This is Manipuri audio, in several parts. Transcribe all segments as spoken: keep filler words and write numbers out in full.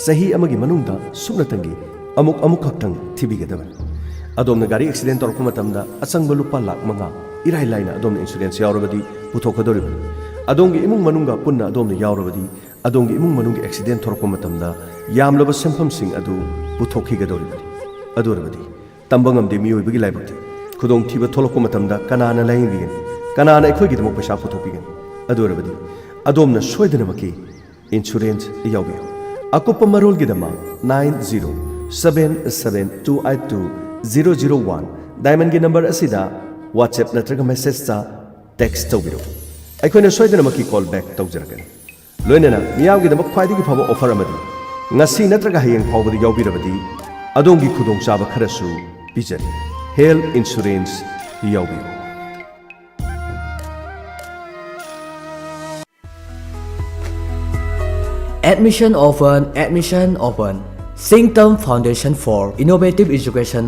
ꯆꯍꯤ ꯑꯃꯒꯤ ꯃꯅꯨꯡꯗ ꯁꯨꯞꯅꯇꯪꯒꯤ ꯑꯃꯨꯛ ꯑꯃꯨꯛ ꯈꯛꯇꯪ ꯊꯤꯕꯤꯒꯗꯕꯅꯤ꯫ ꯑꯗꯣꯝꯅ ꯒꯥꯔꯤ ꯑꯦꯛꯁꯤꯗꯦꯟ ꯇꯧꯔꯛꯄ ꯃꯇꯝꯗ ꯑꯆꯪꯕ ꯂꯨꯄꯥ ꯂꯥꯈ ꯃꯉꯥ ꯏꯔꯥꯏ ꯂꯥꯏꯅ ꯑꯗꯣꯝꯅ ꯏꯟꯁꯨꯔꯦꯟꯁ ꯌꯥꯎꯔꯕꯗꯤ ꯄꯨꯊꯣꯛꯀꯗꯧꯔꯤꯕꯅꯤ꯫ ꯑꯗꯣꯝꯒꯤ ꯏꯃꯨꯡ ꯃꯅꯨꯡꯒ ꯄꯨꯟꯅ ꯑꯗꯣꯝꯅ ꯌꯥꯎꯔꯕꯗꯤ ꯑꯗꯣꯝꯒꯤ ꯏꯃꯨꯡ ꯃꯅꯨꯡꯒꯤ ꯑꯦꯛꯁꯤꯗꯦꯟ ꯊꯣꯔꯛꯄ ꯃꯇꯝꯗ ꯌꯥꯝꯂꯕ ꯁꯦꯟꯐꯝꯁꯤꯡ ꯑꯗꯨ ꯄꯨꯊꯣꯛꯈꯤꯒꯗꯧꯔꯤꯕꯅꯤ꯫ ꯑꯗꯨ ꯑꯣꯏꯔꯕꯗꯤ ꯇꯝꯕ ꯉꯝꯗꯦ ꯃꯤꯑꯣꯏꯕꯒꯤ ꯂꯥꯏꯕꯛꯇꯤ꯫ ꯈꯨꯗꯣꯡꯊꯤꯕ ꯊꯣꯛꯂꯛꯄ ꯃꯇꯝꯗ ꯀꯅꯥꯅ ꯂꯥꯌꯦꯡꯕꯤꯒꯅꯤ? ꯀꯅꯥꯅ ꯑꯩꯈꯣꯏꯒꯤꯗꯃꯛ ꯄꯩꯁꯥ ꯄꯨꯊꯣꯛꯄꯤꯒꯅꯤ? ꯑꯗꯨ ꯑꯣꯏꯔꯕꯗꯤ ꯑꯗꯣꯝꯅ ꯁꯣꯏꯗꯅꯃꯛꯀꯤ ꯏꯟꯁꯨꯔꯦꯟꯁ ꯌꯥꯎꯕꯤꯌꯨ꯫ ꯑꯀꯨꯞꯄ ꯃꯔꯣꯜꯒꯤꯗꯃꯛ nine zero seven seven two eight two zero zero one Diamondꯒꯤ ꯅꯝꯕꯔ ꯑꯁꯤꯗ WhatsApp ꯅꯠꯇ꯭ꯔꯒ ꯃꯦꯁꯦꯖꯇ ꯇꯦꯛꯁ ꯇꯧꯕꯤꯔꯛꯎ꯫ ꯑꯩꯈꯣꯏꯅ ꯁꯣꯏꯗꯅꯃꯛꯀꯤ ꯀꯣꯜ ꯕꯦꯛ ꯇꯧꯖꯔꯛꯀꯅꯤ꯫ ꯂꯣꯏꯅꯅ ꯃꯤꯌꯥꯝꯒꯤꯗꯃꯛ ꯈ꯭ꯋꯥꯏꯗꯒꯤ ꯐꯕ ꯑꯣꯐꯔ ꯑꯃꯗꯤ ꯉꯁꯤ ꯅꯠꯇ꯭ꯔꯒ ꯍꯌꯦꯡ ꯐꯥꯎꯕꯗ ꯌꯥꯎꯕꯤꯔꯕꯗꯤ ꯑꯗꯣꯝꯒꯤ ꯈꯨꯗꯣꯡꯆꯥꯕ ꯈꯔꯁꯨ ꯄꯤꯖꯔꯤ꯫ ꯍꯦꯜꯊ ꯏꯟꯁꯨꯔꯦꯟꯁ ꯌꯥꯎꯕꯤꯌꯨ꯫ Admission open, admission open. Singtam Foundation for Innovative Education,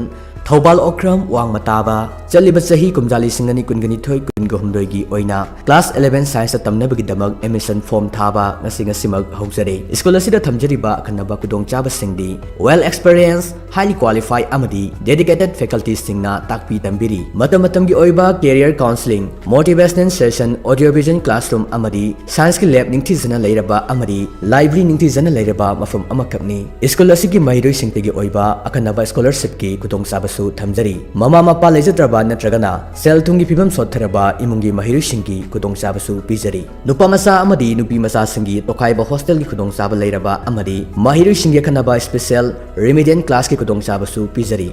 Thoubal Okram ꯋꯥꯡꯃ ꯇꯥꯕ꯫ ꯆꯠꯂꯤꯕ ꯆꯍꯤ ꯀꯨꯝꯖꯥ ꯂꯤꯁꯤꯡ ꯑꯅꯤ ꯀꯨꯟꯒ ꯅꯤꯊꯣꯏ ꯀꯨꯟꯒ ꯍꯨꯝꯗꯣꯏꯒꯤ ꯑꯣꯏꯅ class eleven scienceꯇ ꯇꯝꯅꯕꯒꯤꯗꯃꯛ admission form ꯊꯥꯕ ꯉꯁꯤ ꯉꯁꯤꯃꯛ ꯍꯧꯖꯔꯦ꯫ ꯁ꯭ꯀꯨꯜ ꯑꯁꯤꯗ ꯊꯝꯖꯔꯤꯕ ꯑꯈꯟꯅꯕ ꯈꯨꯗꯣꯡꯆꯥꯕꯁꯤꯡꯗꯤ well experience, highly qualified ꯑꯃꯗꯤ dedicated facultyꯁꯤꯡꯅ ꯇꯥꯛꯄꯤ ꯇꯝꯕꯤꯔꯤ꯫ ꯃꯇꯝ ꯃꯇꯝꯒꯤ ꯑꯣꯏꯕ career counselling, motivational session, audio visual classroom ꯑꯃꯗꯤ scienceꯀꯤ lab ꯅꯤꯡꯊꯤꯖꯅ ꯂꯩꯔꯕ ꯑꯃꯗꯤ library ꯅꯤꯡꯊꯤꯖꯅ ꯂꯩꯔꯕ ꯃꯐꯝ ꯑꯃꯈꯛꯅꯤ꯫ ꯁ꯭ꯀꯨꯜ ꯑꯁꯤꯒꯤ ꯃꯍꯩꯔꯣꯏꯁꯤꯡꯇꯒꯤ ꯑꯣꯏꯕ ꯑꯈꯟꯅꯕ scholarshipꯀꯤ ꯈꯨꯗꯣꯡꯆꯥꯕꯁꯨ ꯊꯝꯖꯔꯤ꯫ ꯃꯃꯥ ꯃꯄꯥ ꯂꯩꯖꯗ꯭ꯔꯕ ꯅꯠꯇ꯭ꯔꯒꯅ ꯁꯦꯜ ꯊꯨꯝꯒꯤ ꯐꯤꯕꯝ ꯁꯣꯠꯊꯔꯕ ꯏꯃꯨꯡꯒꯤ ꯃꯍꯩꯔꯣꯏꯁꯤꯡꯒꯤ ꯈꯨꯗꯣꯡꯆꯥꯕꯁꯨ ꯄꯤꯖꯔꯤ꯫ ꯅꯨꯄꯥ ꯃꯆꯥ ꯑꯃꯗꯤ ꯅꯨꯄꯤ ꯃꯆꯥꯁꯤꯡꯒꯤ ꯇꯣꯈꯥꯏꯕ hostelꯒꯤ ꯈꯨꯗꯣꯡꯆꯥꯕ ꯂꯩꯔꯕ ꯑꯃꯗꯤ ꯃꯍꯩꯔꯣꯏꯁꯤꯡꯒꯤ ꯑꯈꯟꯅꯕ special remedial classꯀꯤ ꯈꯨꯗꯣꯡꯆꯥꯕꯁꯨ ꯄꯤꯖꯔꯤ꯫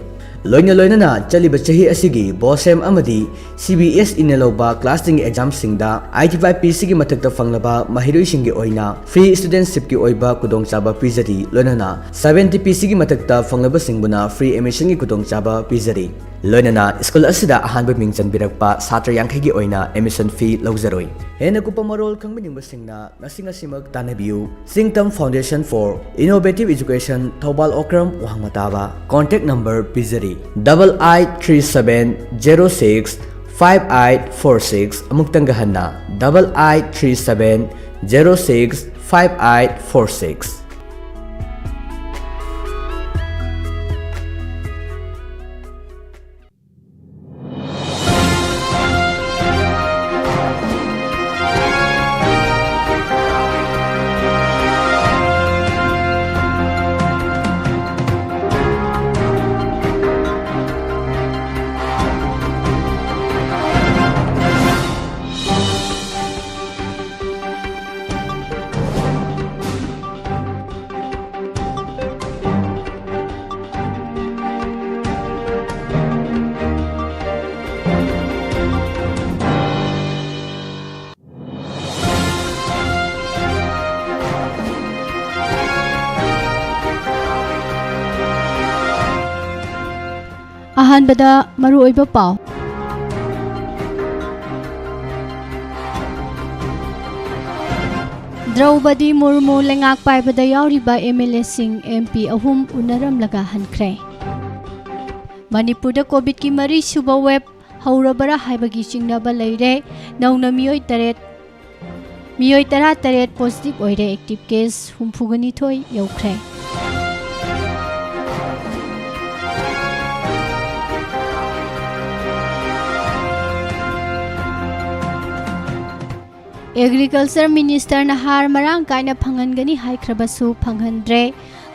ꯂꯣꯏꯅ ꯂꯣꯏꯅꯅ ꯆꯠꯂꯤꯕ ꯆꯍꯤ ꯑꯁꯤꯒꯤ BOSEM ꯑꯃꯗꯤ CBSEꯅ ꯂꯧꯕ class tenꯒꯤ examꯁꯤꯡꯗ eighty five percentꯀꯤ ꯃꯊꯛꯇ ꯐꯪꯂꯕ ꯃꯍꯩꯔꯣꯏꯁꯤꯡꯒꯤ ꯑꯣꯏꯅ free studentshipꯀꯤ ꯑꯣꯏꯕ ꯈꯨꯗꯣꯡꯆꯥꯕ ꯄꯤꯖꯔꯤ꯫ ꯂꯣꯏꯅꯅ seventy percentꯀꯤ ꯃꯊꯛꯇ ꯐꯪꯂꯕꯁꯤꯡꯕꯨꯅ free admissionꯒꯤ ꯈꯨꯗꯣꯡꯆꯥꯕ ꯄꯤꯖꯔꯤ꯫ ꯂꯣꯏꯅꯅ ꯁ꯭ꯀꯨꯜ ꯑꯁꯤꯗ ꯑꯍꯥꯟꯕ ꯃꯤꯡ ꯆꯟꯕꯤꯔꯛꯄ ꯁꯥꯇ꯭ꯔ ꯌꯥꯡꯈꯩꯒꯤ ꯑꯣꯏꯅ admission fee ꯂꯧꯖꯔꯣꯏ꯫ ꯍꯦꯟꯅ ꯀꯨꯞꯄ ꯃꯔꯣꯜ ꯈꯪꯕꯤꯅꯤꯡꯕꯁꯤꯡꯅ ꯉꯁꯤ ꯉꯁꯤꯃꯛ ꯇꯥꯟꯅꯕꯤꯌꯨ꯫ Singtam Foundation for Innovative Education, Thoubal Okram ꯋꯥꯡꯃ ꯇꯥꯕ꯫ Contact number ꯄꯤꯖꯔꯤ, double eight three seven zero six five eight four six꯫ ꯑꯃꯨꯛꯇꯪꯒ ꯍꯟꯅ, double eight three seven zero six five eight four six꯫ ꯑꯍꯥꯟꯕꯗ ꯃꯔꯨꯑꯣꯏꯕ ꯄꯥꯎ꯫ ꯗ꯭ꯔꯧꯄꯗꯤ ꯃꯨꯔꯃꯨ ꯂꯩꯉꯥꯛ ꯄꯥꯏꯕꯗ ꯌꯥꯎꯔꯤꯕ ꯑꯦꯝ ꯑꯦꯜ ꯑꯦꯁꯤꯡ, ꯑꯦꯝ ꯄꯤ ꯑꯍꯨꯝ ꯎꯅꯔꯝꯂꯒ ꯍꯟꯈ꯭ꯔꯦ꯫ ꯃꯅꯤꯄꯨꯔꯗ ꯀꯣꯚꯤꯗꯀꯤ ꯃꯔꯤꯁꯨꯕ ꯋꯦꯕ ꯍꯧꯔꯕꯔꯥ ꯍꯥꯏꯕꯒꯤ ꯆꯤꯡꯅꯕ ꯂꯩꯔꯦ꯫ ꯅꯧꯅ ꯃꯤꯑꯣꯏ ꯇꯔꯦꯠ, ꯃꯤꯑꯣꯏ ꯇꯔꯥꯇꯔꯦꯠ ꯄꯣꯖꯤꯇꯤꯚ ꯑꯣꯏꯔꯦ꯫ ꯑꯦꯛꯇꯤꯚ ꯀꯦꯁ ꯍꯨꯝꯐꯨꯒ ꯅꯤꯊꯣꯏ ꯌꯧꯈ꯭ꯔꯦ꯫ ꯑꯦꯒ꯭ꯔꯤꯀꯜꯆꯔ ꯃꯤꯅꯤꯁꯇꯔꯅ ꯍꯥꯔ ꯃꯔꯥꯡ ꯀꯥꯏꯅ ꯐꯪꯍꯟꯒꯅꯤ ꯍꯥꯏꯈ꯭ꯔꯕꯁꯨ ꯐꯪꯍꯟꯗ꯭ꯔꯦ꯫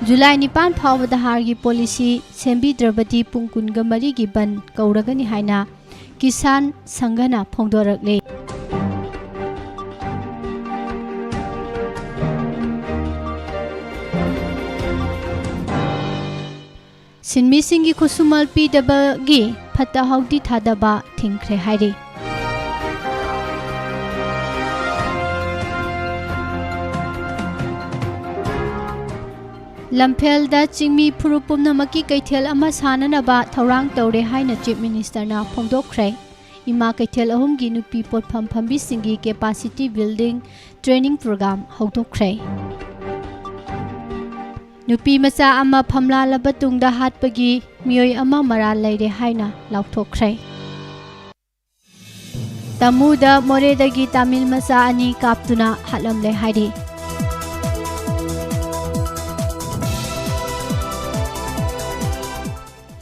ꯖꯨꯂꯥꯏ ꯅꯤꯄꯥꯟ ꯐꯥꯎꯕꯗ ꯍꯥꯔꯒꯤ ꯄꯣꯂꯤꯁꯤ ꯁꯦꯝꯕꯤꯗ꯭ꯔꯕꯗꯤ ꯄꯨꯡ ꯀꯨꯟꯒ ꯃꯔꯤꯒꯤ ꯕꯟ ꯀꯧꯔꯒꯅꯤ ꯍꯥꯏꯅ ꯀꯤꯁꯥꯟ ꯁꯪꯘꯅ ꯐꯣꯡꯗꯣꯔꯛꯂꯤ꯫ ꯁꯤꯟꯃꯤꯁꯤꯡꯒꯤ ꯈꯨꯠꯁꯨꯃꯜ ꯄꯤꯗꯕꯒꯤ ꯐꯠꯇ ꯍꯥꯎꯗꯤ ꯊꯥꯗꯕ ꯊꯤꯡꯈ꯭ꯔꯦ ꯍꯥꯏꯔꯤ꯫ ꯂꯝꯐꯦꯜꯗ ꯆꯤꯡꯃꯤ ꯐꯨꯔꯨꯞ ꯄꯨꯝꯅꯃꯛꯀꯤ ꯀꯩꯊꯦꯜ ꯑꯃ ꯁꯥꯅꯅꯕ ꯊꯧꯔꯥꯡ ꯇꯧꯔꯦ ꯍꯥꯏꯅ ꯆꯤꯐ ꯃꯤꯅꯤꯁꯇꯔꯅ ꯐꯣꯡꯗꯣꯛꯈ꯭ꯔꯦ꯫ ꯏꯃꯥ ꯀꯩꯊꯦꯜ ꯑꯍꯨꯝꯒꯤ ꯅꯨꯄꯤ ꯄꯣꯠꯐꯝ ꯐꯝꯕꯤꯁꯤꯡꯒꯤ ꯀꯦꯄꯥꯁꯤꯇꯤ ꯕꯤꯜꯗꯤꯡ ꯇ꯭ꯔꯦꯅꯤꯡ ꯄ꯭ꯔꯣꯒ꯭ꯔꯥꯝ ꯍꯧꯗꯣꯛꯈ꯭ꯔꯦ꯫ ꯅꯨꯄꯤ ꯃꯆꯥ ꯑꯃ ꯐꯝꯂꯥꯜꯂꯕ ꯇꯨꯡꯗ ꯍꯥꯠꯄꯒꯤ ꯃꯤꯑꯣꯏ ꯑꯃ ꯃꯔꯥꯜ ꯂꯩꯔꯦ ꯍꯥꯏꯅ ꯂꯥꯎꯊꯣꯛꯈ꯭ꯔꯦ꯫ ꯇꯃꯨꯗ ꯃꯣꯔꯦꯗꯒꯤ ꯇꯥꯃꯤꯜ ꯃꯆꯥ ꯑꯅꯤ ꯀꯥꯞꯇꯨꯅ ꯍꯥꯠꯂꯝꯂꯦ ꯍꯥꯏꯔꯤ꯫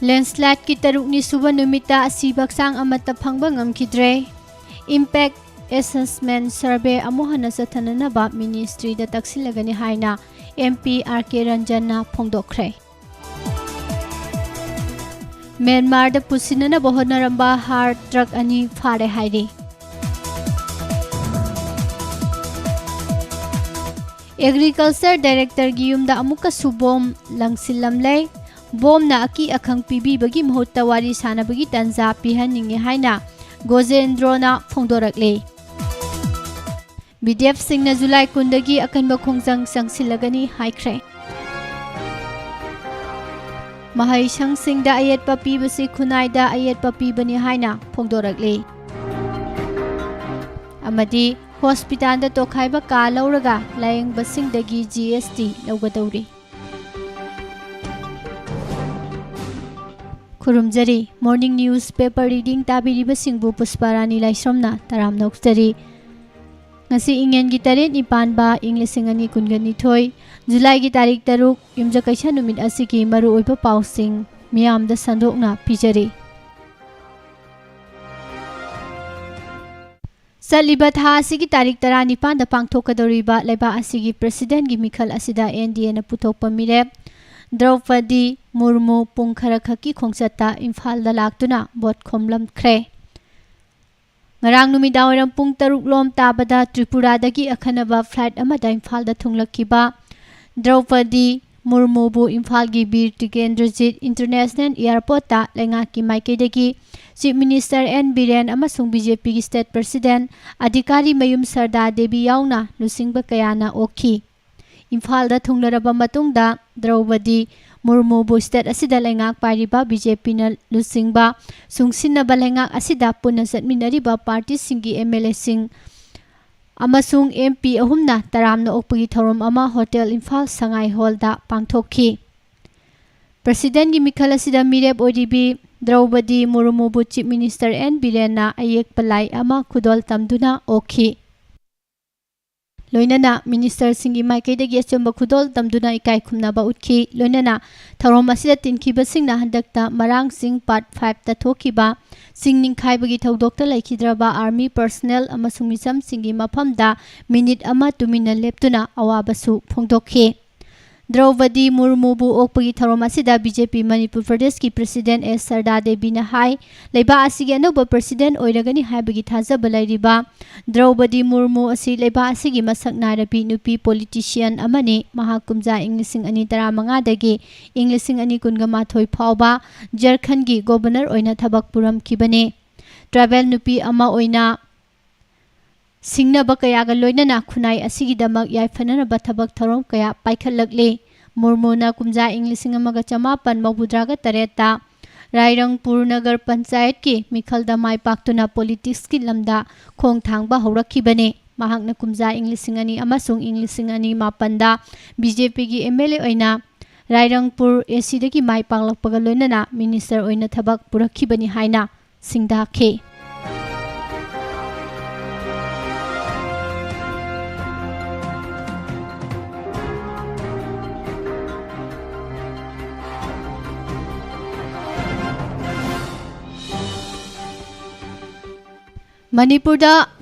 ꯂꯦꯟꯁꯂꯥꯏꯠꯀꯤ ꯇꯔꯨꯛꯅꯤ ꯁꯨꯕ ꯅꯨꯃꯤꯠꯇ ꯑꯁꯤꯕ ꯍꯛꯆꯥꯡ ꯑꯃꯠꯇ ꯐꯪꯕ ꯉꯝꯈꯤꯗ꯭ꯔꯦ꯫ ꯏꯝꯄꯦꯛ ꯑꯦꯁꯦꯁꯃꯦꯟ ꯁꯔꯚꯦ ꯑꯃꯨꯛ ꯍꯟꯅ ꯆꯠꯊꯅꯅꯕ ꯃꯤꯅꯤꯁꯇ꯭ꯔꯤꯗ ꯇꯛꯁꯤꯜꯂꯒꯅꯤ ꯍꯥꯏꯅ ꯑꯦꯝ ꯄꯤ ꯑꯥꯔ ꯀꯦ ꯔꯟꯖꯟꯅ ꯐꯣꯡꯗꯣꯛꯈ꯭ꯔꯦ꯫ ꯃ꯭ꯌꯥꯟꯃꯥꯔꯗ ꯄꯨꯁꯤꯟꯅꯅꯕ ꯍꯣꯠꯅꯔꯝꯕ ꯍꯥꯔ ꯇ꯭ꯔꯛ ꯑꯅꯤ ꯐꯥꯔꯦ ꯍꯥꯏꯔꯤ꯫ ꯑꯦꯒ꯭ꯔꯤꯀꯜꯆꯔ ꯗꯥꯏꯔꯦꯛꯇꯔꯒꯤ ꯌꯨꯝꯗ ꯑꯃꯨꯛꯀꯁꯨ ꯕꯣꯝ ꯂꯪꯁꯤꯜꯂꯝꯂꯦ꯫ ꯕꯣꯝꯅ ꯑꯀꯤ ꯑꯈꯪ ꯄꯤꯕꯤꯕꯒꯤ ꯃꯍꯨꯠꯇ ꯋꯥꯔꯤ ꯁꯥꯅꯕꯒꯤ ꯇꯥꯟꯖꯥ ꯄꯤꯍꯟꯅꯤꯡꯉꯤ ꯍꯥꯏꯅ ꯒꯣꯖꯦꯟꯗ꯭ꯔꯣꯅ ꯐꯣꯡꯗꯣꯔꯛꯂꯤ꯫ ꯕꯤ ꯗꯤ ꯑꯦꯐꯁꯤꯡꯅ ꯖꯨꯂꯥꯏ ꯀꯨꯟꯗꯒꯤ ꯑꯀꯟꯕ ꯈꯣꯡꯖꯪ ꯆꯪꯁꯤꯜꯂꯒꯅꯤ ꯍꯥꯏꯈ꯭ꯔꯦ꯫ ꯃꯍꯩꯁꯪꯁꯤꯡꯗ ꯑꯌꯦꯠꯄ ꯄꯤꯕꯁꯤ ꯈꯨꯟꯅꯥꯏꯗ ꯑꯌꯦꯠꯄ ꯄꯤꯕꯅꯤ ꯍꯥꯏꯅ ꯐꯣꯡꯗꯣꯔꯛꯂꯤ꯫ ꯑꯃꯗꯤ ꯍꯣꯁꯄꯤꯇꯥꯜꯗ ꯇꯣꯈꯥꯏꯕ ꯀꯥ ꯂꯧꯔꯒ ꯂꯥꯌꯦꯡꯕꯁꯤꯡꯗꯒꯤ G S T ꯂꯧꯒꯗꯧꯔꯤ꯫ ꯈꯨꯔꯨꯝꯖꯔꯤ꯫ Morning News Paper Reading ꯇꯥꯕꯤꯔꯤꯕꯁꯤꯡꯕꯨ ꯄꯨꯁꯄꯥꯔꯥꯅꯤ ꯂꯥꯏꯁ꯭ꯔꯝꯅ ꯇꯔꯥꯝꯅ ꯑꯣꯛꯆꯔꯤ꯫ ꯉꯁꯤ ꯏꯉꯦꯟꯒꯤ ꯇꯔꯦꯠꯅꯤ ꯄꯥꯟꯕ ꯏꯪ ꯂꯤꯁꯤꯡ ꯑꯅꯤ ꯀꯨꯟꯒ ꯅꯤꯊꯣꯏ, ꯖꯨꯂꯥꯏꯒꯤ ꯇꯥꯔꯤꯛ ꯇꯔꯨꯛ, ꯌꯨꯝꯖꯀꯩꯁ ꯅꯨꯃꯤꯠ ꯑꯁꯤꯒꯤ ꯃꯔꯨꯑꯣꯏꯕ ꯄꯥꯎꯁꯤꯡ ꯃꯤꯌꯥꯝꯗ ꯁꯟꯗꯣꯛꯅ ꯄꯤꯖꯔꯤ꯫ ꯆꯠꯂꯤꯕ ꯊꯥ ꯑꯁꯤꯒꯤ ꯇꯥꯔꯤꯛ ꯇꯔꯥꯅꯤꯄꯥꯟꯗ ꯄꯥꯡꯊꯣꯛꯀꯗꯧꯔꯤꯕ ꯂꯩꯕꯥꯛ ꯑꯁꯤꯒꯤ ꯄ꯭ꯔꯁꯤꯗꯦꯟꯒꯤ ꯃꯤꯈꯜ ꯑꯁꯤꯗ N D A ꯅ ꯄꯨꯊꯣꯛꯄ ꯃꯤꯔꯦꯞ ꯗ꯭ꯔꯧꯄꯗꯤ ꯃꯨꯔꯃꯨ ꯄꯨꯡ ꯈꯔꯈꯛꯀꯤ ꯈꯣꯡꯆꯠꯇ ꯏꯝꯐꯥꯜꯗ ꯂꯥꯛꯇꯨꯅ ꯚꯣꯠ ꯈꯣꯝꯂꯝꯈ꯭ꯔꯦ꯫ ꯉꯔꯥꯡ ꯅꯨꯃꯤꯗꯥꯡꯋꯥꯏꯔꯝ ꯄꯨꯡ ꯇꯔꯨꯛ ꯂꯣꯝ ꯇꯥꯕꯗ ꯇ꯭ꯔꯤꯄꯨꯔꯥꯗꯒꯤ ꯑꯈꯟꯅꯕ flight ꯑꯃꯗ ꯏꯝꯐꯥꯜꯗ ꯊꯨꯡꯂꯛꯈꯤꯕ ꯗ꯭ꯔꯧꯄꯗꯤ ꯃꯨꯔꯃꯨꯕꯨ ꯏꯝꯐꯥꯜꯒꯤ ꯕꯤꯔ ꯇꯤꯀꯦꯟꯗ꯭ꯔꯖꯤꯠ International Airport ꯇ ꯂꯩꯉꯥꯛꯀꯤ ꯃꯥꯏꯀꯩꯗꯒꯤ Chief Minister N ꯕꯤꯔꯦꯟ ꯑꯃꯁꯨꯡ B J P ꯒꯤ State President ꯑꯙꯤꯀꯥꯔꯤ ꯃꯌꯨꯝ ꯁꯔꯗꯥ ꯗꯦꯕꯤ ꯌꯥꯎꯅ ꯂꯨꯆꯤꯡꯕ ꯀꯌꯥꯅ ꯑꯣꯛꯈꯤ꯫ ꯏꯝꯐꯥꯜꯗ ꯊꯨꯡꯂꯔꯕ ꯃꯇꯨꯡꯗ ꯗ꯭ꯔꯧꯄꯗꯤ ꯃꯨꯔꯃꯨꯕꯨ state ꯑꯁꯤꯗ ꯂꯩꯉꯥꯛ ꯄꯥꯏꯔꯤꯕ B J P ꯅ ꯂꯨꯆꯤꯡꯕ ꯆꯨꯡꯁꯤꯟꯅꯕ ꯂꯩꯉꯥꯛ ꯑꯁꯤꯗ ꯄꯨꯟꯅ ꯆꯠꯃꯤꯟꯅꯔꯤꯕ party ꯁꯤꯡꯒꯤ M L A ꯁꯤꯡ ꯑꯃꯁꯨꯡ M P ꯑꯍꯨꯝꯅ ꯇꯔꯥꯝꯅ ꯑꯣꯛꯄꯒꯤ ꯊꯧꯔꯝ ꯑꯃ Hotel Imphal ꯁꯉꯥꯏ Hall ꯗ ꯄꯥꯡꯊꯣꯛꯈꯤ꯫ President ꯒꯤ ꯃꯤꯈꯜ ꯑꯁꯤꯗ ꯃꯤꯔꯦꯞ ꯑꯣꯏꯔꯤꯕꯤ ꯗ꯭ꯔꯧꯄꯗꯤ ꯃꯨꯔꯃꯨꯕꯨ Chief Minister N ꯕꯤꯔꯦꯟꯅ ꯑꯌꯦꯛꯄ ꯂꯥꯏ ꯑꯃ ꯈꯨꯗꯣꯜ ꯇꯝꯗꯨꯅ ꯑꯣꯛꯈꯤ꯫ ꯂꯣꯏꯅꯅ minister ꯁꯤꯡꯒꯤ ꯃꯥꯏꯀꯩꯗꯒꯤ ꯑꯆꯨꯝꯕ ꯈꯨꯗꯣꯜ ꯇꯝꯗꯨꯅ ꯏꯀꯥꯏ ꯈꯨꯝꯅꯕ ꯎꯠꯈꯤ꯫ ꯂꯣꯏꯅꯅ ꯊꯧꯔꯝ ꯑꯁꯤꯗ ꯇꯤꯟꯈꯤꯕꯁꯤꯡꯅ ꯍꯟꯗꯛꯇ ꯃꯔꯥꯡꯆꯤꯡ Part five ꯇ ꯊꯣꯛꯈꯤꯕ ꯆꯤꯡ ꯅꯤꯡꯈꯥꯏꯕꯒꯤ ꯊꯧꯗꯣꯛꯇ ꯂꯩꯈꯤꯗ꯭ꯔꯕ army personnel ꯑꯃꯁꯨꯡ ꯃꯤꯆꯝꯁꯤꯡꯒꯤ ꯃꯐꯝꯗ minute ꯑꯃ ꯇꯨꯃꯤꯟꯅ ꯂꯦꯞꯇꯨꯅ ꯑꯋꯥꯕꯁꯨ ꯐꯣꯡꯗꯣꯛꯈꯤ꯫ ꯗ꯭ꯔꯧꯄꯗꯤ ꯃꯨꯔꯃꯨꯕꯨ ꯑꯣꯛꯄꯒꯤ ꯊꯧꯔꯝ ꯑꯁꯤꯗ B J P ꯃꯅꯤꯄꯨꯔ ꯄ꯭ꯔꯗꯦꯁꯀꯤ President S ꯁꯔꯗꯥ ꯗꯦꯕꯤꯅ ꯍꯥꯏ, ꯂꯩꯕꯥꯛ ꯑꯁꯤꯒꯤ ꯑꯅꯧꯕ President ꯑꯣꯏꯔꯒꯅꯤ ꯍꯥꯏꯕꯒꯤ ꯊꯥꯖꯕ ꯂꯩꯔꯤꯕ ꯗ꯭ꯔꯧꯄꯗꯤ ꯃꯨꯔꯃꯨ ꯑꯁꯤ ꯂꯩꯕꯥꯛ ꯑꯁꯤꯒꯤ ꯃꯁꯛ ꯅꯥꯏꯔꯕꯤ ꯅꯨꯄꯤ politician ꯑꯃꯅꯤ꯫ ꯃꯍꯥꯛ ꯀꯨꯝꯖꯥ ꯏꯪ ꯂꯤꯁꯤꯡ ꯑꯅꯤ ꯇꯔꯥꯃꯉꯥꯗꯒꯤ ꯏꯪ ꯂꯤꯁꯤꯡ ꯑꯅꯤ ꯀꯨꯟꯒ ꯃꯥꯊꯣꯏ ꯐꯥꯎꯕ ꯖꯔꯈꯟꯒꯤ Governor ꯑꯣꯏꯅ ꯊꯕꯛ ꯄꯨꯔꯝꯈꯤꯕꯅꯤ꯫ Tribal ꯅꯨꯄꯤ ꯑꯃ ꯑꯣꯏꯅ ꯁꯤꯡꯅꯕ ꯀꯌꯥꯒ ꯂꯣꯏꯅꯅ ꯈꯨꯟꯅꯥꯏ ꯑꯁꯤꯒꯤꯗꯃꯛ ꯌꯥꯏꯐꯅꯅꯕ ꯊꯕꯛ ꯊꯧꯔꯝ ꯀꯌꯥ ꯄꯥꯏꯈꯠꯂꯛꯂꯤ꯫ ꯃꯨꯔꯃꯨꯅ ꯀꯨꯝꯖꯥ ꯏꯪ ꯂꯤꯁꯤꯡ ꯑꯃꯒ ꯆꯃꯥꯄꯟ ꯃꯧꯗ꯭ꯔꯥꯒ ꯇꯔꯦꯠꯇ ꯔꯥꯏꯔꯪꯄꯨꯔ ꯅꯒꯔ ꯄꯟꯆꯥꯌꯠꯀꯤ ꯃꯤꯈꯜꯗ ꯃꯥꯏ ꯄꯥꯛꯇꯨꯅ ꯄꯣꯂꯤꯇꯤꯛꯁꯀꯤ ꯂꯝꯗ ꯈꯣꯡ ꯊꯥꯡꯕ ꯍꯧꯔꯛꯈꯤꯕꯅꯤ꯫ ꯃꯍꯥꯛꯅ ꯀꯨꯝꯖꯥ ꯏꯪ ꯂꯤꯁꯤꯡ ꯑꯅꯤ ꯑꯃꯁꯨꯡ ꯏꯪ ꯂꯤꯁꯤꯡ ꯑꯅꯤ ꯃꯥꯄꯟꯗ ꯕꯤ ꯖꯦ ꯄꯤꯒꯤ ꯑꯦꯝ ꯑꯦꯜ ꯑꯦ ꯑꯣꯏꯅ ꯔꯥꯏꯔꯪꯄꯨꯔ ꯑꯦ ꯁꯤꯗꯒꯤ ꯃꯥꯏ ꯄꯥꯛꯂꯛꯄꯒ ꯂꯣꯏꯅꯅ ꯃꯤꯅꯤꯁꯇꯔ ꯑꯣꯏꯅ ꯊꯕꯛ ꯄꯨꯔꯛꯈꯤꯕꯅꯤ ꯍꯥꯏꯅ ꯁꯤꯡꯗꯥꯈꯤ꯫ ꯃꯅꯤꯄꯨꯔꯗ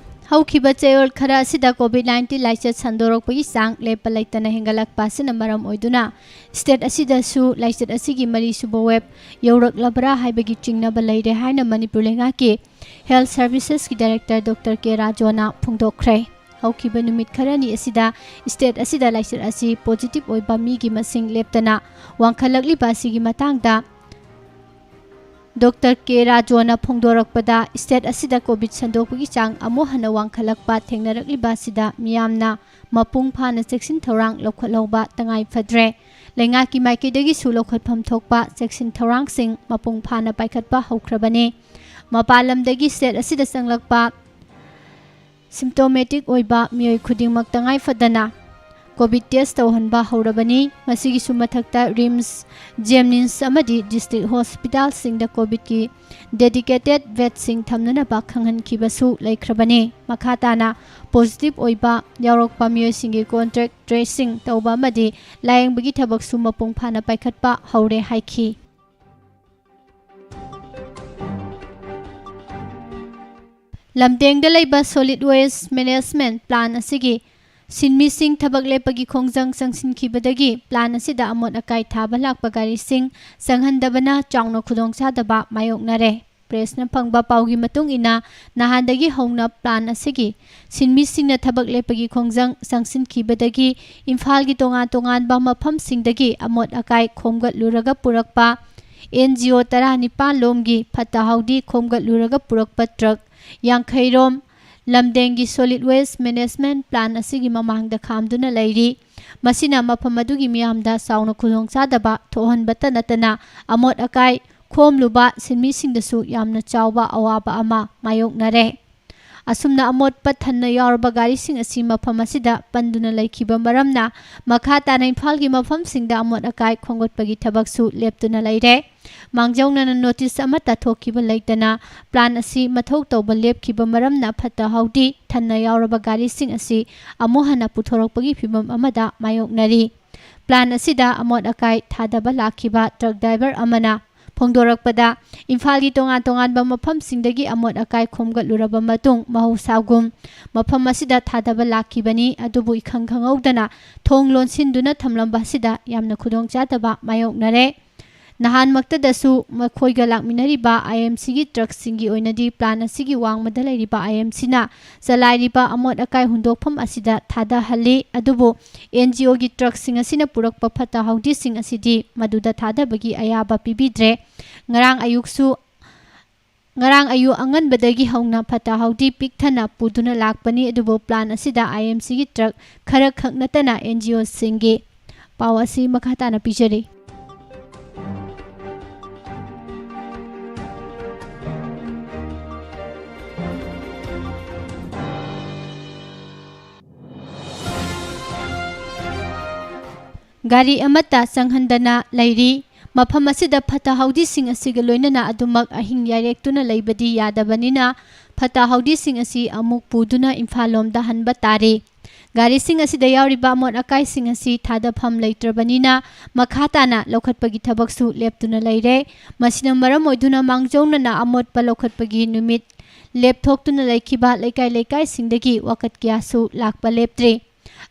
ꯍꯧꯈꯤꯕ ꯆꯌꯣꯜ ꯈꯔ ꯑꯁꯤꯗ ꯀꯣꯚꯤꯗ ꯅꯥꯏꯟꯇꯤꯟ ꯂꯥꯏꯆꯠ ꯁꯟꯗꯣꯔꯛꯄꯒꯤ ꯆꯥꯡ ꯂꯦꯞꯄ ꯂꯩꯇꯅ ꯍꯦꯟꯒꯠꯂꯛꯄ ꯑꯁꯤꯅ ꯃꯔꯝ ꯑꯣꯏꯗꯨꯅ ꯁ꯭ꯇꯦꯠ ꯑꯁꯤꯗꯁꯨ ꯂꯥꯏꯆꯠ ꯑꯁꯤꯒꯤ ꯃꯔꯤꯁꯨꯕ ꯋꯦꯕ ꯌꯧꯔꯛꯂꯕ꯭ꯔꯥ ꯍꯥꯏꯕꯒꯤ ꯆꯤꯡꯅꯕ ꯂꯩꯔꯦ ꯍꯥꯏꯅ ꯃꯅꯤꯄꯨꯔ ꯂꯩꯉꯥꯛꯀꯤ ꯍꯦꯜꯊ ꯁꯔꯚꯤꯁꯦꯁꯀꯤ ꯗꯥꯏꯔꯦꯛꯇꯔ ꯗꯣꯛꯇꯔ ꯀꯦ ꯔꯥꯖꯣꯅ ꯐꯣꯡꯗꯣꯛꯈ꯭ꯔꯦ꯫ ꯍꯧꯈꯤꯕ ꯅꯨꯃꯤꯠ ꯈꯔꯅꯤ ꯑꯁꯤꯗ ꯁ꯭ꯇꯦꯠ ꯑꯁꯤꯗ ꯂꯥꯏꯆꯠ ꯑꯁꯤ ꯄꯣꯖꯤꯇꯤꯚ ꯑꯣꯏꯕ ꯃꯤꯒꯤ ꯃꯁꯤꯡ ꯂꯦꯞꯇꯅ ꯋꯥꯡꯈꯠꯂꯛꯂꯤꯕ ꯑꯁꯤꯒꯤ ꯃꯇꯥꯡꯗ ꯗꯣꯛꯇꯔ ꯀꯦ ꯔꯥꯖꯣꯅ ꯐꯣꯡꯗꯣꯔꯛꯄꯗ, ꯁ꯭ꯇꯦꯠ ꯑꯁꯤꯗ ꯀꯣꯚꯤꯗ ꯁꯟꯗꯣꯛꯄꯒꯤ ꯆꯥꯡ ꯑꯃꯨꯛ ꯍꯟꯅ ꯋꯥꯡꯈꯠꯂꯛꯄ ꯊꯦꯡꯅꯔꯛꯂꯤꯕ ꯑꯁꯤꯗ ꯃꯤꯌꯥꯝꯅ ꯃꯄꯨꯡ ꯐꯥꯅ ꯆꯦꯛꯁꯤꯟ ꯊꯧꯔꯥꯡ ꯂꯧꯈꯠꯍꯧꯕ ꯇꯉꯥꯏ ꯐꯗ꯭ꯔꯦ꯫ ꯂꯩꯉꯥꯛꯀꯤ ꯃꯥꯏꯀꯩꯗꯒꯤꯁꯨ ꯂꯧꯈꯠꯐꯝ ꯊꯣꯛꯄ ꯆꯦꯛꯁꯤꯟ ꯊꯧꯔꯥꯡꯁꯤꯡ ꯃꯄꯨꯡ ꯐꯥꯅ ꯄꯥꯏꯈꯠꯄ ꯍꯧꯈ꯭ꯔꯕꯅꯤ꯫ ꯃꯄꯥꯟ ꯂꯝꯗꯒꯤ ꯁ꯭ꯇꯦꯠ ꯑꯁꯤꯗ ꯆꯪꯂꯛꯄ ꯁꯤꯝꯇꯣꯃꯦꯇꯤꯛ ꯑꯣꯏꯕ ꯃꯤꯑꯣꯏ ꯈꯨꯗꯤꯡꯃꯛ ꯇꯉꯥꯏ ꯐꯗꯅ ꯀꯣꯚꯤꯗ ꯇꯦꯁ ꯇꯧꯍꯟꯕ ꯍꯧꯔꯕꯅꯤ꯫ ꯃꯁꯤꯒꯤꯁꯨ ꯃꯊꯛꯇ ꯔꯤꯝꯁ, ꯖꯦꯝꯅꯤꯝꯁ ꯑꯃꯗꯤ ꯗꯤꯁꯇ꯭ꯔꯤꯛ ꯍꯣꯁꯄꯤꯇꯥꯜꯁꯤꯡꯗ ꯀꯣꯚꯤꯗꯀꯤ ꯗꯦꯗꯤꯀꯦꯇꯦꯗ ꯕꯦꯗꯁꯤꯡ ꯊꯝꯅꯅꯕ ꯈꯪꯍꯟꯈꯤꯕꯁꯨ ꯂꯩꯈ꯭ꯔꯕꯅꯤ꯫ ꯃꯈꯥ ꯇꯥꯅ ꯄꯣꯖꯤꯇꯤꯚ ꯑꯣꯏꯕ ꯌꯥꯎꯔꯛꯄ ꯃꯤꯑꯣꯏꯁꯤꯡꯒꯤ ꯀꯣꯟꯇꯦꯛ ꯇ꯭ꯔꯦꯁꯤꯡ ꯇꯧꯕ ꯑꯃꯗꯤ ꯂꯥꯌꯦꯡꯕꯒꯤ ꯊꯕꯛꯁꯨ ꯃꯄꯨꯡ ꯐꯥꯅ ꯄꯥꯏꯈꯠꯄ ꯍꯧꯔꯦ ꯍꯥꯏꯈꯤ꯫ ꯂꯝꯗꯦꯡꯗ ꯂꯩꯕ ꯁꯣꯂꯤꯗ ꯋꯦꯁ ꯃꯦꯅꯦꯖꯃꯦꯟꯠ ꯄ꯭ꯂꯥꯟ ꯑꯁꯤꯒꯤ ꯁꯤꯟꯃꯤꯁꯤꯡ ꯊꯕꯛ ꯂꯦꯞꯄꯒꯤ ꯈꯣꯡꯖꯪ ꯆꯪꯁꯤꯟꯈꯤꯕꯗꯒꯤ ꯄ꯭ꯂꯥꯟ ꯑꯁꯤꯗ ꯑꯃꯣꯠ ꯑꯀꯥꯏ ꯊꯥꯕ ꯂꯥꯛꯄ ꯒꯥꯔꯤꯁꯤꯡ ꯆꯪꯍꯟꯗꯕꯅ ꯆꯥꯎꯅ ꯈꯨꯗꯣꯡꯆꯥꯗꯕ ꯃꯥꯌꯣꯛꯅꯔꯦ꯫ ꯄ꯭ꯔꯦꯁꯅ ꯐꯪꯕ ꯄꯥꯎꯒꯤ ꯃꯇꯨꯡ ꯏꯟꯅ, ꯅꯍꯥꯟꯗꯒꯤ ꯍꯧꯅ ꯄ꯭ꯂꯥꯟ ꯑꯁꯤꯒꯤ ꯁꯤꯟꯃꯤꯁꯤꯡꯅ ꯊꯕꯛ ꯂꯦꯞꯄꯒꯤ ꯈꯣꯡꯖꯪ ꯆꯪꯁꯤꯟꯈꯤꯕꯗꯒꯤ ꯏꯝꯐꯥꯜꯒꯤ ꯇꯣꯉꯥꯟ ꯇꯣꯉꯥꯟꯕ ꯃꯐꯝꯁꯤꯡꯗꯒꯤ ꯑꯃꯣꯠ ꯑꯀꯥꯏ ꯈꯣꯝꯒꯠꯂꯨꯔꯒ ꯄꯨꯔꯛꯄ ꯑꯦꯟ ꯖꯤ ꯑꯣ ꯇꯔꯥꯅꯤꯄꯥꯟ ꯂꯣꯝꯒꯤ ꯐꯠꯇ ꯍꯥꯎꯗꯤ ꯈꯣꯝꯒꯠꯂꯨꯔꯒ ꯄꯨꯔꯛꯄ truck ꯌꯥꯡꯈꯩꯔꯣꯝ ꯂꯝꯗꯦꯡꯒꯤ solid waste management plant ꯑꯁꯤꯒꯤ ꯃꯃꯥꯡꯗ ꯈꯥꯝꯗꯨꯅ ꯂꯩꯔꯤ꯫ ꯃꯁꯤꯅ ꯃꯐꯝ ꯑꯗꯨꯒꯤ ꯃꯤꯌꯥꯝꯗ ꯆꯥꯎꯅ ꯈꯨꯗꯣꯡꯆꯥꯗꯕ ꯊꯣꯛꯍꯟꯕꯇ ꯅꯠꯇꯅ ꯑꯃꯣꯠ ꯑꯀꯥꯏ ꯈꯣꯝꯂꯨꯕ ꯁꯤꯟꯃꯤꯁꯤꯡꯗꯁꯨ ꯌꯥꯝꯅ ꯆꯥꯎꯕ ꯑꯋꯥꯕ ꯑꯃ ꯃꯥꯌꯣꯛꯅꯔꯦ꯫ ꯑꯁꯨꯝꯅ ꯑꯃꯣꯠꯄ ꯊꯟꯅ ꯌꯥꯎꯔꯕ ꯒꯥꯔꯤꯁꯤꯡ ꯑꯁꯤ ꯃꯐꯝ ꯑꯁꯤꯗ ꯄꯟꯗꯨꯅ ꯂꯩꯈꯤꯕ ꯃꯔꯝꯅ ꯃꯈꯥ ꯇꯥꯅ ꯏꯝꯐꯥꯜꯒꯤ ꯃꯐꯝꯁꯤꯡꯗ ꯑꯃꯣꯠ ꯑꯀꯥꯏ ꯈꯣꯝꯒꯠꯄꯒꯤ ꯊꯕꯛꯁꯨ ꯂꯦꯞꯇꯨꯅ ꯂꯩꯔꯦ꯫ ꯃꯥꯡꯖꯧꯅꯅ notice ꯑꯃꯠꯇ ꯊꯣꯛꯈꯤꯕ ꯂꯩꯇꯅ plant ꯑꯁꯤ ꯃꯊꯧ ꯇꯧꯕ ꯂꯦꯞꯈꯤꯕ ꯃꯔꯝꯅ ꯐꯠꯇ ꯍꯥꯎꯗꯤ ꯊꯟꯅ ꯌꯥꯎꯔꯕ ꯒꯥꯔꯤꯁꯤꯡ ꯑꯁꯤ ꯑꯃꯨꯛ ꯍꯟꯅ ꯄꯨꯊꯣꯔꯛꯄꯒꯤ ꯐꯤꯚꯝ ꯑꯃꯗ ꯃꯥꯌꯣꯛꯅꯔꯤ꯫ Plant ꯑꯁꯤꯗ ꯑꯃꯣꯠ ꯑꯀꯥꯏ ꯊꯥꯗꯕ ꯂꯥꯛꯈꯤꯕ truck driver ꯑꯃꯅ ꯐꯣꯡꯗꯣꯔꯛꯄꯗ, ꯏꯝꯐꯥꯜꯒꯤ ꯇꯣꯉꯥꯟ ꯇꯣꯉꯥꯟꯕ ꯃꯐꯝꯁꯤꯡꯗꯒꯤ ꯑꯃꯣꯠ ꯑꯀꯥꯏ ꯈꯣꯝꯒꯠꯂꯨꯔꯕ ꯃꯇꯨꯡ ꯃꯍꯧꯁꯥꯒꯨꯝ ꯃꯐꯝ ꯑꯁꯤꯗ ꯊꯥꯗꯕ ꯂꯥꯛꯈꯤꯕꯅꯤ꯫ ꯑꯗꯨꯕꯨ ꯏꯈꯪ ꯈꯪꯍꯧꯗꯅ ꯊꯣꯡ ꯂꯣꯟꯁꯤꯟꯗꯨꯅ ꯊꯝꯂꯝꯕ ꯑꯁꯤꯗ ꯌꯥꯝꯅ ꯈꯨꯗꯣꯡꯆꯥꯗꯕ ꯃꯥꯌꯣꯛꯅꯔꯦ꯫ ꯅꯍꯥꯟꯃꯛꯇꯗꯁꯨ ꯃꯈꯣꯏꯒ ꯂꯥꯛꯃꯤꯟꯅꯔꯤꯕ I M Cꯒꯤ truckꯁꯤꯡꯒꯤ ꯑꯣꯏꯅꯗꯤ plant ꯑꯁꯤꯒꯤ ꯋꯥꯡꯃꯗ ꯂꯩꯔꯤꯕ I M Cꯅ ꯆꯂꯥꯏꯔꯤꯕ ꯑꯃꯣꯠ ꯑꯀꯥꯏ ꯍꯨꯟꯗꯣꯛꯐꯝ ꯑꯁꯤꯗ ꯊꯥꯗꯍꯜꯂꯤ꯫ ꯑꯗꯨꯕꯨ N G Oꯒꯤ truckꯁꯤꯡ ꯑꯁꯤꯅ ꯄꯨꯔꯛꯄ ꯐꯠꯇ ꯍꯥꯎꯗꯤꯁꯤꯡ ꯑꯁꯤꯗꯤ ꯃꯗꯨꯗ ꯊꯥꯗꯕꯒꯤ ꯑꯌꯥꯕ ꯄꯤꯕꯤꯗ꯭ꯔꯦ꯫ ꯉꯔꯥꯡ ꯑꯌꯨꯛꯁꯨ, ꯉꯔꯥꯡ ꯑꯌꯨꯛ ꯑꯉꯟꯕꯗꯒꯤ ꯍꯧꯅ ꯐꯠꯇ ꯍꯥꯎꯗꯤ ꯄꯤꯛ ꯊꯟꯅ ꯄꯨꯗꯨꯅ ꯂꯥꯛꯄꯅꯤ꯫ ꯑꯗꯨꯕꯨ plant ꯑꯁꯤꯗ I M Cꯒꯤ truck ꯈꯔꯈꯛ ꯅꯠꯇꯅ N G Oꯁꯤꯡꯒꯤ ꯄꯥꯎ ꯑꯁꯤ ꯃꯈꯥ ꯇꯥꯅ ꯄꯤꯖꯔꯤ꯫ ꯒꯥꯔꯤ ꯑꯃꯠꯇ ꯆꯪꯍꯟꯗꯅ ꯂꯩꯔꯤ꯫ ꯃꯐꯝ ꯑꯁꯤꯗ ꯐꯠꯇ ꯍꯥꯎꯗꯤꯁꯤꯡ ꯑꯁꯤꯒ ꯂꯣꯏꯅꯅ ꯑꯗꯨꯃꯛ ꯑꯍꯤꯡ ꯌꯥꯏꯔꯦꯛꯇꯨꯅ ꯂꯩꯕꯗꯤ ꯌꯥꯗꯕꯅꯤꯅ, ꯐꯠꯇ ꯍꯥꯎꯗꯤꯁꯤꯡ ꯑꯁꯤ ꯑꯃꯨꯛ ꯄꯨꯗꯨꯅ ꯏꯝꯐꯥꯜ ꯂꯣꯝꯗ ꯍꯟꯕ ꯇꯥꯔꯦ꯫ ꯒꯥꯔꯤꯁꯤꯡ ꯑꯁꯤꯗ ꯌꯥꯎꯔꯤꯕ ꯑꯃꯣꯠ ꯑꯀꯥꯏꯁꯤꯡ ꯑꯁꯤ ꯊꯥꯗꯐꯝ ꯂꯩꯇ꯭ꯔꯕꯅꯤꯅ, ꯃꯈꯥ ꯇꯥꯅ ꯂꯧꯈꯠꯄꯒꯤ ꯊꯕꯛꯁꯨ ꯂꯦꯞꯇꯨꯅ ꯂꯩꯔꯦ꯫ ꯃꯁꯤꯅ ꯃꯔꯝ ꯑꯣꯏꯗꯨꯅ ꯃꯥꯡꯖꯧꯅꯅ ꯑꯃꯣꯠꯄ ꯂꯧꯈꯠꯄꯒꯤ ꯅꯨꯃꯤꯠ ꯂꯦꯞꯊꯣꯛꯇꯨꯅ ꯂꯩꯈꯤꯕ ꯂꯩꯀꯥꯏ ꯂꯩꯀꯥꯏꯁꯤꯡꯗꯒꯤ ꯋꯥꯀꯠ ꯀꯌꯥꯁꯨ ꯂꯥꯛꯄ ꯂꯦꯞꯇ꯭ꯔꯤ꯫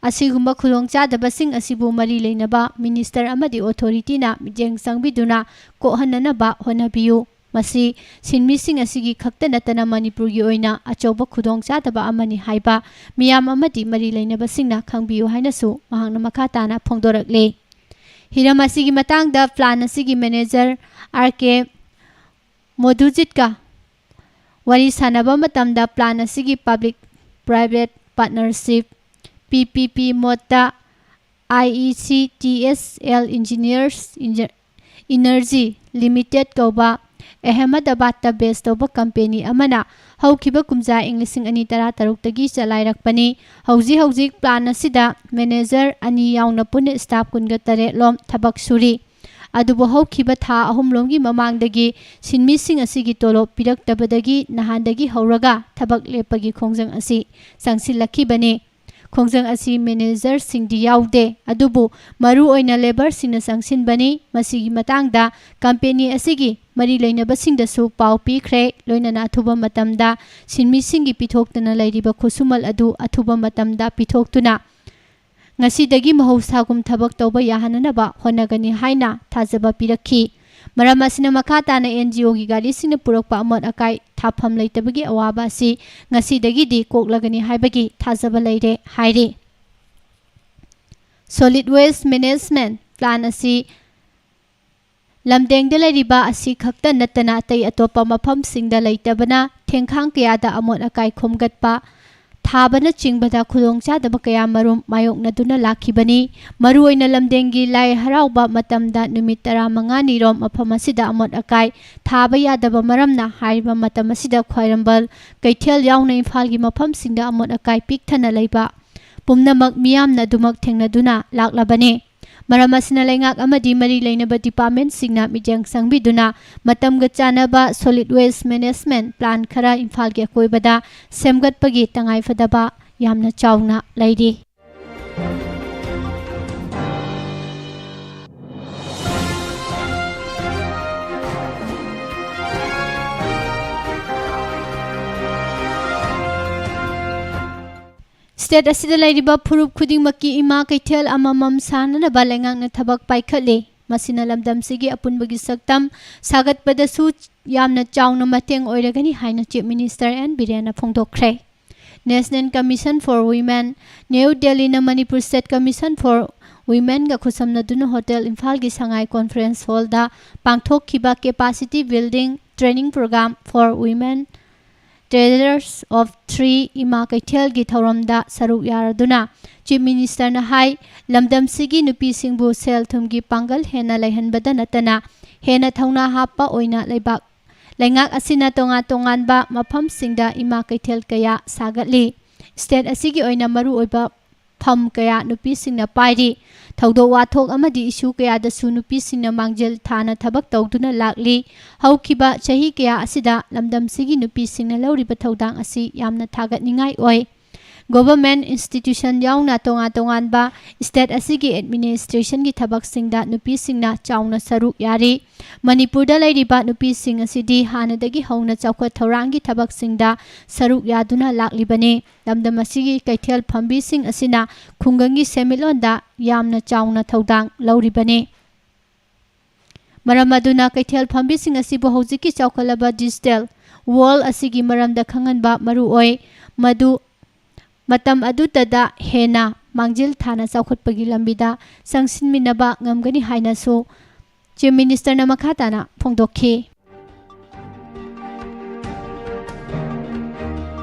ꯑꯁꯤꯒꯨꯝꯕ ꯈꯨꯗꯣꯡꯆꯥꯗꯕꯁꯤꯡ ꯑꯁꯤꯕꯨ ꯃꯔꯤ ꯂꯩꯅꯕ minister ꯑꯃꯗꯤ authorityꯅ ꯃꯤꯠꯌꯦꯡ ꯆꯪꯕꯤꯗꯨꯅ ꯀꯣꯛꯍꯟꯅꯅꯕ ꯍꯣꯠꯅꯕꯤꯌꯨ꯫ ꯃꯁꯤ ꯁꯤꯟꯃꯤꯁꯤꯡ ꯑꯁꯤꯒꯤ ꯈꯛꯇ ꯅꯠꯇꯅ ꯃꯅꯤꯄꯨꯔꯒꯤ ꯑꯣꯏꯅ ꯑꯆꯧꯕ ꯈꯨꯗꯣꯡꯆꯥꯗꯕ ꯑꯃꯅꯤ ꯍꯥꯏꯕ ꯃꯤꯌꯥꯝ ꯑꯃꯗꯤ ꯃꯔꯤ ꯂꯩꯅꯕꯁꯤꯡꯅ ꯈꯪꯕꯤꯌꯨ ꯍꯥꯏꯅꯁꯨ ꯃꯍꯥꯛꯅ ꯃꯈꯥ ꯇꯥꯅ ꯐꯣꯡꯗꯣꯔꯛꯂꯤ꯫ ꯍꯤꯔꯝ ꯑꯁꯤꯒꯤ ꯃꯇꯥꯡꯗ plant ꯑꯁꯤꯒꯤ manager R K ꯃꯣꯗꯨꯖꯤꯠꯀ ꯋꯥꯔꯤ ꯁꯥꯟꯅꯕ ꯃꯇꯝꯗ plan ꯑꯁꯤꯒꯤ Public Private Partnership, P P P, ꯃꯣꯠꯇ I E C T S L Engineers Engi-, Energy Limited ꯀꯧꯕ ꯑꯍꯃꯗꯕꯥꯗꯇ base ꯇꯧꯕ company ꯑꯃꯅ ꯍꯧꯈꯤꯕ ꯀꯨꯝꯖꯥ ꯏꯪ ꯂꯤꯁꯤꯡ ꯑꯅꯤ ꯇꯔꯥ ꯇꯔꯨꯛꯇꯒꯤ ꯆꯂꯥꯏꯔꯛꯄꯅꯤ꯫ ꯍꯧꯖꯤꯛ ꯍꯧꯖꯤꯛ plan ꯑꯁꯤꯗ manager ꯑꯅꯤ ꯌꯥꯎꯅ ꯄꯨꯟꯅ staff ꯀꯨꯟꯒ ꯇꯔꯦꯠ ꯂꯣꯝ ꯊꯕꯛ ꯁꯨꯔꯤ꯫ ꯑꯗꯨꯕꯨ ꯍꯧꯈꯤꯕ ꯊꯥ ꯑꯍꯨꯝ ꯂꯣꯝꯒꯤ ꯃꯃꯥꯡꯗꯒꯤ ꯁꯤꯟꯃꯤꯁꯤꯡ ꯑꯁꯤꯒꯤ ꯇꯣꯂꯣꯞ ꯄꯤꯔꯛꯇꯕꯗꯒꯤ ꯅꯍꯥꯟꯗꯒꯤ ꯍꯧꯔꯒ ꯊꯕꯛ ꯂꯦꯞꯄꯒꯤ ꯈꯣꯡꯖꯪ ꯑꯁꯤ ꯆꯪꯁꯤꯜꯂꯛꯈꯤꯕꯅꯤ꯫ ꯈꯣꯡꯖꯪ ꯑꯁꯤ managerꯁꯤꯡꯗꯤ ꯌꯥꯎꯗꯦ, ꯑꯗꯨꯕꯨ ꯃꯔꯨ ꯑꯣꯏꯅ labourꯁꯤꯡꯅ ꯆꯪꯁꯤꯟꯕꯅꯤ꯫ ꯃꯁꯤꯒꯤ ꯃꯇꯥꯡꯗ company ꯑꯁꯤꯒꯤ ꯃꯔꯤ ꯂꯩꯅꯕꯁꯤꯡꯗꯁꯨ ꯄꯥꯎ ꯄꯤꯈ꯭ꯔꯦ, ꯂꯣꯏꯅꯅ ꯑꯊꯨꯕ ꯃꯇꯝꯗ ꯁꯤꯟꯃꯤꯁꯤꯡꯒꯤ ꯄꯤꯊꯣꯛꯇꯅ ꯂꯩꯔꯤꯕ ꯈꯨꯠꯁꯨꯃꯜ ꯑꯗꯨ ꯑꯊꯨꯕ ꯃꯇꯝꯗ ꯄꯤꯊꯣꯛꯇꯨꯅ ꯉꯁꯤꯗꯒꯤ ꯃꯍꯧꯁꯥꯒꯨꯝ ꯊꯕꯛ ꯇꯧꯕ ꯌꯥꯍꯟꯅꯅꯕ ꯍꯣꯠꯅꯒꯅꯤ ꯍꯥꯏꯅ ꯊꯥꯖꯕ ꯄꯤꯔꯛꯈꯤ꯫ ꯃꯔꯝ ꯑꯁꯤꯅ ꯃꯈꯥ ꯇꯥꯅ N G Oꯒꯤ ꯒꯥꯔꯤꯁꯤꯡꯅ ꯄꯨꯔꯛꯄ ꯑꯃꯣꯠ ꯑꯀꯥꯏ ꯊꯥꯐꯝ ꯂꯩꯇꯕꯒꯤ ꯑꯋꯥꯕ ꯑꯁꯤ ꯉꯁꯤꯗꯒꯤꯗꯤ ꯀꯣꯛꯂꯒꯅꯤ ꯍꯥꯏꯕꯒꯤ ꯊꯥꯖꯕ ꯂꯩꯔꯦ ꯍꯥꯏꯔꯤ꯫ Solid Waste Management Plan ꯑꯁꯤ ꯂꯝꯗꯦꯡꯗ ꯂꯩꯔꯤꯕ ꯑꯁꯤ ꯈꯛꯇ ꯅꯠꯇꯅ ꯑꯇꯩ ꯑꯇꯣꯞꯄ ꯃꯐꯝꯁꯤꯡꯗ ꯂꯩꯇꯕꯅ ꯊꯦꯡꯈꯥꯡ ꯀꯌꯥꯗ ꯑꯃꯣꯠ ꯑꯀꯥꯏ ꯈꯣꯝꯒꯠꯄ, ꯊꯥꯕꯅꯆꯤꯡꯕꯗ ꯈꯨꯗꯣꯡꯆꯥꯗꯕ ꯀꯌꯥ ꯃꯔꯨꯝ ꯃꯥꯌꯣꯛꯅꯗꯨꯅ ꯂꯥꯛꯈꯤꯕꯅꯤ꯫ ꯃꯔꯨꯑꯣꯏꯅ ꯂꯝꯗꯦꯡꯒꯤ ꯂꯥꯏ ꯍꯔꯥꯎꯕ ꯃꯇꯝꯗ ꯅꯨꯃꯤꯠ ꯇꯔꯥꯃꯉꯥꯅꯤꯔꯣꯝ ꯃꯐꯝ ꯑꯁꯤꯗ ꯑꯃꯣꯠ ꯑꯀꯥꯏ ꯊꯥꯕ ꯌꯥꯗꯕ ꯃꯔꯝꯅ ꯍꯥꯏꯔꯤꯕ ꯃꯇꯝ ꯑꯁꯤꯗ ꯈ꯭ꯋꯥꯏꯔꯝꯕꯟ, ꯀꯩꯊꯦꯜ ꯌꯥꯎꯅ ꯏꯝꯐꯥꯜꯒꯤ ꯃꯐꯝꯁꯤꯡꯗ ꯑꯃꯣꯠ ꯑꯀꯥꯏ ꯄꯤꯛ ꯊꯟꯅ ꯂꯩꯕ ꯄꯨꯝꯅꯃꯛ ꯃꯤꯌꯥꯝꯅ ꯑꯗꯨꯃꯛ ꯊꯦꯡꯅꯗꯨꯅ ꯂꯥꯛꯂꯕꯅꯤ꯫ ꯃꯔꯝ ꯑꯁꯤꯅ ꯂꯩꯉꯥꯛ ꯑꯃꯗꯤ ꯃꯔꯤ ꯂꯩꯅꯕ departmentꯁꯤꯡꯅ ꯃꯤꯠꯌꯦꯡ ꯆꯪꯕꯤꯗꯨꯅ ꯃꯇꯝꯒ ꯆꯥꯟꯅꯕ Solid Waste Management Plan ꯈꯔ ꯏꯝꯐꯥꯜꯒꯤ ꯑꯀꯣꯏꯕꯗ ꯁꯦꯝꯒꯠꯄꯒꯤ ꯇꯉꯥꯏꯐꯗꯕ ꯌꯥꯝꯅ ꯆꯥꯎꯅ ꯂꯩꯔꯤ꯫ State ꯑꯁꯤꯗ ꯂꯩꯔꯤꯕ ꯐꯨꯔꯨꯞ ꯈꯨꯗꯤꯡꯃꯛꯀꯤ ꯏꯃꯥ ꯀꯩꯊꯦꯜ ꯑꯃꯃꯝ ꯁꯥꯅꯅꯕ ꯂꯩꯉꯥꯛꯅ ꯊꯕꯛ ꯄꯥꯏꯈꯠꯂꯤ꯫ ꯃꯁꯤꯅ ꯂꯝꯗꯝꯁꯤꯒꯤ ꯑꯄꯨꯟꯕꯒꯤ ꯁꯛꯇꯝ ꯁꯥꯒꯠꯄꯗꯁꯨ ꯌꯥꯝꯅ ꯆꯥꯎꯅ ꯃꯇꯦꯡ ꯑꯣꯏꯔꯒꯅꯤ ꯍꯥꯏꯅ Chief Minister N ꯕꯤꯔꯦꯟꯅ ꯐꯣꯡꯗꯣꯛꯈ꯭ꯔꯦ꯫ National Commission for Women, New Delhiꯅ Manipur State Commission for Womenꯒ ꯈꯨꯠꯁꯝꯅꯗꯨꯅ Hotel ꯏꯝꯐꯥꯜꯒꯤ ꯁꯉꯥꯏ Conference Hallꯗ ꯄꯥꯡꯊꯣꯛꯈꯤꯕ Capacity Building Training Program for Women Traders of Three ꯏꯃꯥ ꯀꯩꯊꯦꯜꯒꯤ ꯊꯧꯔꯝꯗ ꯁꯔꯨꯛ ꯌꯥꯔꯗꯨꯅ Chief Ministerꯅ ꯍꯥꯏ, ꯂꯝꯗꯝꯁꯤꯒꯤ ꯅꯨꯄꯤꯁꯤꯡꯕꯨ ꯁꯦꯜ ꯊꯨꯝꯒꯤ ꯄꯥꯡꯒꯜ ꯍꯦꯟꯅ ꯂꯩꯍꯟꯕꯗ ꯅꯠꯇꯅ ꯍꯦꯟꯅ ꯊꯧꯅꯥ ꯍꯥꯞꯄ ꯑꯣꯏꯅ ꯂꯩꯕꯥꯛ, ꯂꯩꯉꯥꯛ ꯑꯁꯤꯅ ꯇꯣꯉꯥꯟ ꯇꯣꯉꯥꯟꯕ ꯃꯐꯝꯁꯤꯡꯗ ꯏꯃꯥ ꯀꯩꯊꯦꯜ ꯀꯌꯥ ꯁꯥꯒꯠꯂꯤ꯫ State ꯑꯁꯤꯒꯤ ꯑꯣꯏꯅ ꯃꯔꯨꯑꯣꯏꯕ ꯐꯝ ꯀꯌꯥ ꯅꯨꯄꯤꯁꯤꯡꯅ ꯄꯥꯏꯔꯤ꯫ ꯊꯧꯗꯣꯛ ꯋꯥꯊꯣꯛ ꯑꯃꯗꯤ issue ꯀꯌꯥꯗꯁꯨ ꯅꯨꯄꯤꯁꯤꯡꯅ ꯃꯥꯡꯖꯤꯜ ꯊꯥꯅ ꯊꯕꯛ ꯇꯧꯗꯨꯅ ꯂꯥꯛꯂꯤ꯫ ꯍꯧꯈꯤꯕ ꯆꯍꯤ ꯀꯌꯥ ꯑꯁꯤꯗ ꯂꯝꯗꯝꯁꯤꯒꯤ ꯅꯨꯄꯤꯁꯤꯡꯅ ꯂꯧꯔꯤꯕ ꯊꯧꯗꯥꯡ ꯑꯁꯤ ꯌꯥꯝꯅ ꯊꯥꯒꯠꯅꯤꯡꯉꯥꯏ ꯑꯣꯏ꯫ Government institution ꯌꯥꯎꯅ ꯇꯣꯉꯥꯟ ꯇꯣꯉꯥꯟꯕ state ꯑꯁꯤꯒꯤ administrationꯒꯤ ꯊꯕꯛꯁꯤꯡꯗ ꯅꯨꯄꯤꯁꯤꯡꯅ ꯆꯥꯎꯅ ꯁꯔꯨꯛ ꯌꯥꯔꯤ꯫ ꯃꯅꯤꯄꯨꯔꯗ ꯂꯩꯔꯤꯕ ꯅꯨꯄꯤꯁꯤꯡ ꯑꯁꯤꯗꯤ ꯍꯥꯟꯅꯗꯒꯤ ꯍꯧꯅ ꯆꯥꯎꯈꯠ ꯊꯧꯔꯥꯡꯒꯤ ꯊꯕꯛꯁꯤꯡꯗ ꯁꯔꯨꯛ ꯌꯥꯗꯨꯅ ꯂꯥꯛꯂꯤꯕꯅꯤ꯫ ꯂꯝꯗꯝ ꯑꯁꯤꯒꯤ ꯀꯩꯊꯦꯜ ꯐꯝꯕꯤꯁꯤꯡ ꯑꯁꯤꯅ ꯈꯨꯡꯒꯪꯒꯤ ꯁꯦꯟꯃꯤꯠꯂꯣꯟꯗ ꯌꯥꯝꯅ ꯆꯥꯎꯅ ꯊꯧꯗꯥꯡ ꯂꯧꯔꯤꯕꯅꯤ꯫ ꯃꯔꯝ ꯑꯗꯨꯅ ꯀꯩꯊꯦꯜ ꯐꯝꯕꯤꯁꯤꯡ ꯑꯁꯤꯕꯨ ꯍꯧꯖꯤꯛꯀꯤ ꯆꯥꯎꯈꯠꯂꯕ digital world ꯑꯁꯤꯒꯤ ꯃꯔꯝꯗ ꯈꯪꯍꯟꯕ ꯃꯔꯨ ꯑꯣꯏ꯫ ꯃꯗꯨ ꯃꯇꯝ ꯑꯗꯨꯇꯗ ꯍꯦꯟꯅ ꯃꯥꯡꯖꯤꯜ ꯊꯥꯅ ꯆꯥꯎꯈꯠꯄꯒꯤ ꯂꯝꯕꯤꯗ ꯆꯪꯁꯤꯟꯃꯤꯟꯅꯕ ꯉꯝꯒꯅꯤ ꯍꯥꯏꯅꯁꯨ Chief Ministerꯅ ꯃꯈꯥ ꯇꯥꯅ ꯐꯣꯡꯗꯣꯛꯈꯤ꯫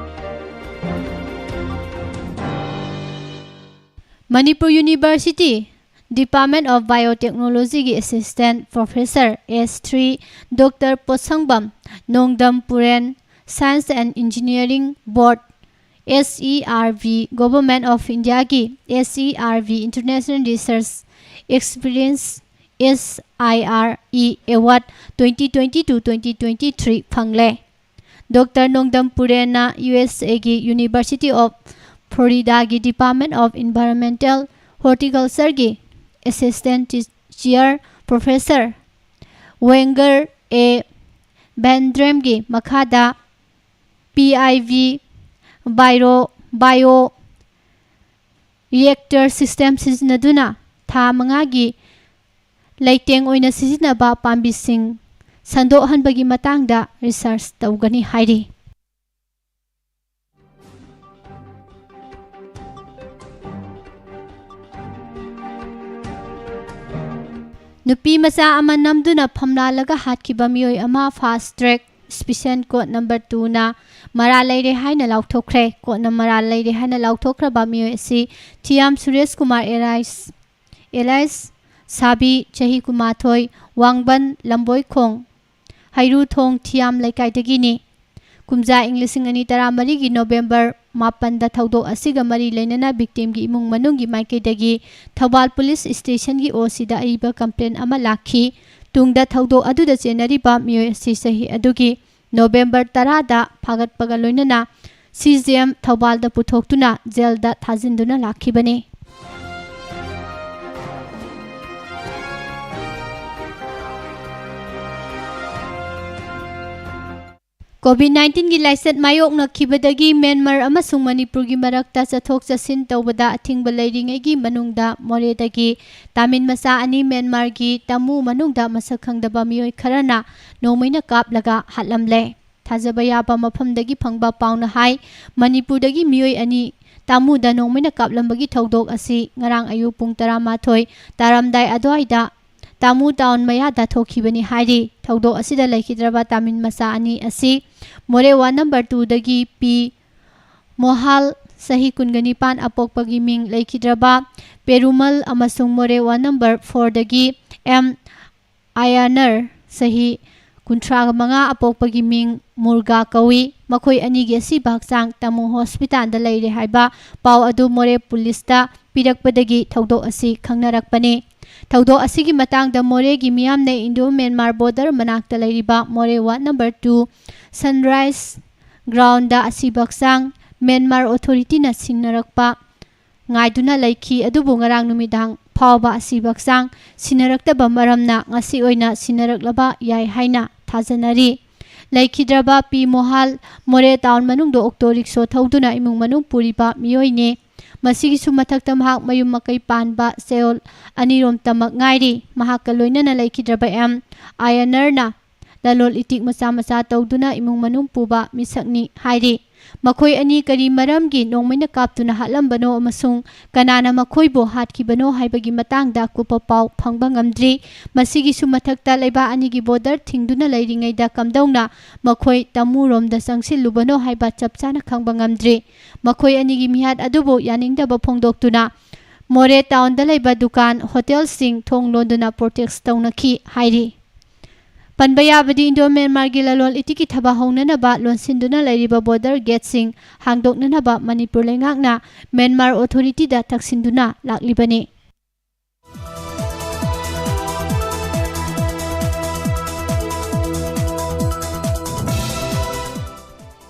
Manipur University Department of Biotechnologyꯒꯤ Assistant Professor S three Doctor ꯄꯣꯠꯁꯪꯕꯝ ꯅꯣꯡꯗꯝ ꯄꯨꯔꯦꯟ, Science and Engineering Board, S E R V, Government of Indiaꯒꯤ S E R V International Research Experience, S I R E Award twenty twenty-two twenty twenty-three ꯐꯪꯂꯦ꯫ Doctor ꯅꯣꯡꯗꯝ ꯄꯨꯔꯦꯟꯅ U S Aꯒꯤ University of Floridaꯒꯤ Department of Environmental Horticultureꯒꯤ Assistant Chair Professor, Wenger A Van Dremꯒꯤ ꯃꯈꯥꯗ P I V bio, bio reactor system ꯁꯤꯖꯤꯟꯅꯗꯨꯅ ꯊꯥ ꯃꯉꯥꯒꯤ ꯂꯩꯇꯦꯡ ꯑꯣꯏꯅ ꯁꯤꯖꯤꯟꯅꯕ ꯄꯥꯝꯕꯤꯁꯤꯡ ꯁꯟꯗꯣꯛꯍꯟꯕꯒꯤ ꯃꯇꯥꯡꯗ research ꯇꯧꯒꯅꯤ ꯍꯥꯏꯔꯤ꯫ ꯅꯨꯄꯤ ꯃꯆꯥ ꯑꯃ ꯅꯝꯗꯨꯅ ꯐꯝꯂꯥꯜꯂꯒ ꯍꯥꯠꯈꯤꯕ ꯃꯤꯑꯣꯏ ꯑꯃ fast track ꯁ꯭ꯄꯤꯁꯦꯟ ꯀꯣꯗ ꯅꯝꯕꯔ ꯇꯨꯅ ꯃꯔꯥꯜ ꯂꯩꯔꯦ ꯍꯥꯏꯅ ꯂꯥꯎꯊꯣꯛꯈ꯭ꯔꯦ꯫ ꯀꯣꯗꯅ ꯃꯔꯥꯜ ꯂꯩꯔꯦ ꯍꯥꯏꯅ ꯂꯥꯎꯊꯣꯛꯈ꯭ꯔꯕ ꯃꯤꯑꯣꯏ ꯑꯁꯤ ꯊꯤꯌꯥꯝ ꯁꯨꯔꯦꯁ ꯀꯨꯃꯥꯔ ꯑꯦꯂꯥꯏꯁ, ꯑꯦꯂꯥꯏꯁ ꯁꯥꯕꯤ, ꯆꯍꯤ ꯀꯨꯟꯃꯥꯊꯣꯏ, ꯋꯥꯡꯕꯟ ꯂꯝꯕꯣꯏꯈꯣꯡ, ꯍꯩꯔꯨꯊꯣꯡ ꯊꯤꯌꯥꯝ ꯂꯩꯀꯥꯏꯗꯒꯤꯅꯤ꯫ ꯀꯨꯝꯖꯥ ꯏꯪ ꯂꯤꯁꯤꯡ ꯑꯅꯤ ꯇꯔꯥꯃꯔꯤꯒꯤ ꯅꯣꯕꯦꯝꯕꯔ ꯃꯥꯄꯟꯗ ꯊꯧꯗꯣꯛ ꯑꯁꯤꯒ ꯃꯔꯤ ꯂꯩꯅꯅ ꯚꯤꯛꯇꯤꯝꯒꯤ ꯏꯃꯨꯡ ꯃꯅꯨꯡꯒꯤ ꯃꯥꯏꯀꯩꯗꯒꯤ ꯊꯧꯕꯥꯜ ꯄꯨꯂꯤꯁ ꯁ꯭ꯇꯦꯁꯟꯒꯤ ꯑꯣ ꯁꯤꯗ ꯑꯏꯕ ꯀꯝꯄ꯭ꯂꯦꯟ ꯑꯃ ꯂꯥꯛꯈꯤ꯫ ꯇꯨꯡꯗ ꯊꯧꯗꯣꯛ ꯑꯗꯨꯗ ꯆꯦꯟꯅꯔꯤꯕ ꯃꯤꯑꯣꯏ ꯑꯁꯤ ꯆꯍꯤ ꯑꯗꯨꯒꯤ ꯅꯣꯕꯦꯝꯕꯔ ꯇꯔꯥꯗ ꯐꯥꯒꯠꯄꯒ ꯂꯣꯏꯅꯅ ꯁꯤ ꯖꯤ ꯑꯦꯝ ꯊꯧꯕꯥꯜꯗ ꯄꯨꯊꯣꯛꯇꯨꯅ ꯖꯦꯜꯗ ꯊꯥꯖꯤꯟꯗꯨꯅ ꯂꯥꯛꯈꯤꯕꯅꯤ꯫ ꯀꯣꯚꯤꯗ ꯅꯥꯏꯟꯇꯤꯟꯒꯤ ꯂꯥꯏꯆꯠ ꯃꯥꯌꯣꯛꯅꯈꯤꯕꯗꯒꯤ ꯃ꯭ꯌꯥꯟꯃꯥꯔ ꯑꯃꯁꯨꯡ ꯃꯅꯤꯄꯨꯔꯒꯤ ꯃꯔꯛꯇ ꯆꯠꯊꯣꯛ ꯆꯠꯁꯤꯟ ꯇꯧꯕꯗ ꯑꯊꯤꯡꯕ ꯂꯩꯔꯤꯉꯩꯒꯤ ꯃꯅꯨꯡꯗ ꯃꯣꯔꯦꯗꯒꯤ ꯇꯥꯃꯤꯜ ꯃꯆꯥ ꯑꯅꯤ ꯃ꯭ꯌꯥꯟꯃꯥꯔꯒꯤ ꯇꯥꯃꯨ ꯃꯅꯨꯡꯗ ꯃꯁꯛ ꯈꯪꯗꯕ ꯃꯤꯑꯣꯏ ꯈꯔꯅ ꯅꯣꯡꯃꯩꯅ ꯀꯥꯞꯂꯒ ꯍꯥꯠꯂꯝꯂꯦ꯫ ꯊꯥꯖꯕ ꯌꯥꯕ ꯃꯐꯝꯗꯒꯤ ꯐꯪꯕ ꯄꯥꯎꯅ ꯍꯥꯏ, ꯃꯅꯤꯄꯨꯔꯗꯒꯤ ꯃꯤꯑꯣꯏ ꯑꯅꯤ ꯇꯥꯃꯨꯗ ꯅꯣꯡꯃꯩꯅ ꯀꯥꯞꯂꯝꯕꯒꯤ ꯊꯧꯗꯣꯛ ꯑꯁꯤ ꯉꯔꯥꯡ ꯑꯌꯨꯛ ꯄꯨꯡ ꯇꯔꯥꯃꯥꯊꯣꯏ ꯇꯥꯔꯝꯗꯥꯏ ꯑꯗꯨꯋꯥꯏꯗ ꯇꯥꯃꯨ ꯇꯥꯎꯟ ꯃꯌꯥꯗ ꯊꯣꯛꯈꯤꯕꯅꯤ ꯍꯥꯏꯔꯤ꯫ ꯊꯧꯗꯣꯛ ꯑꯁꯤꯗ ꯂꯩꯈꯤꯗ꯭ꯔꯕ ꯇꯥꯃꯤꯜ ꯃꯆꯥ ꯑꯅꯤ ꯑꯁꯤ ꯃꯣꯔꯦ ꯋꯥꯔꯗ ꯅꯝꯕꯔ ꯇꯨꯗꯒꯤ ꯄꯤ ꯃꯣꯍꯥꯜ, ꯆꯍꯤ ꯀꯨꯟꯒ ꯅꯤꯄꯥꯟ, ꯑꯄꯣꯛꯄꯒꯤ ꯃꯤꯡ ꯂꯩꯈꯤꯗ꯭ꯔꯕ ꯄꯦꯔꯨꯃꯜ, ꯑꯃꯁꯨꯡ ꯃꯣꯔꯦ ꯋꯥꯔꯗ ꯅꯝꯕꯔ ꯐꯣꯔꯗꯒꯤ ꯑꯦꯝ ꯑꯥꯌꯥꯅꯔ, ꯆꯍꯤ ꯀꯨꯟꯊ꯭ꯔꯥꯒ ꯃꯉꯥ, ꯑꯄꯣꯛꯄꯒꯤ ꯃꯤꯡ ꯃꯨꯔꯒꯥ ꯀꯧꯏ꯫ ꯃꯈꯣꯏ ꯑꯅꯤꯒꯤ ꯑꯁꯤꯕ ꯍꯛꯆꯥꯡ ꯇꯥꯃꯨ ꯍꯣꯁꯄꯤꯇꯥꯜꯗ ꯂꯩꯔꯦ ꯍꯥꯏꯕ ꯄꯥꯎ ꯑꯗꯨ ꯃꯣꯔꯦ ꯄꯨꯂꯤꯁꯇ ꯄꯤꯔꯛꯄꯗꯒꯤ ꯊꯧꯗꯣꯛ ꯑꯁꯤ ꯈꯪꯅꯔꯛꯄꯅꯤ꯫ ꯊꯧꯗꯣꯛ ꯑꯁꯤꯒꯤ ꯃꯇꯥꯡꯗ ꯃꯣꯔꯦꯒꯤ ꯃꯤꯌꯥꯝꯅ ꯏꯟꯗꯣ ꯃ꯭ꯌꯥꯟꯃꯥꯔ ꯕꯣꯔꯗꯔ ꯃꯅꯥꯛꯇ ꯂꯩꯔꯤꯕ Moreh ward number two sunrise ground ꯑꯁꯤꯕ ꯍꯛꯆꯥꯡ ꯃ꯭ꯌꯥꯟꯃꯥꯔ ꯑꯣꯊꯣꯔꯤꯇꯤꯅ ꯁꯤꯟꯅꯔꯛꯄ ꯉꯥꯏꯗꯨꯅ ꯂꯩꯈꯤ꯫ ꯑꯗꯨꯕꯨ ꯉꯔꯥꯡ ꯅꯨꯃꯤꯗꯥꯡ ꯐꯥꯎꯕ ꯑꯁꯤꯕ ꯍꯛꯆꯥꯡ ꯁꯤꯟꯅꯔꯛꯇꯕ ꯃꯔꯝꯅ ꯉꯁꯤ ꯑꯣꯏꯅ ꯁꯤꯟꯅꯔꯛꯂꯕ ꯌꯥꯏ ꯍꯥꯏꯅ ꯊꯥꯖꯅꯔꯤ꯫ ꯂꯩꯈꯤꯗ꯭ꯔꯕ ꯄꯤ ꯃꯣꯍꯥꯜ ꯃꯣꯔꯦ ꯇꯥꯎꯟ ꯃꯅꯨꯡꯗ ꯑꯣꯛꯇꯣ ꯔꯤꯛꯁꯣ ꯊꯧꯗꯨꯅ ꯏꯃꯨꯡ ꯃꯅꯨꯡ ꯄꯨꯔꯤꯕ ꯃꯤꯑꯣꯏꯅꯤ꯫ ꯃꯁꯤꯒꯤꯁꯨ ꯃꯊꯛꯇ ꯃꯍꯥꯛ ꯃꯌꯨꯝ ꯃꯀꯩ ꯄꯥꯟꯕ ꯆꯌꯣꯜ ꯑꯅꯤꯔꯣꯝꯇꯃꯛ ꯉꯥꯏꯔꯤ꯫ ꯃꯍꯥꯛꯀ ꯂꯣꯏꯅꯅ ꯂꯩꯈꯤꯗ꯭ꯔꯕ ꯑꯦꯝ ꯑꯥꯌꯥꯅꯔꯅ ꯂꯂꯣꯜ ꯏꯇꯤꯛ ꯃꯆꯥ ꯃꯆꯥ ꯇꯧꯗꯨꯅ ꯏꯃꯨꯡ ꯃꯅꯨꯡ ꯄꯨꯕ ꯃꯤꯁꯛꯅꯤ ꯍꯥꯏꯔꯤ꯫ ꯃꯈꯣꯏ ꯑꯅꯤ ꯀꯔꯤ ꯃꯔꯝꯒꯤ ꯅꯣꯡꯃꯩꯅ ꯀꯥꯞꯇꯨꯅ ꯍꯥꯠꯂꯝꯕꯅꯣ ꯑꯃꯁꯨꯡ ꯀꯅꯥꯅ ꯃꯈꯣꯏꯕꯨ ꯍꯥꯠꯈꯤꯕꯅꯣ ꯍꯥꯏꯕꯒꯤ ꯃꯇꯥꯡꯗ ꯑꯀꯨꯞꯄ ꯄꯥꯎ ꯐꯪꯕ ꯉꯝꯗ꯭ꯔꯤ꯫ ꯃꯁꯤꯒꯤꯁꯨ ꯃꯊꯛꯇ ꯂꯩꯕꯥꯛ ꯑꯅꯤꯒꯤ ꯕꯣꯔꯗꯔ ꯊꯤꯡꯗꯨꯅ ꯂꯩꯔꯤꯉꯩꯗ ꯀꯝꯗꯧꯅ ꯃꯈꯣꯏ ꯇꯃꯨꯔꯣꯝꯗ ꯆꯪꯁꯤꯜꯂꯨꯕꯅꯣ ꯍꯥꯏꯕ ꯆꯞ ꯆꯥꯅ ꯈꯪꯕ ꯉꯝꯗ꯭ꯔꯤ꯫ ꯃꯈꯣꯏ ꯑꯅꯤꯒꯤ ꯃꯤꯍꯥꯠ ꯑꯗꯨꯕꯨ ꯌꯥꯅꯤꯡꯗꯕ ꯐꯣꯡꯗꯣꯛꯇꯨꯅ ꯃꯣꯔꯦ ꯇꯥꯎꯟꯗ ꯂꯩꯕ ꯗꯨꯀꯥꯟ, ꯍꯣꯇꯦꯜꯁꯤꯡ ꯊꯣꯡ ꯂꯣꯟꯗꯨꯅ ꯄ꯭ꯔꯣꯇꯦꯁ ꯇꯧꯅꯈꯤ ꯍꯥꯏꯔꯤ꯫ ꯄꯟꯕ ꯌꯥꯕꯗꯤ ꯏꯟꯗꯣ ꯃ꯭ꯌꯥꯟꯃꯥꯔꯒꯤ ꯂꯂꯣꯟ ꯏꯇꯤꯛꯀꯤ ꯊꯕꯛ ꯍꯧꯅꯅꯕ ꯂꯣꯟꯁꯤꯟꯗꯨꯅ ꯂꯩꯔꯤꯕ ꯕꯣꯔꯗꯔ ꯒꯦꯠꯁꯤꯡ ꯍꯥꯡꯗꯣꯛꯅꯅꯕ ꯃꯅꯤꯄꯨꯔ ꯂꯩꯉꯥꯛꯅ ꯃ꯭ꯌꯥꯟꯃꯥꯔ ꯑꯣꯊꯣꯔꯤꯇꯤꯗ ꯇꯛꯁꯤꯟꯗꯨꯅ ꯂꯥꯛꯂꯤꯕꯅꯤ꯫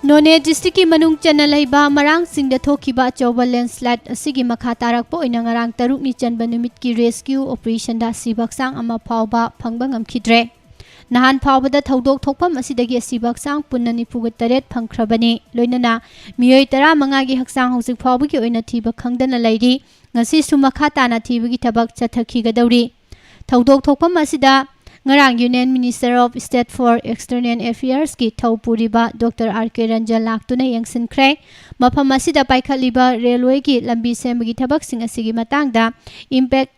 ꯅꯣꯅꯦ ꯗꯤꯁꯇ꯭ꯔꯤꯛꯀꯤ ꯃꯅꯨꯡ ꯆꯟꯅ ꯂꯩꯕ ꯃꯔꯥꯡꯁꯤꯡꯗ ꯊꯣꯛꯈꯤꯕ ꯑꯆꯧꯕ ꯂꯦꯟꯁꯂꯥꯏꯠ ꯑꯁꯤꯒꯤ ꯃꯈꯥ ꯇꯥꯔꯛꯄ ꯑꯣꯏꯅ ꯉꯔꯥꯡ ꯇꯔꯨꯛꯅꯤ ꯆꯟꯕ ꯅꯨꯃꯤꯠꯀꯤ ꯔꯦꯁꯀ꯭ꯌꯨ ꯑꯣꯄꯔꯦꯁꯟꯗ ꯑꯁꯤꯕ ꯍꯛꯆꯥꯡ ꯑꯃ ꯐꯥꯎꯕ ꯐꯪꯕ ꯉꯝꯈꯤꯗ꯭ꯔꯦ꯫ ꯅꯍꯥꯟ ꯐꯥꯎꯕꯗ ꯊꯧꯗꯣꯛ ꯊꯣꯛꯐꯝ ꯑꯁꯤꯗꯒꯤ ꯑꯁꯤꯕ ꯍꯛꯆꯥꯡ ꯄꯨꯟꯅ ꯅꯤꯐꯨꯒ ꯇꯔꯦꯠ ꯐꯪꯈ꯭ꯔꯕꯅꯤ꯫ ꯂꯣꯏꯅꯅ ꯃꯤꯑꯣꯏ ꯇꯔꯥꯃꯉꯥꯒꯤ ꯍꯛꯆꯥꯡ ꯍꯧꯖꯤꯛ ꯐꯥꯎꯕꯒꯤ ꯑꯣꯏꯅ ꯊꯤꯕ ꯈꯪꯗꯅ ꯂꯩꯔꯤ꯫ ꯉꯁꯤꯁꯨ ꯃꯈꯥ ꯇꯥꯅ ꯊꯤꯕꯒꯤ ꯊꯕꯛ ꯆꯠꯊꯈꯤꯒꯗꯧꯔꯤ꯫ ꯊꯧꯗꯣꯛ ꯊꯣꯛꯐꯝ ꯑꯁꯤꯗ ꯉꯔꯥꯡ Union Minister of State for External Affairsꯀꯤ ꯊꯧ ꯄꯨꯔꯤꯕ ꯗꯣꯛꯇꯔ ꯑꯥꯔ ꯀꯦ ꯔꯟꯖꯟ ꯂꯥꯛꯇꯨꯅ ꯌꯦꯡꯁꯤꯟꯈ꯭ꯔꯦ꯫ ꯃꯐꯝ ꯑꯁꯤꯗ ꯄꯥꯏꯈꯠꯂꯤꯕ ꯔꯦꯜꯋꯦꯒꯤ ꯂꯝꯕꯤ ꯁꯦꯝꯕꯒꯤ ꯊꯕꯛꯁꯤꯡ ꯑꯁꯤꯒꯤ ꯃꯇꯥꯡꯗ Impact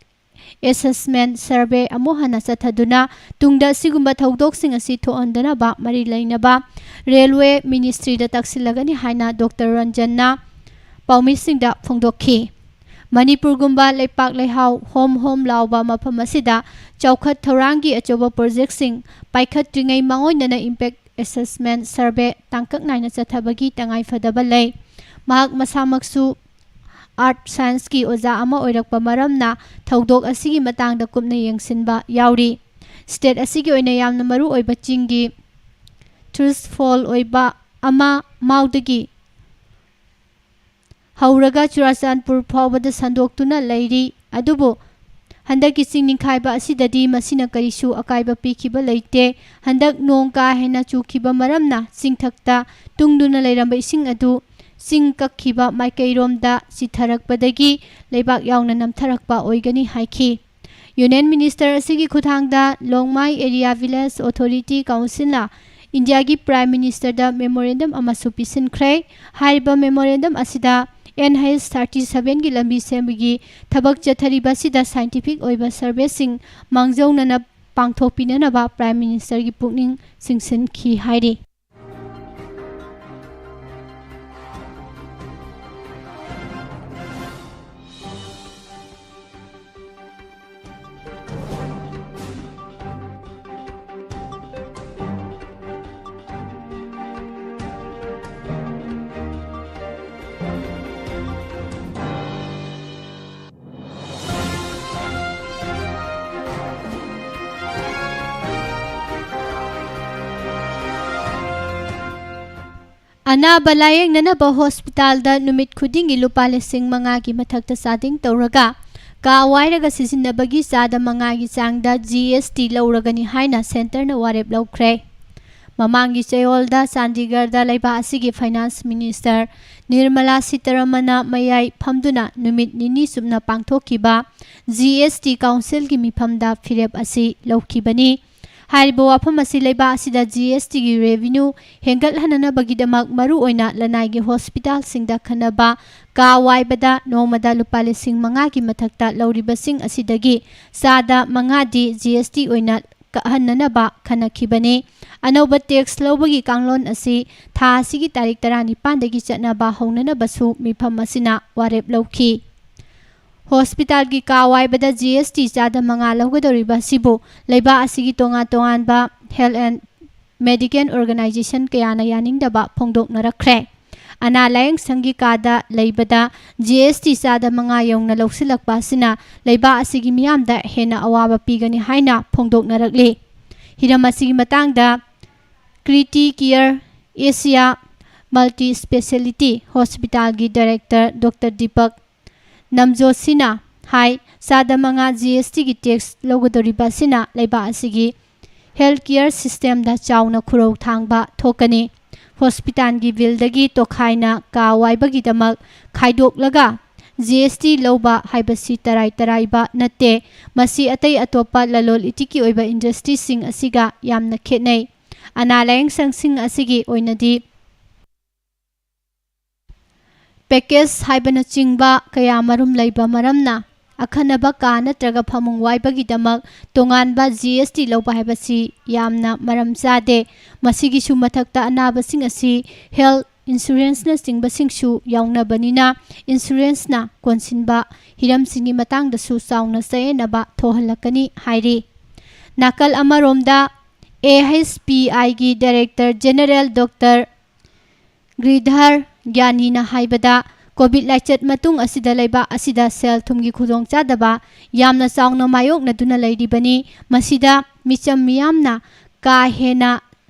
Assessment Survey ꯑꯃꯨꯛ ꯍꯟꯅ ꯆꯠꯊꯗꯨꯅ ꯇꯨꯡꯗ ꯑꯁꯤꯒꯨꯝꯕ ꯊꯧꯗꯣꯛꯁꯤꯡ ꯑꯁꯤ ꯊꯣꯛꯍꯟꯗꯅꯕ ꯃꯔꯤ ꯂꯩꯅꯕ ꯔꯦꯜꯋꯦ ꯃꯤꯅꯤꯁꯇ꯭ꯔꯤꯗ ꯇꯛꯁꯤꯜꯂꯒꯅꯤ ꯍꯥꯏꯅ ꯗꯣꯛꯇꯔ ꯔꯟꯖꯟꯅ ꯄꯥꯎꯃꯤꯁꯤꯡꯗ ꯐꯣꯡꯗꯣꯛꯈꯤ꯫ ꯃꯅꯤꯄꯨꯔꯒꯨꯝꯕ ꯂꯩꯄꯥꯛ ꯂꯩꯍꯥꯎ ꯍꯣꯝ ꯍꯣꯝ ꯂꯥꯎꯕ ꯃꯐꯝ ꯑꯁꯤꯗ ꯆꯥꯎꯈꯠ ꯊꯧꯔꯥꯡꯒꯤ ꯑꯆꯧꯕ ꯄ꯭ꯔꯣꯖꯦꯛꯁꯤꯡ ꯄꯥꯏꯈꯠꯇ꯭ꯔꯤꯉꯩ ꯃꯥꯡꯑꯣꯏꯅꯅ Impact Assessment Survey ꯇꯥꯡꯀꯛ ꯅꯥꯏꯅ ꯆꯠꯊꯕꯒꯤ ꯇꯉꯥꯏꯐꯗꯕ ꯂꯩ꯫ ꯃꯍꯥꯛ ꯃꯁꯥꯃꯛꯁꯨ ꯑꯥꯔꯠ ꯁꯥꯏꯟꯁꯀꯤ ꯑꯣꯖꯥ ꯑꯃ ꯑꯣꯏꯔꯛꯄ ꯃꯔꯝꯅ ꯊꯧꯗꯣꯛ ꯑꯁꯤꯒꯤ ꯃꯇꯥꯡꯗ ꯀꯨꯞꯅ ꯌꯦꯡꯁꯤꯟꯕ ꯌꯥꯎꯔꯤ꯫ ꯁ꯭ꯇꯦꯠ ꯑꯁꯤꯒꯤ ꯑꯣꯏꯅ ꯌꯥꯝꯅ ꯃꯔꯨ ꯑꯣꯏꯕ ꯆꯤꯡꯒꯤ ꯇ꯭ꯔꯨꯁꯐꯣꯜ ꯑꯣꯏꯕ ꯑꯃ ꯃꯥꯎꯗꯒꯤ ꯍꯧꯔꯒ ꯆꯨꯔꯥꯆꯥꯟꯄꯨꯔ ꯐꯥꯎꯕꯗ ꯁꯟꯗꯣꯛꯇꯨꯅ ꯂꯩꯔꯤ꯫ ꯑꯗꯨꯕꯨ ꯍꯟꯗꯛꯀꯤ ꯆꯤꯡ ꯅꯤꯡꯈꯥꯏꯕ ꯑꯁꯤꯗꯗꯤ ꯃꯁꯤꯅ ꯀꯔꯤꯁꯨ ꯑꯀꯥꯏꯕ ꯄꯤꯈꯤꯕ ꯂꯩꯇꯦ꯫ ꯍꯟꯗꯛ ꯅꯣꯡ ꯀꯥ ꯍꯦꯟꯅ ꯆꯨꯈꯤꯕ ꯃꯔꯝꯅ ꯆꯤꯡꯊꯛꯇ ꯇꯨꯡꯗꯨꯅ ꯂꯩꯔꯝꯕ ꯏꯁꯤꯡ ꯑꯗꯨ ꯆꯤꯡ ꯀꯛꯈꯤꯕ ꯃꯥꯏꯀꯩꯔꯣꯝꯗ ꯆꯤꯊꯔꯛꯄꯗꯒꯤ ꯂꯩꯕꯥꯛ ꯌꯥꯎꯅ ꯅꯝꯊꯔꯛꯄ ꯑꯣꯏꯒꯅꯤ ꯍꯥꯏꯈꯤ꯫ Union Minister ꯑꯁꯤꯒꯤ ꯈꯨꯠꯊꯥꯡꯗ ꯂꯣꯡꯃꯥꯏ Area Village Authority Councilꯅ ꯏꯟꯗꯤꯌꯥꯒꯤ Prime Ministerꯗ memorandum ꯑꯃꯁꯨ ꯄꯤꯁꯤꯟꯈ꯭ꯔꯦ꯫ ꯍꯥꯏꯔꯤꯕ memorandum ꯑꯁꯤꯗ N H thirty sevenꯒꯤ ꯂꯝꯕꯤ ꯁꯦꯝꯕꯒꯤ ꯊꯕꯛ ꯆꯠꯊꯔꯤꯕ ꯑꯁꯤꯗ scientific ꯑꯣꯏꯕ surveyꯁꯤꯡ ꯃꯥꯡꯖꯧꯅꯅ ꯄꯥꯡꯊꯣꯛꯄꯤꯅꯅꯕ Prime Ministerꯒꯤ ꯄꯨꯛꯅꯤꯡ ꯆꯤꯡꯁꯤꯟꯈꯤ ꯍꯥꯏꯔꯤ꯫ ꯑꯅꯥꯕ ꯂꯥꯌꯦꯡꯅꯅꯕ hospitalꯗ ꯅꯨꯃꯤꯠ ꯈꯨꯗꯤꯡꯒꯤ ꯂꯨꯄꯥ ꯂꯤꯁꯤꯡ ꯃꯉꯥꯒꯤ ꯃꯊꯛꯇ charging ꯇꯧꯔꯒ ꯀꯥ ꯋꯥꯏꯔꯒ ꯁꯤꯖꯤꯟꯅꯕꯒꯤ ꯆꯥꯗ ꯃꯉꯥꯒꯤ ꯆꯥꯡꯗ G S T ꯂꯧꯔꯒꯅꯤ ꯍꯥꯏꯅ centreꯅ ꯋꯥꯔꯦꯞ ꯂꯧꯈ꯭ꯔꯦ꯫ ꯃꯃꯥꯡꯒꯤ ꯆꯌꯣꯜꯗ ꯆꯥꯟꯗꯤꯒꯔꯗ ꯂꯩꯕꯥꯛ ꯑꯁꯤꯒꯤ Finance Minister ꯅꯤꯔꯃꯂꯥ ꯁꯤꯇꯥꯔꯥꯃꯟꯅ ꯃꯌꯥꯏ ꯐꯝꯗꯨꯅ ꯅꯨꯃꯤꯠ ꯅꯤꯅꯤ ꯆꯨꯞꯅ ꯄꯥꯡꯊꯣꯛꯈꯤꯕ G S T Councilꯒꯤ ꯃꯤꯐꯝꯗ ꯐꯤꯔꯦꯞ ꯑꯁꯤ ꯂꯧꯈꯤꯕꯅꯤ꯫ ꯍꯥꯏꯔꯤꯕ ꯋꯥꯐꯝ ꯑꯁꯤ ꯂꯩꯕꯥꯛ ꯑꯁꯤꯗ G S Tꯒꯤ revenue ꯍꯦꯟꯒꯠꯍꯟꯅꯅꯕꯒꯤꯗꯃꯛ ꯃꯔꯨꯑꯣꯏꯅ ꯂꯅꯥꯏꯒꯤ hospitalꯁꯤꯡꯗ ꯈꯟꯅꯕ ꯀꯥ ꯋꯥꯏꯕꯗ ꯅꯣꯡꯃꯗ ꯂꯨꯄꯥ ꯂꯤꯁꯤꯡ ꯃꯉꯥꯒꯤ ꯃꯊꯛꯇ ꯂꯧꯔꯤꯕꯁꯤꯡ ꯑꯁꯤꯗꯒꯤ ꯆꯥꯗ ꯃꯉꯥꯗꯤ G S T ꯑꯣꯏꯅ ꯀꯛꯍꯟꯅꯅꯕ ꯈꯟꯅꯈꯤꯕꯅꯤ꯫ ꯑꯅꯧꯕ tax ꯂꯧꯕꯒꯤ ꯀꯥꯡꯂꯣꯟ ꯑꯁꯤ ꯊꯥ ꯑꯁꯤꯒꯤ ꯇꯥꯔꯤꯛ ꯇꯔꯥꯅꯤꯄꯥꯟꯗꯒꯤ ꯆꯠꯅꯕ ꯍꯧꯅꯅꯕꯁꯨ ꯃꯤꯐꯝ ꯑꯁꯤꯅ ꯋꯥꯔꯦꯞ ꯂꯧꯈꯤ꯫ Hospitalꯒꯤ ꯀꯥ ꯋꯥꯏꯕꯗ G S T ꯆꯥꯗ ꯃꯉꯥ ꯂꯧꯒꯗꯧꯔꯤꯕ ꯑꯁꯤꯕꯨ ꯂꯩꯕꯥꯛ ꯑꯁꯤꯒꯤ ꯇꯣꯉꯥꯟ ꯇꯣꯉꯥꯟꯕ health and medical organization ꯀꯌꯥꯅ ꯌꯥꯅꯤꯡꯗꯕ ꯐꯣꯡꯗꯣꯛꯅꯔꯛꯈ꯭ꯔꯦ꯫ ꯑꯅꯥ ꯂꯥꯌꯦꯡ ꯁꯪꯒꯤ ꯀꯥꯗ ꯂꯩꯕꯗ G S T ꯆꯥꯗ ꯃꯉꯥ ꯌꯧꯅ ꯂꯧꯁꯤꯜꯂꯛꯄ ꯑꯁꯤꯅ ꯂꯩꯕꯥꯛ ꯑꯁꯤꯒꯤ ꯃꯤꯌꯥꯝꯗ ꯍꯦꯟꯅ ꯑꯋꯥꯕ ꯄꯤꯒꯅꯤ ꯍꯥꯏꯅ ꯐꯣꯡꯗꯣꯛꯅꯔꯛꯂꯤ꯫ ꯍꯤꯔꯝ ꯑꯁꯤꯒꯤ ꯃꯇꯥꯡꯗ Kriti Care Asia Multi Speciality Hospitalꯒꯤ director Doctor Deepak ꯅꯝꯖꯣꯠꯁꯤꯅ ꯍꯥꯏ, ꯆꯥꯗ ꯃꯉꯥ G S Tꯒꯤ tax ꯂꯧꯒꯗꯧꯔꯤꯕ ꯑꯁꯤꯅ ꯂꯩꯕꯥꯛ ꯑꯁꯤꯒꯤ health care systemꯗ ꯆꯥꯎꯅ ꯈꯨꯔꯧ ꯊꯥꯡꯕ ꯊꯣꯛꯀꯅꯤ꯫ Hospitalꯒꯤ billꯗꯒꯤ ꯇꯣꯈꯥꯏꯅ ꯀꯥ ꯋꯥꯏꯕꯒꯤꯗꯃꯛ ꯈꯥꯏꯗꯣꯛꯂꯒ G S T ꯂꯧꯕ ꯍꯥꯏꯕꯁꯤ ꯇꯔꯥꯏ ꯇꯔꯥꯏꯕ ꯅꯠꯇꯦ꯫ ꯃꯁꯤ ꯑꯇꯩ ꯑꯇꯣꯞꯄ ꯂꯂꯣꯜ ꯏꯇꯤꯛꯀꯤ ꯑꯣꯏꯕ industryꯁꯤꯡ ꯑꯁꯤꯒ ꯌꯥꯝꯅ ꯈꯦꯠꯅꯩ꯫ ꯑꯅꯥ ꯂꯥꯌꯦꯡ ꯁꯪꯁꯤꯡ ꯑꯁꯤꯒꯤ ꯑꯣꯏꯅꯗꯤ ꯄꯦꯀꯦꯖ ꯍꯥꯏꯕꯅꯆꯤꯡꯕ ꯀꯌꯥ ꯃꯔꯨꯝ ꯂꯩꯕ ꯃꯔꯝꯅ, ꯑꯈꯟꯅꯕ ꯀꯥ ꯅꯠꯇ꯭ꯔꯒ ꯐꯃꯨꯡ ꯋꯥꯏꯕꯒꯤꯗꯃꯛ ꯇꯣꯉꯥꯟꯕ ꯖꯤ ꯑꯦꯁ ꯇꯤ ꯂꯧꯕ ꯍꯥꯏꯕꯁꯤ ꯌꯥꯝꯅ ꯃꯔꯝ ꯆꯥꯗꯦ꯫ ꯃꯁꯤꯒꯤꯁꯨ ꯃꯊꯛꯇ, ꯑꯅꯥꯕꯁꯤꯡ ꯑꯁꯤ ꯍꯦꯜꯊ ꯏꯟꯁꯨꯔꯦꯟꯁꯅꯆꯤꯡꯕꯁꯤꯡꯁꯨ ꯌꯥꯎꯅꯕꯅꯤꯅ, ꯏꯟꯁꯨꯔꯦꯟꯁꯅ ꯀꯣꯟꯁꯤꯟꯕ ꯍꯤꯔꯝꯁꯤꯡꯒꯤ ꯃꯇꯥꯡꯗꯁꯨ ꯆꯥꯎꯅ ꯆꯌꯦꯠꯅꯕ ꯊꯣꯛꯍꯜꯂꯛꯀꯅꯤ ꯍꯥꯏꯔꯤ꯫ ꯅꯥꯀꯜ ꯑꯃꯔꯣꯝꯗ, ꯑꯦ ꯑꯩꯆ ꯄꯤ ꯑꯥꯏꯒꯤ ꯗꯥꯏꯔꯦꯛꯇꯔ ꯖꯦꯅꯔꯦꯜ ꯗꯣꯛꯇꯔ ꯒ꯭ꯔꯤꯙꯔ ꯒ꯭ꯌꯥꯅꯤꯅ ꯍꯥꯏꯕꯗ, ꯀꯣꯚꯤꯗ ꯂꯥꯏꯆꯠ ꯃꯇꯨꯡ ꯑꯁꯤꯗ ꯂꯩꯕꯥꯛ ꯑꯁꯤꯗ ꯁꯦꯜ ꯊꯨꯝꯒꯤ ꯈꯨꯗꯣꯡꯆꯥꯗꯕ ꯌꯥꯝꯅ ꯆꯥꯎꯅ ꯃꯥꯌꯣꯛꯅꯗꯨꯅ ꯂꯩꯔꯤꯕꯅꯤ꯫ ꯃꯁꯤꯗ ꯃꯤꯆꯝ ꯃꯤꯌꯥꯝꯅ ꯀꯥ ꯍꯦꯟꯅ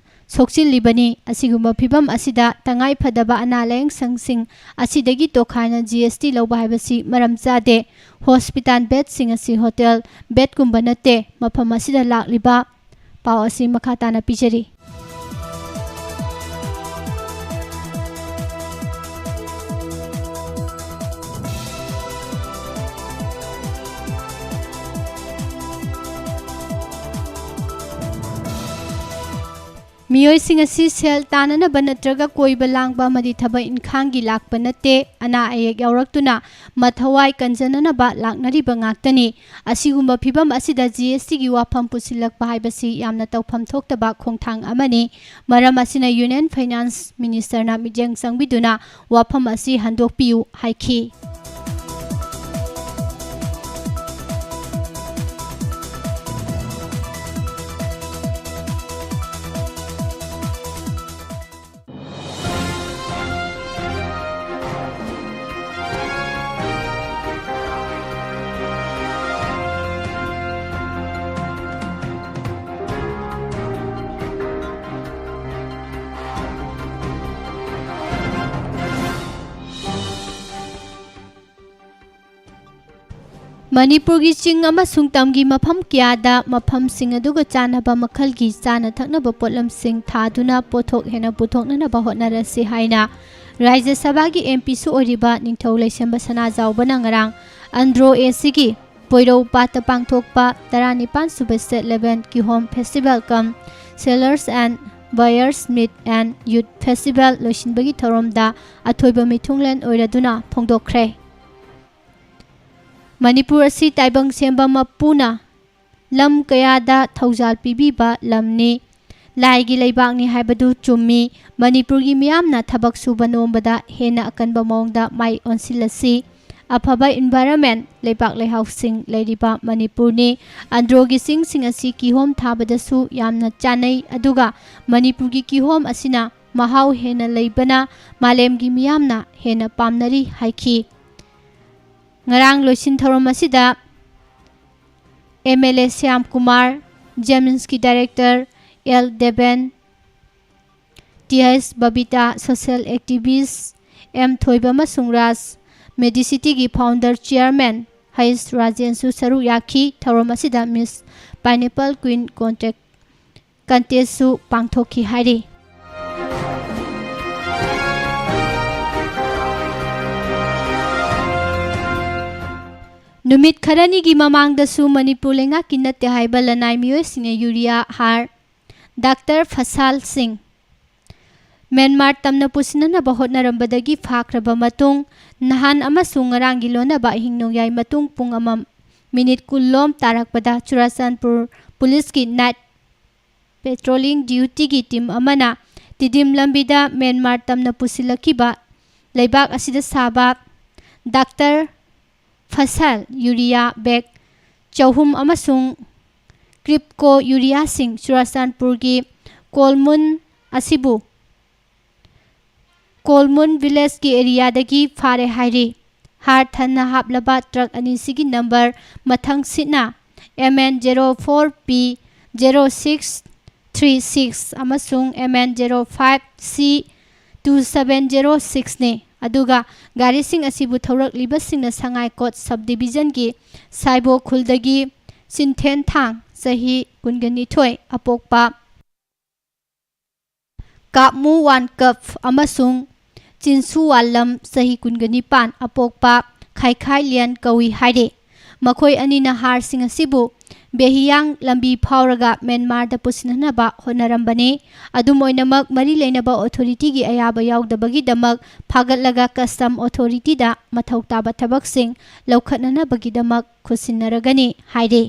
ꯁꯣꯛꯆꯤꯜꯂꯤꯕꯅꯤ꯫ ꯑꯁꯤꯒꯨꯝꯕ ꯐꯤꯚꯝ ꯑꯁꯤꯗ ꯇꯉꯥꯏ ꯐꯗꯕ ꯑꯅꯥ ꯂꯥꯌꯦꯡ ꯁꯪꯁꯤꯡ ꯑꯁꯤꯗꯒꯤ ꯇꯣꯈꯥꯏꯅ ꯖꯤ ꯑꯦꯁ ꯇꯤ ꯂꯧꯕ ꯍꯥꯏꯕꯁꯤ ꯃꯔꯝ ꯆꯥꯗꯦ꯫ ꯍꯣꯁꯄꯤꯇꯥꯜ ꯕꯦꯗꯁꯤꯡ ꯑꯁꯤ ꯍꯣꯇꯦꯜ ꯕꯦꯗꯀꯨꯝꯕ ꯅꯠꯇꯦ꯫ ꯃꯐꯝ ꯑꯁꯤꯗ ꯂꯥꯛꯂꯤꯕ ꯄꯥꯎ ꯑꯁꯤ ꯃꯈꯥ ꯇꯥꯅ ꯄꯤꯖꯔꯤ꯫ ꯃꯤꯑꯣꯏꯁꯤꯡ ꯑꯁꯤ ꯁꯦꯜ ꯇꯥꯅꯅꯕ ꯅꯠꯇ꯭ꯔꯒ ꯀꯣꯏꯕ ꯂꯥꯡꯕ ꯑꯃꯗꯤ ꯊꯕꯛ ꯏꯪꯈꯥꯡꯒꯤ ꯂꯥꯛꯄ ꯅꯠꯇꯦ꯫ ꯑꯅꯥ ꯑꯌꯦꯛ ꯌꯥꯎꯔꯛꯇꯨꯅ ꯃꯊꯧꯋꯥꯏ ꯀꯟꯖꯅꯅꯕ ꯂꯥꯛꯅꯔꯤꯕ ꯉꯥꯛꯇꯅꯤ꯫ ꯑꯁꯤꯒꯨꯝꯕ ꯐꯤꯚꯝ ꯑꯁꯤꯗ ꯖꯤ ꯑꯦꯁ ꯇꯤꯒꯤ ꯋꯥꯐꯝ ꯄꯨꯁꯤꯜꯂꯛꯄ ꯍꯥꯏꯕꯁꯤ ꯌꯥꯝꯅ ꯇꯧꯐꯝ ꯊꯣꯛꯇꯕ ꯈꯣꯡꯊꯥꯡ ꯑꯃꯅꯤ꯫ ꯃꯔꯝ ꯑꯁꯤꯅ ꯌꯨꯅꯤꯌꯟ ꯐꯥꯏꯅꯥꯟꯁ ꯃꯤꯅꯤꯁꯇꯔꯅ ꯃꯤꯠꯌꯦꯡ ꯆꯪꯕꯤꯗꯨꯅ ꯋꯥꯐꯝ ꯑꯁꯤ ꯍꯟꯗꯣꯛꯄꯤꯌꯨ ꯍꯥꯏꯈꯤ꯫ ꯃꯅꯤꯄꯨꯔꯒꯤ ꯆꯤꯡ ꯑꯃꯁꯨꯡ ꯇꯝꯒꯤ ꯃꯐꯝ ꯀꯌꯥꯗ ꯃꯐꯝꯁꯤꯡ ꯑꯗꯨꯒ ꯆꯥꯟꯅꯕ ꯃꯈꯜꯒꯤ ꯆꯥꯅ ꯊꯛꯅꯕ ꯄꯣꯠꯂꯝꯁꯤꯡ ꯊꯥꯗꯨꯅ ꯄꯣꯠꯊꯣꯛ ꯍꯦꯟꯅ ꯄꯨꯊꯣꯛꯅꯅꯕ ꯍꯣꯠꯅꯔꯁꯤ ꯍꯥꯏꯅ ꯔꯥꯖ꯭ꯌ ꯁꯚꯥꯒꯤ ꯑꯦꯝ ꯄꯤꯁꯨ ꯑꯣꯏꯔꯤꯕ ꯅꯤꯡꯊꯧ ꯂꯩꯁꯦꯝꯕ ꯁꯅꯥꯖꯥꯎꯕꯅ ꯉꯔꯥꯡ ꯑꯟꯗ꯭ꯔꯣ ꯑꯦ ꯁꯤꯒꯤ ꯄꯣꯏꯔꯧ ꯄꯥꯠꯇ ꯄꯥꯡꯊꯣꯛꯄ ꯇꯔꯥꯅꯤꯄꯥꯟ ꯁꯨꯕ ꯁ꯭ꯇꯦꯠ ꯂꯦꯚꯦꯜ ꯀꯤꯍꯣꯝ ꯐꯦꯁꯇꯤꯚꯦꯜ ꯀꯝ Sellers and Buyers Meet and Youth Festival ꯂꯣꯏꯁꯤꯟꯕꯒꯤ ꯊꯧꯔꯝꯗ ꯑꯊꯣꯏꯕ ꯃꯤꯊꯨꯡꯂꯦꯟ ꯑꯣꯏꯔꯗꯨꯅ ꯐꯣꯡꯗꯣꯛꯈ꯭ꯔꯦ꯫ ꯃꯅꯤꯄꯨꯔ ꯑꯁꯤ ꯇꯥꯏꯕꯪ ꯁꯦꯝꯕ ꯃꯄꯨꯅ ꯂꯝ ꯀꯌꯥꯗ ꯊꯧꯖꯥꯜ ꯄꯤꯕꯤꯕ ꯂꯝꯅꯤ꯫ ꯂꯥꯏꯒꯤ ꯂꯩꯕꯥꯛꯅꯤ ꯍꯥꯏꯕꯗꯨ ꯆꯨꯝꯃꯤ꯫ ꯃꯅꯤꯄꯨꯔꯒꯤ ꯃꯤꯌꯥꯝꯅ ꯊꯕꯛ ꯁꯨꯕ ꯅꯣꯝꯕꯗ ꯍꯦꯟꯅ ꯑꯀꯟꯕ ꯃꯑꯣꯡꯗ ꯃꯥꯏ ꯑꯣꯟꯁꯤꯜꯂꯁꯤ꯫ ꯑꯐꯕ environment, ꯂꯩꯕꯥꯛ ꯂꯩꯍꯥꯎꯁꯤꯡ ꯂꯩꯔꯤꯕ ꯃꯅꯤꯄꯨꯔꯅꯤ꯫ ꯑꯟꯗ꯭ꯔꯣꯒꯤ ꯆꯤꯡꯁꯤꯡ ꯑꯁꯤ ꯀꯤꯍꯣꯝ ꯊꯥꯕꯗꯁꯨ ꯌꯥꯝꯅ ꯆꯥꯅꯩ, ꯑꯗꯨꯒ ꯃꯅꯤꯄꯨꯔꯒꯤ ꯀꯤꯍꯣꯝ ꯑꯁꯤꯅ ꯃꯍꯥꯎ ꯍꯦꯟꯅ ꯂꯩꯕꯅ ꯃꯥꯂꯦꯝꯒꯤ ꯃꯤꯌꯥꯝꯅ ꯍꯦꯟꯅ ꯄꯥꯝꯅꯔꯤ ꯍꯥꯏꯈꯤ꯫ ꯉꯔꯥꯡ ꯂꯣꯏꯁꯤꯟ ꯊꯧꯔꯝ ꯑꯁꯤꯗ M L A Shyam Kumar, JEMIMSꯀꯤ director L Deben, T H Babita, social activist M ꯊꯣꯏꯕ ꯑꯃꯁꯨꯡ ꯔꯥꯖ, Medicityꯒꯤ founder chairman H ꯔꯥꯖꯦꯟꯁꯨ ꯁꯔꯨꯛ ꯌꯥꯈꯤ꯫ ꯊꯧꯔꯝ ꯑꯁꯤꯗ Miss Pineapple Queen contact contestꯁꯨ ꯄꯥꯡꯊꯣꯛꯈꯤ ꯍꯥꯏꯔꯤ꯫ ꯅꯨꯃꯤꯠ ꯈꯔꯅꯤꯒꯤ ꯃꯃꯥꯡꯗꯁꯨ ꯃꯅꯤꯄꯨꯔ ꯂꯩꯉꯥꯛꯀꯤ ꯅꯠꯇꯦ ꯍꯥꯏꯕ ꯂꯅꯥꯏ ꯃꯤꯑꯣꯏꯁꯤꯡꯅ ꯌꯨꯔꯤꯌꯥ ꯍꯥꯔ, ꯗꯥꯛꯇꯔ ꯐꯁꯥꯜ ꯁꯤꯡ, ꯃ꯭ꯌꯥꯟꯃꯥꯔ ꯇꯝꯅ ꯄꯨꯁꯤꯟꯅꯅꯕ ꯍꯣꯠꯅꯔꯝꯕꯗꯒꯤ ꯐꯥꯈ꯭ꯔꯕ ꯃꯇꯨꯡ, ꯅꯍꯥꯟ ꯑꯃꯁꯨꯡ ꯉꯔꯥꯡꯒꯤ ꯂꯣꯟꯅꯕ ꯑꯍꯤꯡ ꯅꯣꯡꯌꯥꯏ ꯃꯇꯨꯡ ꯄꯨꯡ ꯑꯃ ꯃꯤꯅꯤꯠ ꯀꯨꯟ ꯂꯣꯝ ꯇꯥꯔꯛꯄꯗ ꯆꯨꯔꯥꯆꯥꯟꯄꯨꯔ ꯄꯨꯂꯤꯁꯀꯤ night patrolling dutyꯒꯤ team ꯑꯃꯅ ꯇꯤꯗꯤꯝ ꯂꯝꯕꯤꯗ ꯃ꯭ꯌꯥꯟꯃꯥꯔ ꯇꯝꯅ ꯄꯨꯁꯤꯜꯂꯛꯈꯤꯕ ꯂꯩꯕꯥꯛ ꯑꯁꯤꯗ ꯁꯥꯕ ꯗꯥꯛꯇꯔ ꯐꯁꯥꯜ ꯌꯨꯔꯤꯌꯥ bag ꯆꯍꯨꯝ ꯑꯃꯁꯨꯡ ꯀ꯭ꯔꯤꯞꯀꯣ ꯌꯨꯔꯤꯌꯥꯁꯤꯡ ꯆꯨꯔꯥꯆꯥꯟꯄꯨꯔꯒꯤ ꯀꯣꯜꯃꯨꯟ ꯑꯁꯤꯕꯨ ꯀꯣꯜꯃꯨꯟ villageꯀꯤ areaꯗꯒꯤ ꯐꯥꯔꯦ ꯍꯥꯏꯔꯤ꯫ ꯍꯥꯔ ꯊꯟꯅ ꯍꯥꯞꯂꯕ truck ꯑꯅꯤꯁꯤꯒꯤ number ꯃꯊꯪꯁꯤꯠꯅ M N zero four P zero six three six ꯑꯃꯁꯨꯡ M N zero five C two seven zero sixꯅꯤ꯫ ꯑꯗꯨꯒ ꯒꯥꯔꯤꯁꯤꯡ ꯑꯁꯤꯕꯨ ꯊꯧꯔꯛꯂꯤꯕꯁꯤꯡꯅ ꯁꯉꯥꯏꯀꯣꯠ subdivisionꯒꯤ ꯁꯥꯏꯕꯣ ꯈꯨꯜꯗꯒꯤ ꯆꯤꯟꯊꯦꯟꯊꯥꯡ, ꯆꯍꯤ ꯀꯨꯟꯒ ꯅꯤꯊꯣꯏ, ꯑꯄꯣꯛꯄ ꯀꯥꯞꯃꯨ ꯋꯥꯟꯀꯞ ꯑꯃꯁꯨꯡ ꯆꯤꯟꯁꯨ ꯋꯥꯂꯝ, ꯆꯍꯤ ꯀꯨꯟꯒ ꯅꯤꯄꯥꯟ, ꯑꯄꯣꯛꯄ ꯈꯥꯏꯈꯥꯏ ꯂꯤꯌꯟ ꯀꯧꯏ ꯍꯥꯏꯔꯤ꯫ ꯃꯈꯣꯏ ꯑꯅꯤꯅ ꯍꯥꯔꯁꯤꯡ ꯑꯁꯤꯕꯨ ꯕꯦꯍꯤꯌꯥꯡ ꯂꯝꯕꯤ ꯐꯥꯎꯔꯒ ꯃ꯭ꯌꯥꯟꯃꯥꯔꯗ ꯄꯨꯁꯤꯟꯅꯅꯕ ꯍꯣꯠꯅꯔꯝꯕꯅꯤ꯫ ꯑꯗꯨꯝ ꯑꯣꯏꯅꯃꯛ, ꯃꯔꯤ ꯂꯩꯅꯕ ꯑꯣꯊꯣꯔꯤꯇꯤꯒꯤ ꯑꯌꯥꯕ ꯌꯥꯎꯗꯕꯒꯤꯗꯃꯛ ꯐꯥꯒꯠꯂꯒ ꯀꯁꯇꯝ ꯑꯣꯊꯣꯔꯤꯇꯤꯗ ꯃꯊꯧ ꯇꯥꯕ ꯊꯕꯛꯁꯤꯡ ꯂꯧꯈꯠꯅꯅꯕꯒꯤꯗꯃꯛ ꯈꯨꯠꯁꯤꯟꯅꯔꯒꯅꯤ ꯍꯥꯏꯔꯤ꯫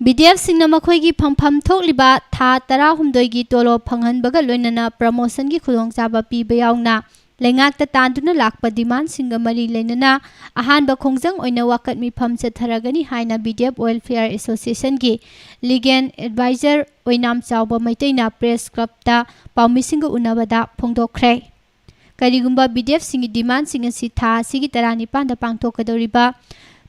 ꯕꯤ ꯗꯤ ꯑꯦꯐꯁꯤꯡꯅ ꯃꯈꯣꯏꯒꯤ ꯐꯪꯐꯝ ꯊꯣꯛꯂꯤꯕ ꯊꯥ ꯇꯔꯥꯍꯨꯝꯗꯣꯏꯒꯤ ꯇꯣꯂꯣꯞ ꯐꯪꯍꯟꯕꯒ ꯂꯣꯏꯅꯅ ꯄ꯭ꯔꯃꯣꯁꯟꯒꯤ ꯈꯨꯗꯣꯡꯆꯥꯕ ꯄꯤꯕ ꯌꯥꯎꯅ ꯂꯩꯉꯥꯛꯇ ꯇꯥꯟꯗꯨꯅ ꯂꯥꯛꯄ ꯗꯤꯃꯥꯟꯁꯤꯡꯒ ꯃꯔꯤ ꯂꯩꯅꯅ ꯑꯍꯥꯟꯕ ꯈꯣꯡꯖꯪ ꯑꯣꯏꯅ ꯋꯥꯀꯠ ꯃꯤꯐꯝ ꯆꯠꯊꯔꯒꯅꯤ ꯍꯥꯏꯅ ꯕꯤ ꯗꯤ ꯑꯦꯐ ꯋꯦꯜꯐꯤꯌꯔ ꯑꯦꯁꯣꯁꯤꯌꯦꯁꯟꯒꯤ ꯂꯤꯒꯦꯜ ꯑꯦꯗꯚꯥꯏꯖꯔ ꯑꯣꯏꯅꯥꯝ ꯆꯥꯎꯕ ꯃꯩꯇꯩꯅ ꯄ꯭ꯔꯦꯁ ꯀ꯭ꯂꯕꯇ ꯄꯥꯎꯃꯤꯁꯤꯡꯒ ꯎꯅꯕꯗ ꯐꯣꯡꯗꯣꯛꯈ꯭ꯔꯦ꯫ ꯀꯔꯤꯒꯨꯝꯕ ꯕꯤ ꯗꯤ ꯑꯦꯐꯁꯤꯡꯒꯤ ꯗꯤꯃꯥꯟꯁꯤꯡ ꯑꯁꯤ ꯊꯥ ꯑꯁꯤꯒꯤ ꯇꯔꯥꯅꯤꯄꯥꯟꯗ ꯄꯥꯡꯊꯣꯛꯀꯗꯧꯔꯤꯕ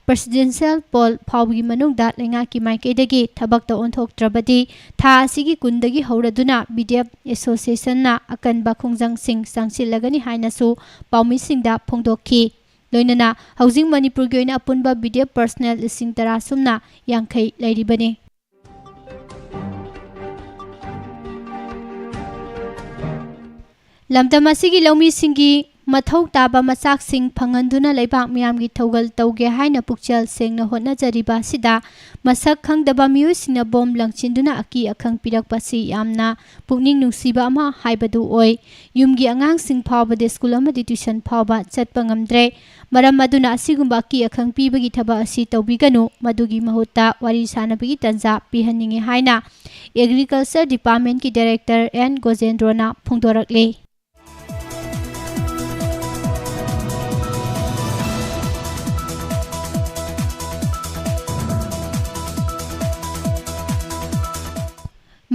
ꯄ꯭ꯔꯦꯁꯤꯗꯦꯟꯁꯤꯌꯦꯜ ꯄꯣꯜ ꯐꯥꯎꯕꯒꯤ ꯃꯅꯨꯡꯗ ꯂꯩꯉꯥꯛꯀꯤ ꯃꯥꯏꯀꯩꯗꯒꯤ ꯊꯕꯛꯇ ꯑꯣꯟꯊꯣꯛꯇ꯭ꯔꯕꯗꯤ, ꯊꯥ ꯑꯁꯤꯒꯤ ꯀꯨꯟꯗꯒꯤ ꯍꯧꯔꯗꯨꯅ ꯕꯤ ꯗꯤ ꯑꯦꯐ ꯑꯦꯁꯣꯁꯤꯌꯦꯁꯟꯅ ꯑꯀꯟꯕ ꯈꯣꯡꯖꯪꯁꯤꯡ ꯆꯪꯁꯤꯜꯂꯒꯅꯤ ꯍꯥꯏꯅꯁꯨ ꯄꯥꯎꯃꯤꯁꯤꯡꯗ ꯐꯣꯡꯗꯣꯛꯈꯤ꯫ ꯂꯣꯏꯅꯅ ꯍꯧꯖꯤꯛ ꯃꯅꯤꯄꯨꯔꯒꯤ ꯑꯣꯏꯅ ꯑꯄꯨꯟꯕ ꯕꯤ ꯗꯤ ꯑꯦꯐ ꯄꯔꯁꯅꯦꯜ ꯂꯤꯁꯤꯡ ꯇꯔꯥ ꯁꯨꯞꯅ ꯌꯥꯡꯈꯩ ꯂꯩꯔꯤꯕꯅꯤ꯫ ꯂꯝꯗꯝ ꯑꯁꯤꯒꯤ ꯂꯧꯃꯤꯁꯤꯡꯒꯤ ꯃꯊꯧ ꯇꯥꯕ ꯃꯆꯥꯛꯁꯤꯡ ꯐꯪꯍꯟꯗꯨꯅ ꯂꯩꯕꯥꯛ ꯃꯤꯌꯥꯝꯒꯤ ꯊꯧꯒꯜ ꯇꯧꯒꯦ ꯍꯥꯏꯅ ꯄꯨꯛꯆꯦꯜ ꯁꯦꯡꯅ ꯍꯣꯠꯅꯖꯔꯤꯕ ꯑꯁꯤꯗ ꯃꯁꯛ ꯈꯪꯗꯕ ꯃꯤꯑꯣꯏꯁꯤꯡꯅ ꯕꯣꯝ ꯂꯪꯁꯤꯟꯗꯨꯅ ꯑꯀꯤ ꯑꯈꯪ ꯄꯤꯔꯛꯄ ꯑꯁꯤ ꯌꯥꯝꯅ ꯄꯨꯛꯅꯤꯡ ꯅꯨꯡꯁꯤꯕ ꯑꯃ ꯍꯥꯏꯕꯗꯨ ꯑꯣꯏ꯫ ꯌꯨꯝꯒꯤ ꯑꯉꯥꯡꯁꯤꯡ ꯐꯥꯎꯕꯗꯤ ꯁ꯭ꯀꯨꯜ ꯑꯃꯗꯤ ꯇ꯭ꯌꯨꯁꯟ ꯐꯥꯎꯕ ꯆꯠꯄ ꯉꯝꯗ꯭ꯔꯦ꯫ ꯃꯔꯝ ꯑꯗꯨꯅ ꯑꯁꯤꯒꯨꯝꯕ ꯑꯀꯤ ꯑꯈꯪ ꯄꯤꯕꯒꯤ ꯊꯕꯛ ꯑꯁꯤ ꯇꯧꯕꯤꯒꯅꯨ, ꯃꯗꯨꯒꯤ ꯃꯍꯨꯠꯇ ꯋꯥꯔꯤ ꯁꯥꯅꯕꯒꯤ ꯇꯥꯟꯖꯥ ꯄꯤꯍꯟꯅꯤꯡꯏ ꯍꯥꯏꯅ ꯑꯦꯒ꯭ꯔꯤꯀꯜꯆꯔ ꯗꯤꯄꯥꯔꯠꯃꯦꯟꯠꯀꯤ ꯗꯥꯏꯔꯦꯛꯇꯔ ꯑꯦꯟ ꯒꯣꯖꯦꯟꯗ꯭ꯔꯣꯅ ꯐꯣꯡꯗꯣꯔꯛꯂꯤ꯫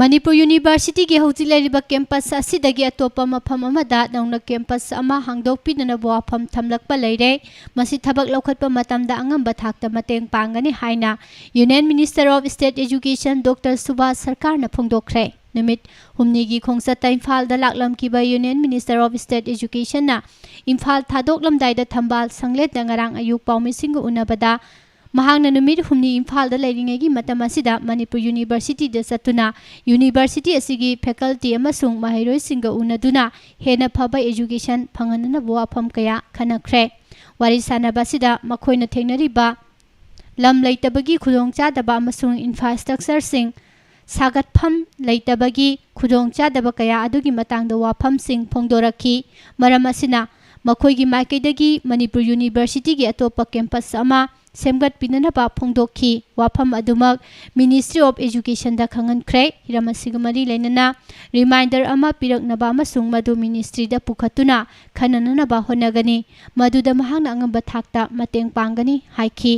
ꯃꯅꯤꯄꯨꯔ ꯌꯨꯅꯤꯚꯔꯁꯤꯇꯤꯒꯤ ꯍꯧꯖꯤꯛ ꯂꯩꯔꯤꯕ ꯀꯦꯝꯄꯁ ꯑꯁꯤꯗꯒꯤ ꯑꯇꯣꯞꯄ ꯃꯐꯝ ꯑꯃꯗ ꯅꯧꯅ ꯀꯦꯝꯄꯁ ꯑꯃ ꯍꯥꯡꯗꯣꯛꯄꯤꯅꯅꯕ ꯋꯥꯐꯝ ꯊꯝꯂꯛꯄ ꯂꯩꯔꯦ꯫ ꯃꯁꯤ ꯊꯕꯛ ꯂꯧꯈꯠꯄ ꯃꯇꯝꯗ ꯑꯉꯝꯕ ꯊꯥꯛꯇ ꯃꯇꯦꯡ ꯄꯥꯡꯒꯅꯤ ꯍꯥꯏꯅ Union Minister of State Education doctor Subhas ꯁꯔꯀꯥꯔꯅ ꯐꯣꯡꯗꯣꯛꯈ꯭ꯔꯦ꯫ ꯅꯨꯃꯤꯠ ꯍꯨꯝꯅꯤꯒꯤ ꯈꯣꯡꯆꯠꯇ ꯏꯝꯐꯥꯜꯗ ꯂꯥꯛꯂꯝꯈꯤꯕ Union Minister of State Educationꯅ Imphal ꯊꯥꯗꯣꯛꯂꯝꯗꯥꯏꯗ ꯊꯝꯕꯥꯜ ꯁꯪꯂꯦꯟꯗ ꯉꯔꯥꯡ ꯑꯌꯨꯛ ꯄꯥꯎꯃꯤꯁꯤꯡꯒ ꯎꯅꯕꯗ ꯃꯍꯥꯛꯅ ꯅꯨꯃꯤꯠ ꯍꯨꯝꯅꯤ ꯏꯝꯐꯥꯜꯗ ꯂꯩꯔꯤꯉꯩꯒꯤ ꯃꯇꯝ ꯑꯁꯤꯗ ꯃꯅꯤꯄꯨꯔ ꯌꯨꯅꯤꯚꯔꯁꯤꯇꯤꯗ ꯆꯠꯇꯨꯅ ꯌꯨꯅꯤꯚꯔꯁꯤꯇꯤ ꯑꯁꯤꯒꯤ ꯐꯦꯀꯜꯇꯤ ꯑꯃꯁꯨꯡ ꯃꯍꯩꯔꯣꯏꯁꯤꯡꯒ ꯎꯅꯗꯨꯅ ꯍꯦꯟꯅ ꯐꯕ ꯑꯦꯖꯨꯀꯦꯁꯟ ꯐꯪꯍꯟꯅꯅꯕ ꯋꯥꯐꯝ ꯀꯌꯥ ꯈꯟꯅꯈ꯭ꯔꯦ꯫ ꯋꯥꯔꯤ ꯁꯥꯟꯅꯕ ꯑꯁꯤꯗ ꯃꯈꯣꯏꯅ ꯊꯦꯡꯅꯔꯤꯕ ꯂꯝ ꯂꯩꯇꯕꯒꯤ ꯈꯨꯗꯣꯡꯆꯥꯗꯕ ꯑꯃꯁꯨꯡ ꯏꯟꯐ꯭ꯔꯥꯁ꯭ꯇ꯭ꯔꯛꯆꯔꯁꯤꯡ ꯁꯥꯒꯠꯐꯝ ꯂꯩꯇꯕꯒꯤ ꯈꯨꯗꯣꯡꯆꯥꯗꯕ ꯀꯌꯥ ꯑꯗꯨꯒꯤ ꯃꯇꯥꯡꯗ ꯋꯥꯐꯝꯁꯤꯡ ꯐꯣꯡꯗꯣꯔꯛꯈꯤ꯫ ꯃꯔꯝ ꯑꯁꯤꯅ ꯃꯈꯣꯏꯒꯤ ꯃꯥꯏꯀꯩꯗꯒꯤ ꯃꯅꯤꯄꯨꯔ ꯌꯨꯅꯤꯚꯔꯁꯤꯇꯤꯒꯤ ꯑꯇꯣꯞꯄ ꯀꯦꯝꯄꯁ ꯑꯃ ꯁꯦꯝꯒꯠꯄꯤꯅꯅꯕ ꯐꯣꯡꯗꯣꯛꯈꯤ꯫ ꯋꯥꯐꯝ ꯑꯗꯨꯃꯛ Ministry of Educationꯗ ꯈꯪꯍꯟꯈ꯭ꯔꯦ꯫ ꯍꯤꯔꯝ ꯑꯁꯤꯒ ꯃꯔꯤ ꯂꯩꯅꯅ reminder ꯑꯃ ꯄꯤꯔꯛꯅꯕ ꯑꯃꯁꯨꯡ ꯃꯗꯨ ministryꯗ ꯄꯨꯈꯠꯇꯨꯅ ꯈꯟꯅꯅꯅꯕ ꯍꯣꯠꯅꯒꯅꯤ꯫ ꯃꯗꯨꯗ ꯃꯍꯥꯛꯅ ꯑꯉꯝꯕ ꯊꯥꯛꯇ ꯃꯇꯦꯡ ꯄꯥꯡꯒꯅꯤ ꯍꯥꯏꯈꯤ꯫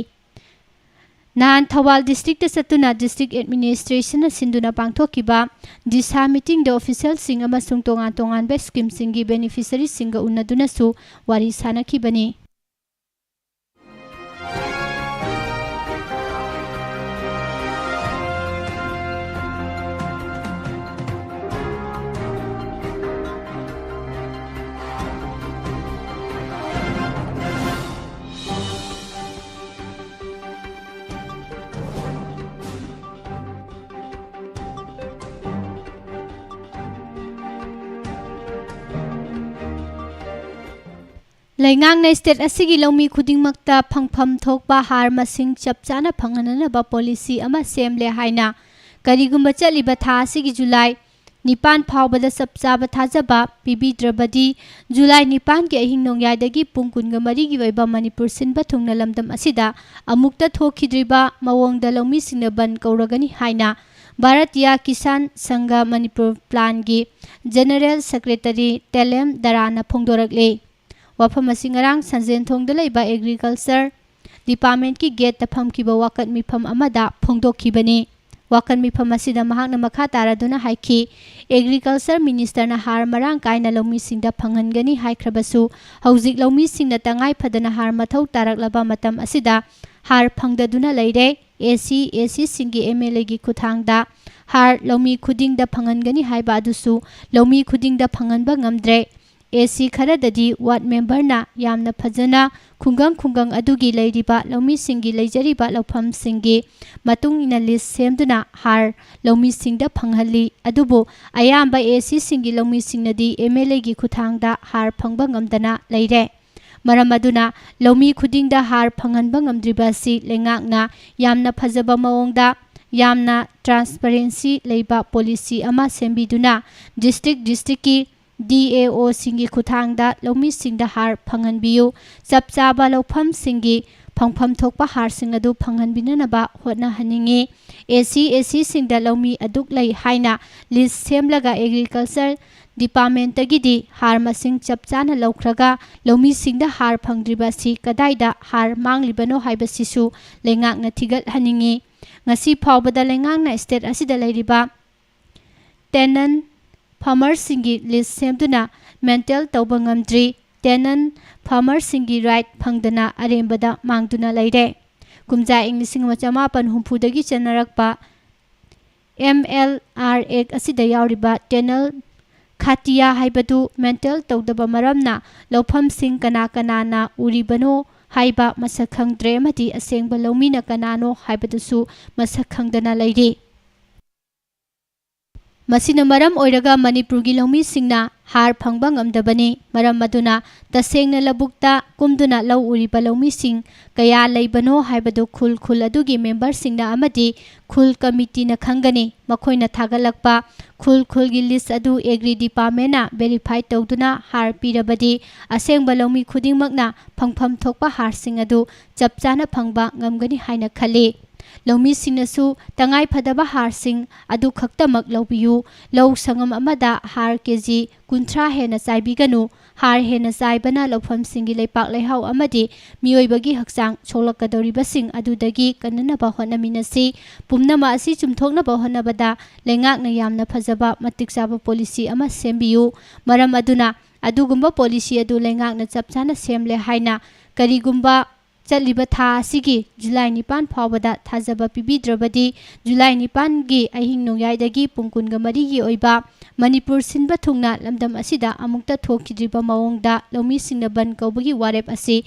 ꯅꯍꯥꯟ ꯊꯧꯕꯥꯜ districtꯇ ꯆꯠꯇꯨꯅ district administrationꯅ ꯁꯤꯟꯗꯨꯅ ꯄꯥꯡꯊꯣꯛꯈꯤꯕ ꯗꯤꯁꯥ meetingꯗ officialꯁꯤꯡ ꯑꯃꯁꯨꯡ ꯇꯣꯉꯥꯟ ꯇꯣꯉꯥꯟꯕ schemeꯁꯤꯡꯒꯤ beneficiaryꯁꯤꯡꯒ ꯎꯅꯗꯨꯅꯁꯨ ꯋꯥꯔꯤ ꯁꯥꯅꯈꯤꯕꯅꯤ꯫ ꯂꯩꯉꯥꯛꯅ state ꯑꯁꯤꯒꯤ ꯂꯧꯃꯤ ꯈꯨꯗꯤꯡꯃꯛꯇ ꯐꯪꯐꯝ ꯊꯣꯛꯄ ꯍꯥꯔ ꯃꯁꯤꯡ ꯆꯞ ꯆꯥꯅ ꯐꯪꯍꯟꯅꯅꯕ policy ꯑꯃ ꯁꯦꯝꯂꯦ ꯍꯥꯏꯅ ꯀꯔꯤꯒꯨꯝꯕ ꯆꯠꯂꯤꯕ ꯊꯥ ꯑꯁꯤꯒꯤ ꯖꯨꯂꯥꯏ ꯅꯤꯄꯥꯟ ꯐꯥꯎꯕꯗ ꯆꯞ ꯆꯥꯕ ꯊꯥꯖꯕ ꯄꯤꯕꯤꯗ꯭ꯔꯕꯗꯤ, ꯖꯨꯂꯥꯏ ꯅꯤꯄꯥꯟꯒꯤ ꯑꯍꯤꯡ ꯅꯣꯡꯌꯥꯏꯗꯒꯤ ꯄꯨꯡ ꯀꯨꯟꯒ ꯃꯔꯤꯒꯤ ꯑꯣꯏꯕ ꯃꯅꯤꯄꯨꯔ ꯁꯤꯟꯕ ꯊꯨꯡꯅ ꯂꯝꯗꯝ ꯑꯁꯤꯗ ꯑꯃꯨꯛꯇ ꯊꯣꯛꯈꯤꯗ꯭ꯔꯤꯕ ꯃꯑꯣꯡꯗ ꯂꯧꯃꯤꯁꯤꯡꯅ ꯕꯟ ꯀꯧꯔꯒꯅꯤ ꯍꯥꯏꯅ ꯚꯥꯔꯇꯤꯌꯥ ꯀꯤꯁꯥꯟ ꯁꯪꯘ ꯃꯅꯤꯄꯨꯔ ꯄ꯭ꯂꯥꯟꯒꯤ General Secretary ꯇꯦꯂꯦꯝ ꯗꯔꯥꯅ ꯐꯣꯡꯗꯣꯔꯛꯂꯤ꯫ ꯋꯥꯐꯝ ꯑꯁꯤ ꯉꯔꯥꯡ ꯁꯟꯖꯦꯟꯊꯣꯡꯗ ꯂꯩꯕ Agriculture Departmentꯀꯤ gateꯇ ꯐꯝꯈꯤꯕ ꯋꯥꯀꯠ ꯃꯤꯐꯝ ꯑꯃꯗ ꯐꯣꯡꯗꯣꯛꯈꯤꯕꯅꯤ꯫ ꯋꯥꯀꯠ ꯃꯤꯐꯝ ꯑꯁꯤꯗ ꯃꯍꯥꯛꯅ ꯃꯈꯥ ꯇꯥꯔꯗꯨꯅ ꯍꯥꯏꯈꯤ, Agriculture Ministerꯅ ꯍꯥꯔ ꯃꯔꯥꯡ ꯀꯥꯏꯅ ꯂꯧꯃꯤꯁꯤꯡꯗ ꯐꯪꯍꯟꯒꯅꯤ ꯍꯥꯏꯈ꯭ꯔꯕꯁꯨ, ꯍꯧꯖꯤꯛ ꯂꯧꯃꯤꯁꯤꯡꯅ ꯇꯉꯥꯏ ꯐꯗꯅ ꯍꯥꯔ ꯃꯊꯧ ꯇꯥꯔꯛꯂꯕ ꯃꯇꯝ ꯑꯁꯤꯗ ꯍꯥꯔ ꯐꯪꯗꯗꯨꯅ ꯂꯩꯔꯦ꯫ AC, ACꯁꯤꯡꯒꯤ MLAꯒꯤ ꯈꯨꯠꯊꯥꯡꯗ ꯍꯥꯔ ꯂꯧꯃꯤ ꯈꯨꯗꯤꯡꯗ ꯐꯪꯍꯟꯒꯅꯤ ꯍꯥꯏꯕ ꯑꯗꯨꯁꯨ ꯂꯧꯃꯤ ꯈꯨꯗꯤꯡꯗ ꯐꯪꯍꯟꯕ ꯉꯝꯗ꯭ꯔꯦ꯫ ꯑꯦ ꯁꯤ ꯈꯔꯗꯗꯤ ꯋꯥꯔꯗ ꯃꯦꯝꯕꯔꯅ ꯌꯥꯝꯅ ꯐꯖꯅ ꯈꯨꯡꯒꯪ ꯈꯨꯡꯒꯪ ꯑꯗꯨꯒꯤ ꯂꯩꯔꯤꯕ ꯂꯧꯃꯤꯁꯤꯡꯒꯤ ꯂꯩꯖꯔꯤꯕ ꯂꯧꯐꯝꯁꯤꯡꯒꯤ ꯃꯇꯨꯡ ꯏꯟꯅ ꯂꯤꯁ ꯁꯦꯝꯗꯨꯅ ꯍꯥꯔ ꯂꯧꯃꯤꯁꯤꯡꯗ ꯐꯪꯍꯜꯂꯤ꯫ ꯑꯗꯨꯕꯨ ꯑꯌꯥꯝꯕ ꯑꯦ ꯁꯤꯁꯤꯡꯒꯤ ꯂꯧꯃꯤꯁꯤꯡꯅꯗꯤ ꯑꯦꯝ ꯑꯦꯜ ꯑꯦꯒꯤ ꯈꯨꯠꯊꯥꯡꯗ ꯍꯥꯔ ꯐꯪꯕ ꯉꯝꯗꯅ ꯂꯩꯔꯦ꯫ ꯃꯔꯝ ꯑꯗꯨꯅ ꯂꯧꯃꯤ ꯈꯨꯗꯤꯡꯗ ꯍꯥꯔ ꯐꯪꯍꯟꯕ ꯉꯝꯗ꯭ꯔꯤꯕ ꯑꯁꯤ ꯂꯩꯉꯥꯛꯅ ꯌꯥꯝꯅ ꯐꯖꯕ ꯃꯑꯣꯡꯗ, ꯌꯥꯝꯅ ꯇ꯭ꯔꯥꯟꯁꯄꯔꯦꯟꯁꯤ ꯂꯩꯕ ꯄꯣꯂꯤꯁꯤ ꯑꯃ ꯁꯦꯝꯕꯤꯗꯨꯅ ꯗꯤꯁꯇ꯭ꯔꯤꯛ ꯗꯤꯁꯇ꯭ꯔꯤꯛꯀꯤ ꯗꯤ ꯑꯦ ꯑꯣꯁꯤꯡꯒꯤ ꯈꯨꯠꯊꯥꯡꯗ ꯂꯧꯃꯤꯁꯤꯡꯗ ꯍꯥꯔ ꯐꯪꯍꯟꯕꯤꯌꯨ꯫ ꯆꯞ ꯆꯥꯕ ꯂꯧꯐꯝꯁꯤꯡꯒꯤ ꯐꯪꯐꯝ ꯊꯣꯛꯄ ꯍꯥꯔꯁꯤꯡ ꯑꯗꯨ ꯐꯪꯍꯟꯕꯤꯅꯅꯕ ꯍꯣꯠꯅꯍꯟꯅꯤꯡꯏ꯫ ꯑꯦ ꯁꯤ ꯑꯦ ꯁꯤꯁꯤꯡꯗ ꯂꯧꯃꯤ ꯑꯗꯨꯛ ꯂꯩ ꯍꯥꯏꯅ ꯂꯤꯁ ꯁꯦꯝꯂꯒ ꯑꯦꯒ꯭ꯔꯤꯀꯜꯆꯔ ꯗꯤꯄꯥꯔꯠꯃꯦꯟꯇꯒꯤꯗꯤ ꯍꯥꯔ ꯃꯁꯤꯡ ꯆꯞ ꯆꯥꯅ ꯂꯧꯈ꯭ꯔꯒ ꯂꯧꯃꯤꯁꯤꯡꯗ ꯍꯥꯔ ꯐꯪꯗ꯭ꯔꯤꯕ ꯑꯁꯤ ꯀꯗꯥꯏꯗ ꯍꯥꯔ ꯃꯥꯡꯂꯤꯕꯅꯣ ꯍꯥꯏꯕꯁꯤꯁꯨ ꯂꯩꯉꯥꯛꯅ ꯊꯤꯒꯠꯍꯟꯅꯤꯡꯏ꯫ ꯉꯁꯤ ꯐꯥꯎꯕꯗ ꯂꯩꯉꯥꯛꯅ ꯁ꯭ꯇꯦꯠ ꯑꯁꯤꯗ ꯂꯩꯔꯤꯕ ꯇꯦꯅꯟ ꯐꯥꯔꯃꯔꯁꯤꯡꯒꯤ ꯂꯤꯁ ꯁꯦꯝꯗꯨꯅ ꯃꯦꯟꯇꯦꯜ ꯇꯧꯕ ꯉꯝꯗ꯭ꯔꯤ꯫ ꯇꯦꯅꯟ ꯐꯥꯔꯃꯔꯁꯤꯡꯒꯤ ꯔꯥꯏꯠ ꯐꯪꯗꯅ ꯑꯔꯦꯝꯕꯗ ꯃꯥꯡꯗꯨꯅ ꯂꯩꯔꯦ꯫ ꯀꯨꯝꯖꯥ ꯏꯪ ꯂꯤꯁꯤꯡ ꯑꯃ ꯆꯃꯥꯄꯟ ꯍꯨꯝꯐꯨꯗꯒꯤ ꯆꯠꯅꯔꯛꯄ ꯑꯦꯝ ꯑꯦꯜ ꯑꯥꯔ ꯑꯦꯛ ꯑꯁꯤꯗ ꯌꯥꯎꯔꯤꯕ ꯇꯦꯅꯜ ꯈꯥꯇꯤꯌꯥ ꯍꯥꯏꯕꯗꯨ ꯃꯦꯟꯇꯦꯜ ꯇꯧꯗꯕ ꯃꯔꯝꯅ ꯂꯧꯐꯝꯁꯤꯡ ꯀꯅꯥ ꯀꯅꯥꯅ ꯎꯔꯤꯕꯅꯣ ꯍꯥꯏꯕ ꯃꯁꯛ ꯈꯪꯗ꯭ꯔꯦ ꯑꯃꯗꯤ ꯑꯁꯦꯡꯕ ꯂꯧꯃꯤꯅ ꯀꯅꯥꯅꯣ ꯍꯥꯏꯕꯗꯨꯁꯨ ꯃꯁꯛ ꯈꯪꯗꯅ ꯂꯩꯔꯤ꯫ ꯃꯁꯤꯅ ꯃꯔꯝ ꯑꯣꯏꯔꯒ ꯃꯅꯤꯄꯨꯔꯒꯤ ꯂꯧꯃꯤꯁꯤꯡꯅ ꯍꯥꯔ ꯐꯪꯕ ꯉꯝꯗꯕꯅꯤ꯫ ꯃꯔꯝ ꯑꯗꯨꯅ ꯇꯁꯦꯡꯅ ꯂꯧꯕꯨꯛꯇ ꯀꯨꯝꯗꯨꯅ ꯂꯧ ꯎꯔꯤꯕ ꯂꯧꯃꯤꯁꯤꯡ ꯀꯌꯥ ꯂꯩꯕꯅꯣ ꯍꯥꯏꯕꯗꯨ ꯈꯨꯜ ꯈꯨꯜ ꯑꯗꯨꯒꯤ ꯃꯦꯝꯕꯔꯁꯤꯡꯅ ꯑꯃꯗꯤ ꯈꯨꯜ ꯀꯃꯤꯇꯤꯅ ꯈꯪꯒꯅꯤ꯫ ꯃꯈꯣꯏꯅ ꯊꯥꯒꯠꯂꯛꯄ ꯈꯨꯜ ꯈꯨꯜꯒꯤ ꯂꯤꯁ ꯑꯗꯨ ꯑꯦꯒ꯭ꯔꯤ ꯗꯤꯄꯥꯔꯠꯃꯦꯟꯅ ꯚꯦꯔꯤꯐꯥꯏ ꯇꯧꯗꯨꯅ ꯍꯥꯔ ꯄꯤꯔꯕꯗꯤ ꯑꯁꯦꯡꯕ ꯂꯧꯃꯤ ꯈꯨꯗꯤꯡꯃꯛꯅ ꯐꯪꯐꯝ ꯊꯣꯛꯄ ꯍꯥꯔꯁꯤꯡ ꯑꯗꯨ ꯆꯞ ꯆꯥꯅ ꯐꯪꯕ ꯉꯝꯒꯅꯤ ꯍꯥꯏꯅ ꯈꯜꯂꯤ꯫ ꯂꯧꯃꯤꯁꯤꯡꯅꯁꯨ ꯇꯉꯥꯏ ꯐꯗꯕ ꯍꯥꯔꯁꯤꯡ ꯑꯗꯨ ꯈꯛꯇꯃꯛ ꯂꯧꯕꯤꯌꯨ꯫ ꯂꯧ ꯁꯪꯉꯝ ꯑꯃꯗ ꯍꯥꯔ ꯀꯦ ꯖꯤ ꯀꯨꯟꯊ꯭ꯔꯥ ꯍꯦꯟꯅ ꯆꯥꯏꯕꯤꯒꯅꯨ꯫ ꯍꯥꯔ ꯍꯦꯟꯅ ꯆꯥꯏꯕꯅ ꯂꯧꯐꯝꯁꯤꯡꯒꯤ ꯂꯩꯄꯥꯛ ꯂꯩꯍꯥꯎ ꯑꯃꯗꯤ ꯃꯤꯑꯣꯏꯕꯒꯤ ꯍꯛꯆꯥꯡ ꯁꯣꯛꯂꯛꯀꯗꯧꯔꯤꯕꯁꯤꯡ ꯑꯗꯨꯗꯒꯤ ꯀꯟꯅꯅꯕ ꯍꯣꯠꯅꯃꯤꯟꯅꯁꯤ꯫ ꯄꯨꯝꯅꯃꯛ ꯑꯁꯤ ꯆꯨꯝꯊꯣꯛꯅꯕ ꯍꯣꯠꯅꯕꯗ ꯂꯩꯉꯥꯛꯅ ꯌꯥꯝꯅ ꯐꯖꯕ ꯃꯇꯤꯛ ꯆꯥꯕ ꯄꯣꯂꯤꯁꯤ ꯑꯃ ꯁꯦꯝꯕꯤꯌꯨ꯫ ꯃꯔꯝ ꯑꯗꯨꯅ ꯑꯗꯨꯒꯨꯝꯕ ꯄꯣꯂꯤꯁꯤ ꯑꯗꯨ ꯂꯩꯉꯥꯛꯅ ꯆꯞ ꯆꯥꯅ ꯁꯦꯝꯂꯦ ꯍꯥꯏꯅ ꯀꯔꯤꯒꯨꯝꯕ ꯆꯠꯂꯤꯕ ꯊꯥ ꯑꯁꯤꯒꯤ ꯖꯨꯂꯥꯏ ꯅꯤꯄꯥꯟ ꯐꯥꯎꯕꯗ ꯊꯥꯖꯕ ꯄꯤꯕꯤꯗ꯭ꯔꯕꯗꯤ, ꯖꯨꯂꯥꯏ ꯅꯤꯄꯥꯟꯒꯤ ꯑꯍꯤꯡ ꯅꯣꯡꯌꯥꯏꯗꯒꯤ ꯄꯨꯡ ꯀꯨꯟꯒ ꯃꯔꯤꯒꯤ ꯑꯣꯏꯕ ꯃꯅꯤꯄꯨꯔ ꯁꯤꯟꯕ ꯊꯨꯡꯅ ꯂꯝꯗꯝ ꯑꯁꯤꯗ ꯑꯃꯨꯛꯇ ꯊꯣꯛꯈꯤꯗ꯭ꯔꯤꯕ ꯃꯑꯣꯡꯗ ꯂꯧꯃꯤꯁꯤꯡꯅ ꯕꯟ ꯀꯧꯕꯒꯤ ꯋꯥꯔꯦꯞ ꯑꯁꯤ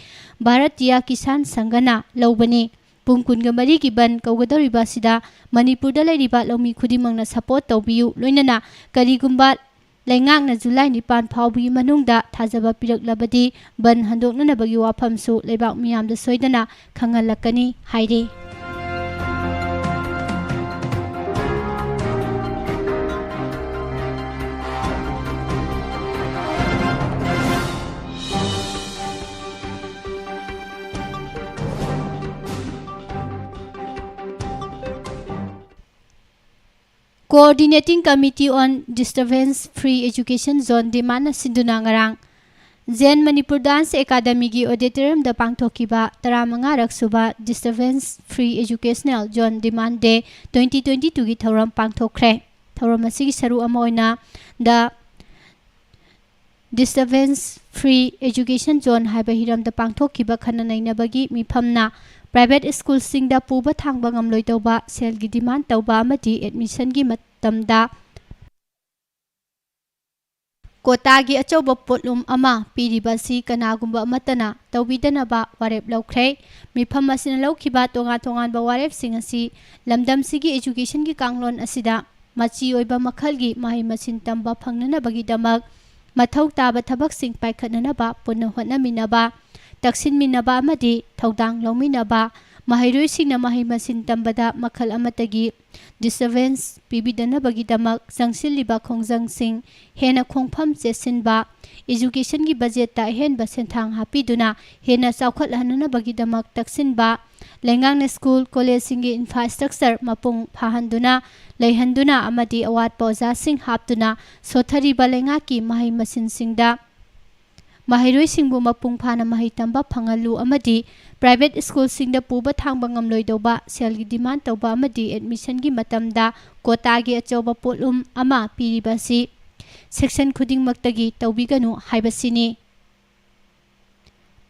ꯚꯥꯔꯇꯤꯌꯥ ꯀꯤꯁꯥꯟ ꯁꯪꯘꯅ ꯂꯧꯕꯅꯤ꯫ ꯄꯨꯡ ꯀꯨꯟꯒ ꯃꯔꯤꯒꯤ ꯕꯟ ꯀꯧꯒꯗꯧꯔꯤꯕ ꯑꯁꯤꯗ ꯃꯅꯤꯄꯨꯔꯗ ꯂꯩꯔꯤꯕ ꯂꯧꯃꯤ ꯈꯨꯗꯤꯡꯃꯛꯅ support ꯇꯧꯕꯤꯌꯨ꯫ ꯂꯣꯏꯅꯅ ꯀꯔꯤꯒꯨꯝꯕ ꯂꯩꯉꯥꯛꯅ ꯖꯨꯂꯥꯏ ꯅꯤꯄꯥꯟ ꯐꯥꯎꯕꯒꯤ ꯃꯅꯨꯡꯗ ꯊꯥꯖꯕ ꯄꯤꯔꯛꯂꯕꯗꯤ ꯕꯟ ꯍꯟꯗꯣꯛꯅꯅꯕꯒꯤ ꯋꯥꯐꯝꯁꯨ ꯂꯩꯕꯥꯛ ꯃꯤꯌꯥꯝꯗ ꯁꯣꯏꯗꯅ ꯈꯪꯍꯜꯂꯛꯀꯅꯤ ꯍꯥꯏꯔꯤ꯫ Coordinating Committee on Disturbance Free Education Zone demand ꯅ ꯁꯤꯟꯗꯨꯅ ꯉꯔꯥꯡ ꯖꯦꯟ ꯃꯅꯤꯄꯨꯔ ꯗꯥꯟꯁ ꯑꯦꯀꯥꯗꯃꯤꯒꯤ auditorium ꯗ ꯄꯥꯡꯊꯣꯛꯈꯤꯕ ꯇꯔꯥꯃꯉꯥꯔꯛ ꯁꯨꯕ Disturbance Free Educational Zone Demand Day twenty twenty-two ꯒꯤ ꯊꯧꯔꯝ ꯄꯥꯡꯊꯣꯛꯈ꯭ꯔꯦ꯫ ꯊꯧꯔꯝ ꯑꯁꯤꯒꯤ ꯁꯔꯨꯛ ꯑꯃ ꯑꯣꯏꯅ The Disturbance Free Education Zone ꯍꯥꯏꯕ ꯍꯤꯔꯝꯗ ꯄꯥꯡꯊꯣꯛꯈꯤꯕ ꯈꯟꯅ ꯅꯩꯅꯕꯒꯤ ꯃꯤꯐꯝꯅ private school ꯁꯤꯡꯗ ꯄꯨꯕ ꯊꯥꯡꯕ ꯉꯝꯂꯣꯏꯗꯧꯕ ꯁꯦꯜꯒꯤ demand ꯇꯧꯕ ꯑꯃꯗꯤ admission ꯒꯤ ꯃꯇꯝꯗ quota ꯒꯤ ꯑꯆꯧꯕ ꯄꯣꯠꯂꯨꯝ ꯑꯃ ꯄꯤꯔꯤꯕ ꯑꯁꯤ ꯀꯅꯥꯒꯨꯝꯕ ꯑꯃꯠꯇꯅ ꯇꯧꯕꯤꯗꯅꯕ ꯋꯥꯔꯦꯞ ꯂꯧꯈ꯭ꯔꯦ꯫ ꯃꯤꯐꯝ ꯑꯁꯤꯅ ꯂꯧꯈꯤꯕ ꯇꯣꯉꯥꯟ ꯇꯣꯉꯥꯟꯕ ꯋꯥꯔꯦꯞꯁꯤꯡ ꯑꯁꯤ ꯂꯝꯗꯝꯁꯤꯒꯤ education ꯒꯤ ꯀꯥꯡꯂꯣꯟ ꯑꯁꯤꯗ ꯃꯆꯤ ꯑꯣꯏꯕ ꯃꯈꯜꯒꯤ ꯃꯍꯩ ꯃꯁꯤꯡ ꯇꯝꯕ ꯐꯪꯅꯅꯕꯒꯤꯗꯃꯛ ꯃꯊꯧ ꯇꯥꯕ ꯊꯕꯛꯁꯤꯡ ꯄꯥꯏꯈꯠꯅꯅꯕ ꯄꯨꯟꯅ ꯍꯣꯠꯅꯃꯤꯟꯅꯕ, ꯇꯛꯁꯤꯟꯃꯤꯟꯅꯕ ꯑꯃꯗꯤ ꯊꯧꯗꯥꯡ ꯂꯧꯃꯤꯟꯅꯕ, ꯃꯍꯩꯔꯣꯏꯁꯤꯡꯅ ꯃꯍꯩ ꯃꯁꯤꯡ ꯇꯝꯕꯗ ꯃꯈꯜ ꯑꯃꯠꯇꯒꯤ disturbance ꯄꯤꯕꯤꯗꯅꯕꯒꯤꯗꯃꯛ ꯆꯪꯁꯤꯜꯂꯤꯕ ꯈꯣꯡꯖꯪꯁꯤꯡ ꯍꯦꯟꯅ ꯈꯣꯡꯐꯝ ꯆꯦꯠꯁꯤꯟꯕ, education ꯒꯤ budget ꯇ ꯑꯍꯦꯟꯕ ꯁꯦꯟꯊꯥꯡ ꯍꯥꯞꯄꯤꯗꯨꯅ ꯍꯦꯟꯅ ꯆꯥꯎꯈꯠꯍꯟꯅꯅꯕꯒꯤꯗꯃꯛ ꯇꯛꯁꯤꯟꯕ, ꯂꯩꯉꯥꯛꯅ school, college ꯁꯤꯡꯒꯤ infrastructure ꯃꯄꯨꯡ ꯐꯥꯍꯟꯗꯨꯅ ꯂꯩꯍꯟꯗꯨꯅ ꯑꯃꯗꯤ ꯑꯋꯥꯠꯄ ꯑꯣꯖꯥꯁꯤꯡ ꯍꯥꯞꯇꯨꯅ ꯁꯣꯠꯊꯔꯤꯕ ꯂꯩꯉꯥꯛꯀꯤ ꯃꯍꯩ ꯃꯁꯤꯡꯁꯤꯡꯗ ꯃꯍꯩꯔꯣꯏꯁꯤꯡꯕꯨ ꯃꯄꯨꯡ ꯐꯥꯅ ꯃꯍꯩ ꯇꯝꯕ ꯐꯪꯍꯜꯂꯨ ꯑꯃꯗꯤ private school ꯁꯤꯡꯗ ꯄꯨꯕ ꯊꯥꯡꯕ ꯉꯝꯂꯣꯏꯗꯧꯕ ꯁꯦꯜꯒꯤ demand ꯇꯧꯕ ꯑꯃꯗꯤ admission ꯒꯤ ꯃꯇꯝꯗ quota ꯒꯤ ꯑꯆꯧꯕ ꯄꯣꯠꯂꯨꯝ ꯑꯃ ꯄꯤꯔꯤꯕ ꯑꯁꯤ section ꯈꯨꯗꯤꯡꯃꯛꯇꯒꯤ ꯇꯧꯕꯤꯒꯅꯨ ꯍꯥꯏꯕꯁꯤꯅꯤ꯫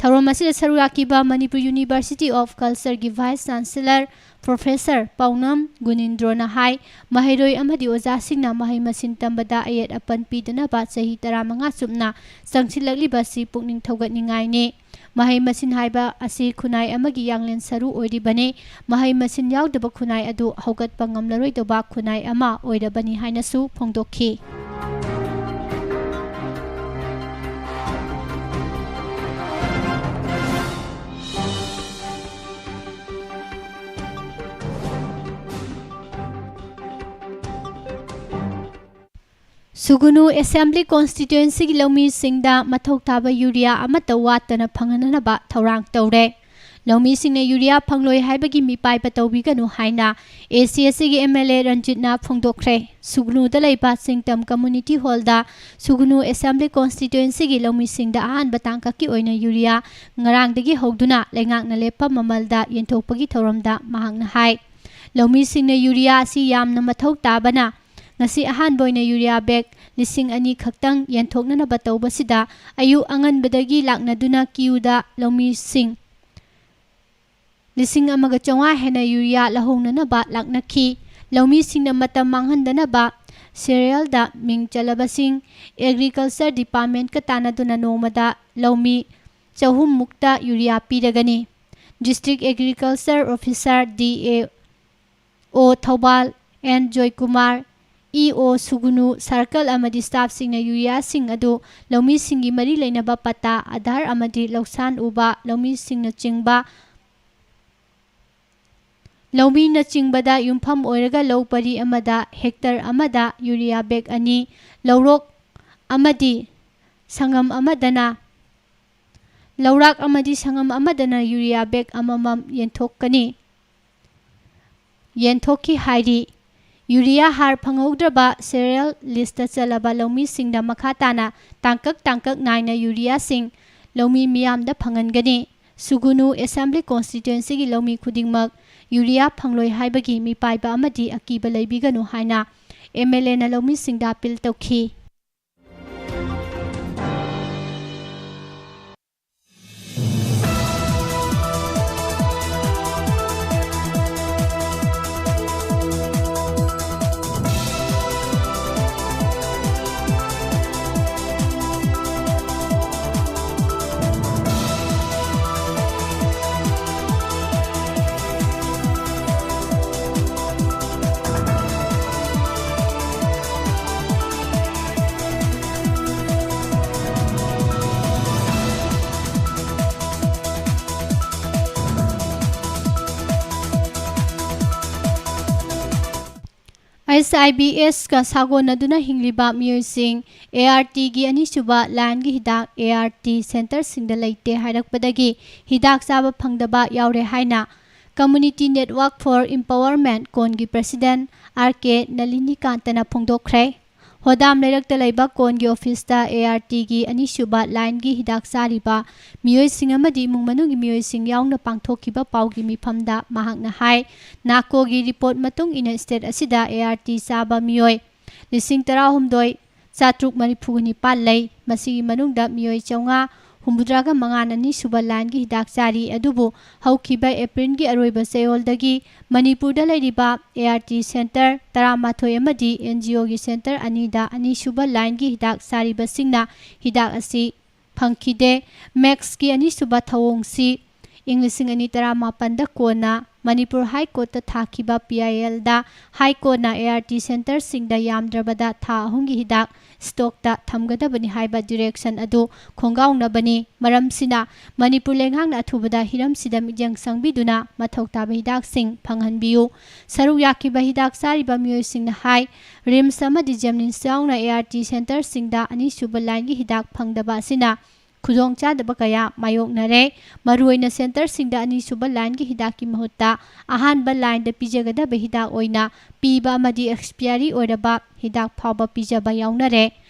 ꯊꯧꯔꯝ ꯑꯁꯤꯗ ꯁꯔꯨꯛ ꯌꯥꯈꯤꯕ ꯃꯅꯤꯄꯨꯔ University of Culture ꯒꯤ Vice Chancellor Professor ꯄꯥꯎꯅꯝ ꯒꯨꯅꯤꯟꯗ꯭ꯔꯣꯅ ꯍꯥꯏ, ꯃꯍꯩꯔꯣꯏ ꯑꯃꯗꯤ ꯑꯣꯖꯥꯁꯤꯡꯅ ꯃꯍꯩ ꯃꯁꯤꯡ ꯇꯝꯕꯗ ꯑꯌꯦꯠ ꯑꯄꯟ ꯄꯤꯗꯅꯕ ꯆꯍꯤ ꯇꯔꯥꯃꯉꯥ ꯆꯨꯞꯅ ꯆꯪꯁꯤꯜꯂꯛꯂꯤꯕ ꯑꯁꯤ ꯄꯨꯛꯅꯤꯡ ꯊꯧꯒꯠꯅꯤꯡꯉꯥꯏꯅꯤ꯫ ꯃꯍꯩ ꯃꯁꯤꯡ ꯍꯥꯏꯕ ꯑꯁꯤ ꯈꯨꯟꯅꯥꯏ ꯑꯃꯒꯤ ꯌꯥꯡꯂꯦꯟ ꯁꯔꯨ ꯑꯣꯏꯔꯤꯕꯅꯤ꯫ ꯃꯍꯩ ꯃꯁꯤꯡ ꯌꯥꯎꯗꯕ ꯈꯨꯟꯅꯥꯏ ꯑꯗꯨ ꯍꯧꯒꯠꯄ ꯉꯝꯂꯔꯣꯏꯗꯧꯕ ꯈꯨꯟꯅꯥꯏ ꯑꯃ ꯑꯣꯏꯔꯕꯅꯤ ꯍꯥꯏꯅꯁꯨ ꯐꯣꯡꯗꯣꯛꯈꯤ꯫ ꯁꯨꯒꯨꯅꯨ Assembly Constituency ꯒꯤ ꯂꯧꯃꯤꯁꯤꯡꯗ ꯃꯊꯧ ꯇꯥꯕ ꯌꯨꯔꯤꯌꯥ ꯑꯃꯠꯇ ꯋꯥꯠꯇꯅ ꯐꯪꯍꯟꯅꯕ ꯊꯧꯔꯥꯡ ꯇꯧꯔꯦ꯫ ꯂꯧꯃꯤꯁꯤꯡꯅ ꯌꯨꯔꯤꯌꯥ ꯐꯪꯂꯣꯏ ꯍꯥꯏꯕꯒꯤ ꯃꯤꯄꯥꯏꯕ ꯇꯧꯕꯤꯒꯅꯨ ꯍꯥꯏꯅ A C S C ꯒꯤ M L A ꯔꯟꯖꯤꯠꯅ ꯐꯣꯡꯗꯣꯛꯈ꯭ꯔꯦ꯫ ꯁꯨꯒꯅꯨꯗ ꯂꯩꯕ ꯆꯤꯡꯇꯝ Community Hall ꯗ ꯁꯨꯒꯅꯨ Assembly Constituency ꯒꯤ ꯂꯧꯃꯤꯁꯤꯡꯗ ꯑꯍꯥꯟꯕ ꯇꯥꯡꯀꯛꯀꯤ ꯑꯣꯏꯅ ꯌꯨꯔꯤꯌꯥ ꯉꯔꯥꯡꯗꯒꯤ ꯍꯧꯗꯨꯅ ꯂꯩꯉꯥꯛꯅ ꯂꯦꯞꯄ ꯃꯃꯜꯗ ꯌꯦꯟꯊꯣꯛꯄꯒꯤ ꯊꯧꯔꯝꯗ ꯃꯍꯥꯛꯅ ꯍꯥꯏ, ꯂꯧꯃꯤꯁꯤꯡꯅ ꯌꯨꯔꯤꯌꯥ ꯑꯁꯤ ꯌꯥꯝꯅ ꯃꯊꯧ ꯇꯥꯕꯅ ꯉꯁꯤ ꯑꯍꯥꯟꯕ ꯑꯣꯏꯅ ꯌꯨꯔꯤꯌꯥ bag ꯂꯤꯁꯤꯡ ꯑꯅꯤ ꯈꯛꯇꯪ ꯌꯦꯟꯊꯣꯛꯅꯅꯕ ꯇꯧꯕꯁꯤꯗ ꯑꯌꯨꯛ ꯑꯉꯟꯕꯗꯒꯤ ꯂꯥꯛꯅꯗꯨꯅ queue ꯗ ꯂꯧꯃꯤꯁꯤꯡ ꯂꯤꯁꯤꯡ ꯑꯃꯒ ꯆꯥꯝꯃꯉꯥ ꯍꯦꯟꯅ ꯌꯨꯔꯤꯌꯥ ꯂꯧꯍꯧꯅꯅꯕ ꯂꯥꯛꯅꯈꯤ꯫ ꯂꯧꯃꯤꯁꯤꯡꯅ ꯃꯇꯝ ꯃꯥꯡꯍꯟꯗꯅꯕ cereal ꯗ ꯃꯤꯡ ꯆꯜꯂꯕꯁꯤꯡ Agriculture Department ꯀ ꯇꯥꯟꯅꯗꯨꯅ ꯅꯣꯡꯃꯗ ꯂꯧꯃꯤ ꯆꯍꯨꯝ ꯃꯨꯛꯇ ꯌꯨꯔꯤꯌꯥ ꯄꯤꯔꯒꯅꯤ꯫ District Agriculture Officer, D A O Thoubal, N Joykumar, E O Sugnu circle ꯑꯃꯗꯤ staff ꯁꯤꯡꯅ ꯌꯨꯔꯤꯌꯥꯁꯤꯡ ꯑꯗꯨ ꯂꯧꯃꯤꯁꯤꯡꯒꯤ ꯃꯔꯤ ꯂꯩꯅꯕ ꯄꯠꯇꯥ, ꯑꯙꯥꯔ ꯑꯃꯗꯤ ꯂꯧꯁꯥꯟ ꯎꯕ ꯂꯧꯃꯤꯁꯤꯡꯅꯆꯤꯡꯕ, ꯂꯧꯃꯤꯅꯆꯤꯡꯕꯗ ꯌꯨꯝꯐꯝ ꯑꯣꯏꯔꯒ ꯂꯧ ꯄꯔꯤ ꯑꯃꯗ hectare ꯑꯃꯗ ꯌꯨꯔꯤꯌꯥ bag ꯑꯅꯤ, ꯂꯧꯔꯣꯛ ꯑꯃꯗꯤ ꯁꯪꯉꯝ ꯑꯃꯗꯅ, ꯂꯧꯔꯥꯛ ꯑꯃꯗꯤ ꯁꯪꯉꯝ ꯑꯃꯗꯅ ꯌꯨꯔꯤꯌꯥ bag ꯑꯃꯃꯝ ꯌꯦꯟꯊꯣꯛꯀꯅꯤ, ꯌꯦꯟꯊꯣꯛꯈꯤ ꯍꯥꯏꯔꯤ꯫ ꯌꯨꯔꯤꯌꯥ ꯍꯥꯔ ꯐꯪꯍꯧꯗ꯭ꯔꯕ cereal list ꯇ ꯆꯜꯂꯕ ꯂꯧꯃꯤꯁꯤꯡꯗ ꯃꯈꯥ ꯇꯥꯅ ꯇꯥꯡꯀꯛ ꯇꯥꯡꯀꯛ ꯅꯥꯏꯅ ꯌꯨꯔꯤꯌꯥꯁꯤꯡ ꯂꯧꯃꯤ ꯃꯤꯌꯥꯝꯗ ꯐꯪꯍꯟꯒꯅꯤ꯫ ꯁꯨꯒꯨꯅꯨ Assembly Constituency ꯒꯤ ꯂꯧꯃꯤ ꯈꯨꯗꯤꯡꯃꯛ ꯌꯨꯔꯤꯌꯥ ꯐꯪꯂꯣꯏ ꯍꯥꯏꯕꯒꯤ ꯃꯤꯄꯥꯏꯕ ꯑꯃꯗꯤ ꯑꯀꯤꯕ ꯂꯩꯕꯤꯒꯅꯨ ꯍꯥꯏꯅ M L A ꯅ ꯂꯧꯃꯤꯁꯤꯡꯗ appeal ꯇꯧꯈꯤ꯫ ꯑꯦꯁ ꯑꯥꯏ ꯕꯤ ꯑꯦꯁꯀ ꯁꯥꯒꯣꯟꯅꯗꯨꯅ ꯍꯤꯡꯂꯤꯕ ꯃꯤꯑꯣꯏꯁꯤꯡ ꯑꯦ ꯑꯥꯔ ꯇꯤꯒꯤ ꯑꯅꯤꯁꯨꯕ ꯂꯥꯏꯟꯒꯤ ꯍꯤꯗꯥꯛ ꯑꯦ ꯑꯥꯔ ꯇꯤ ꯁꯦꯟꯇꯔꯁꯤꯡꯗ ꯂꯩꯇꯦ ꯍꯥꯏꯔꯛꯄꯗꯒꯤ ꯍꯤꯗꯥꯛ ꯆꯥꯕ ꯐꯪꯗꯕ ꯌꯥꯎꯔꯦ ꯍꯥꯏꯅ Community Network for Empowerment, ꯀꯣꯟꯒꯤ ꯄ꯭ꯔꯁꯤꯗꯦꯟ ꯑꯥꯔ ꯀꯦ ꯅꯂꯤꯅꯤꯀꯥꯟꯇꯅ ꯐꯣꯡꯗꯣꯛꯈ꯭ꯔꯦ꯫ ꯍꯣꯗꯥꯝ ꯂꯩꯔꯛꯇ ꯂꯩꯕ ꯀꯣꯟꯒꯤ ꯑꯣꯐꯤꯁꯇ ꯑꯦ ꯑꯥꯔ ꯇꯤꯒꯤ ꯑꯅꯤꯁꯨꯕ ꯂꯥꯏꯟꯒꯤ ꯍꯤꯗꯥꯛ ꯆꯥꯔꯤꯕ ꯃꯤꯑꯣꯏꯁꯤꯡ ꯑꯃꯗꯤ ꯏꯃꯨꯡ ꯃꯅꯨꯡꯒꯤ ꯃꯤꯑꯣꯏꯁꯤꯡ ꯌꯥꯎꯅ ꯄꯥꯡꯊꯣꯛꯈꯤꯕ ꯄꯥꯎꯒꯤ ꯃꯤꯐꯝꯗ ꯃꯍꯥꯛꯅ ꯍꯥꯏ, ꯅꯥꯀꯣꯒꯤ ꯔꯤꯄꯣꯔꯠ ꯃꯇꯨꯡ ꯏꯟꯅ ꯁ꯭ꯇꯦꯠ ꯑꯁꯤꯗ ꯑꯦ ꯑꯥꯔ ꯇꯤ ꯆꯥꯕ ꯃꯤꯑꯣꯏ ꯂꯤꯁꯤꯡ ꯇꯔꯥꯍꯨꯝꯗꯣꯏ ꯆꯥꯇ꯭ꯔꯨꯛ ꯃꯔꯤꯐꯨ ꯅꯤꯄꯥꯟ ꯂꯩ꯫ ꯃꯁꯤꯒꯤ ꯃꯅꯨꯡꯗ ꯃꯤꯑꯣꯏ ꯆꯥꯝꯃꯉꯥ ꯍꯨꯝꯐꯨꯇꯔꯥꯒ ꯃꯉꯥꯅ ꯑꯅꯤꯁꯨꯕ ꯂꯥꯏꯟꯒꯤ ꯍꯤꯗꯥꯛ ꯆꯥꯔꯤ꯫ ꯑꯗꯨꯕꯨ ꯍꯧꯈꯤꯕ ꯑꯦꯄ꯭ꯔꯤꯜꯒꯤ ꯑꯔꯣꯏꯕ ꯆꯌꯣꯜꯗꯒꯤ ꯃꯅꯤꯄꯨꯔꯗ ꯂꯩꯔꯤꯕ ꯑꯦ ꯑꯥꯔ ꯇꯤ ꯁꯦꯟꯇꯔ ꯇꯔꯥꯃꯥꯊꯣꯏ ꯑꯃꯗꯤ ꯑꯦꯟ ꯖꯤ ꯑꯣꯒꯤ ꯁꯦꯟꯇꯔ ꯑꯅꯤꯗ ꯑꯅꯤꯁꯨꯕ ꯂꯥꯏꯟꯒꯤ ꯍꯤꯗꯥꯛ ꯆꯥꯔꯤꯕꯁꯤꯡꯅ ꯍꯤꯗꯥꯛ ꯑꯁꯤ ꯐꯪꯈꯤꯗꯦ꯫ ꯃꯦꯛꯁꯀꯤ ꯑꯅꯤꯁꯨꯕ ꯊꯧꯑꯣꯡꯁꯤ ꯏꯪ ꯂꯤꯁꯤꯡ ꯑꯅꯤ ꯇꯔꯥꯃꯥꯄꯟꯗ ꯀꯣꯟꯅ ꯃꯅꯤꯄꯨꯔ ꯍꯥꯏ ꯀꯣꯔꯠꯇ ꯊꯥꯈꯤꯕ P I ꯑꯦꯜꯗ high ꯀꯣꯔꯠꯅ A R T ꯁꯦꯟꯇꯔꯁꯤꯡꯗ ꯌꯥꯝꯗ꯭ꯔꯕꯗ ꯊꯥ ꯑꯍꯨꯝꯒꯤ ꯍꯤꯗꯥꯛ ꯁ꯭ꯇꯣꯛꯇ ꯊꯝꯒꯗꯕꯅꯤ ꯍꯥꯏꯕ ꯗꯤꯔꯦꯛꯁꯟ ꯑꯗꯨ ꯈꯣꯡꯒꯥꯎꯅꯕꯅꯤ꯫ ꯃꯔꯝꯁꯤꯅ ꯃꯅꯤꯄꯨꯔ ꯂꯩꯉꯥꯛꯅ ꯑꯊꯨꯕꯗ ꯍꯤꯔꯝꯁꯤꯗ ꯃꯤꯠꯌꯦꯡ ꯆꯪꯕꯤꯗꯨꯅ ꯃꯊꯧ ꯇꯥꯕ ꯍꯤꯗꯥꯛꯁꯤꯡ ꯐꯪꯍꯟꯕꯤꯌꯨ꯫ ꯁꯔꯨꯛ ꯌꯥꯈꯤꯕ ꯍꯤꯗꯥꯛ ꯆꯥꯔꯤꯕ ꯃꯤꯑꯣꯏꯁꯤꯡꯅ ꯍꯥꯏ, ꯔꯤꯝꯁ ꯑꯃꯗꯤ ꯖꯦꯝꯅꯤꯝꯁ ꯌꯥꯎꯅ ꯑꯦ ꯑꯥꯔ ꯇꯤ ꯁꯦꯟꯇꯔꯁꯤꯡꯗ ꯑꯅꯤꯁꯨꯕ ꯂꯥꯏꯟꯒꯤ ꯍꯤꯗꯥꯛ ꯐꯪꯗꯕ ꯑꯁꯤꯅ ꯈꯨꯗꯣꯡꯆꯥꯗꯕ ꯀꯌꯥ ꯃꯥꯌꯣꯛꯅꯔꯦ꯫ ꯃꯔꯨꯑꯣꯏꯅ ꯁꯦꯟꯇꯔꯁꯤꯡꯗ ꯑꯅꯤꯁꯨꯕ ꯂꯥꯏꯟꯒꯤ ꯍꯤꯗꯥꯛꯀꯤ ꯃꯍꯨꯠꯇ ꯑꯍꯥꯟꯕ ꯂꯥꯏꯟꯗ ꯄꯤꯖꯒꯗꯕ ꯍꯤꯗꯥꯛ ꯑꯣꯏꯅ ꯄꯤꯕ ꯑꯃꯗꯤ ꯑꯦꯛꯁꯄꯤꯌꯥꯔꯤ ꯑꯣꯏꯔꯕ ꯍꯤꯗꯥꯛ ꯐꯥꯎꯕ ꯄꯤꯖꯕ ꯌꯥꯎꯅꯔꯦ꯫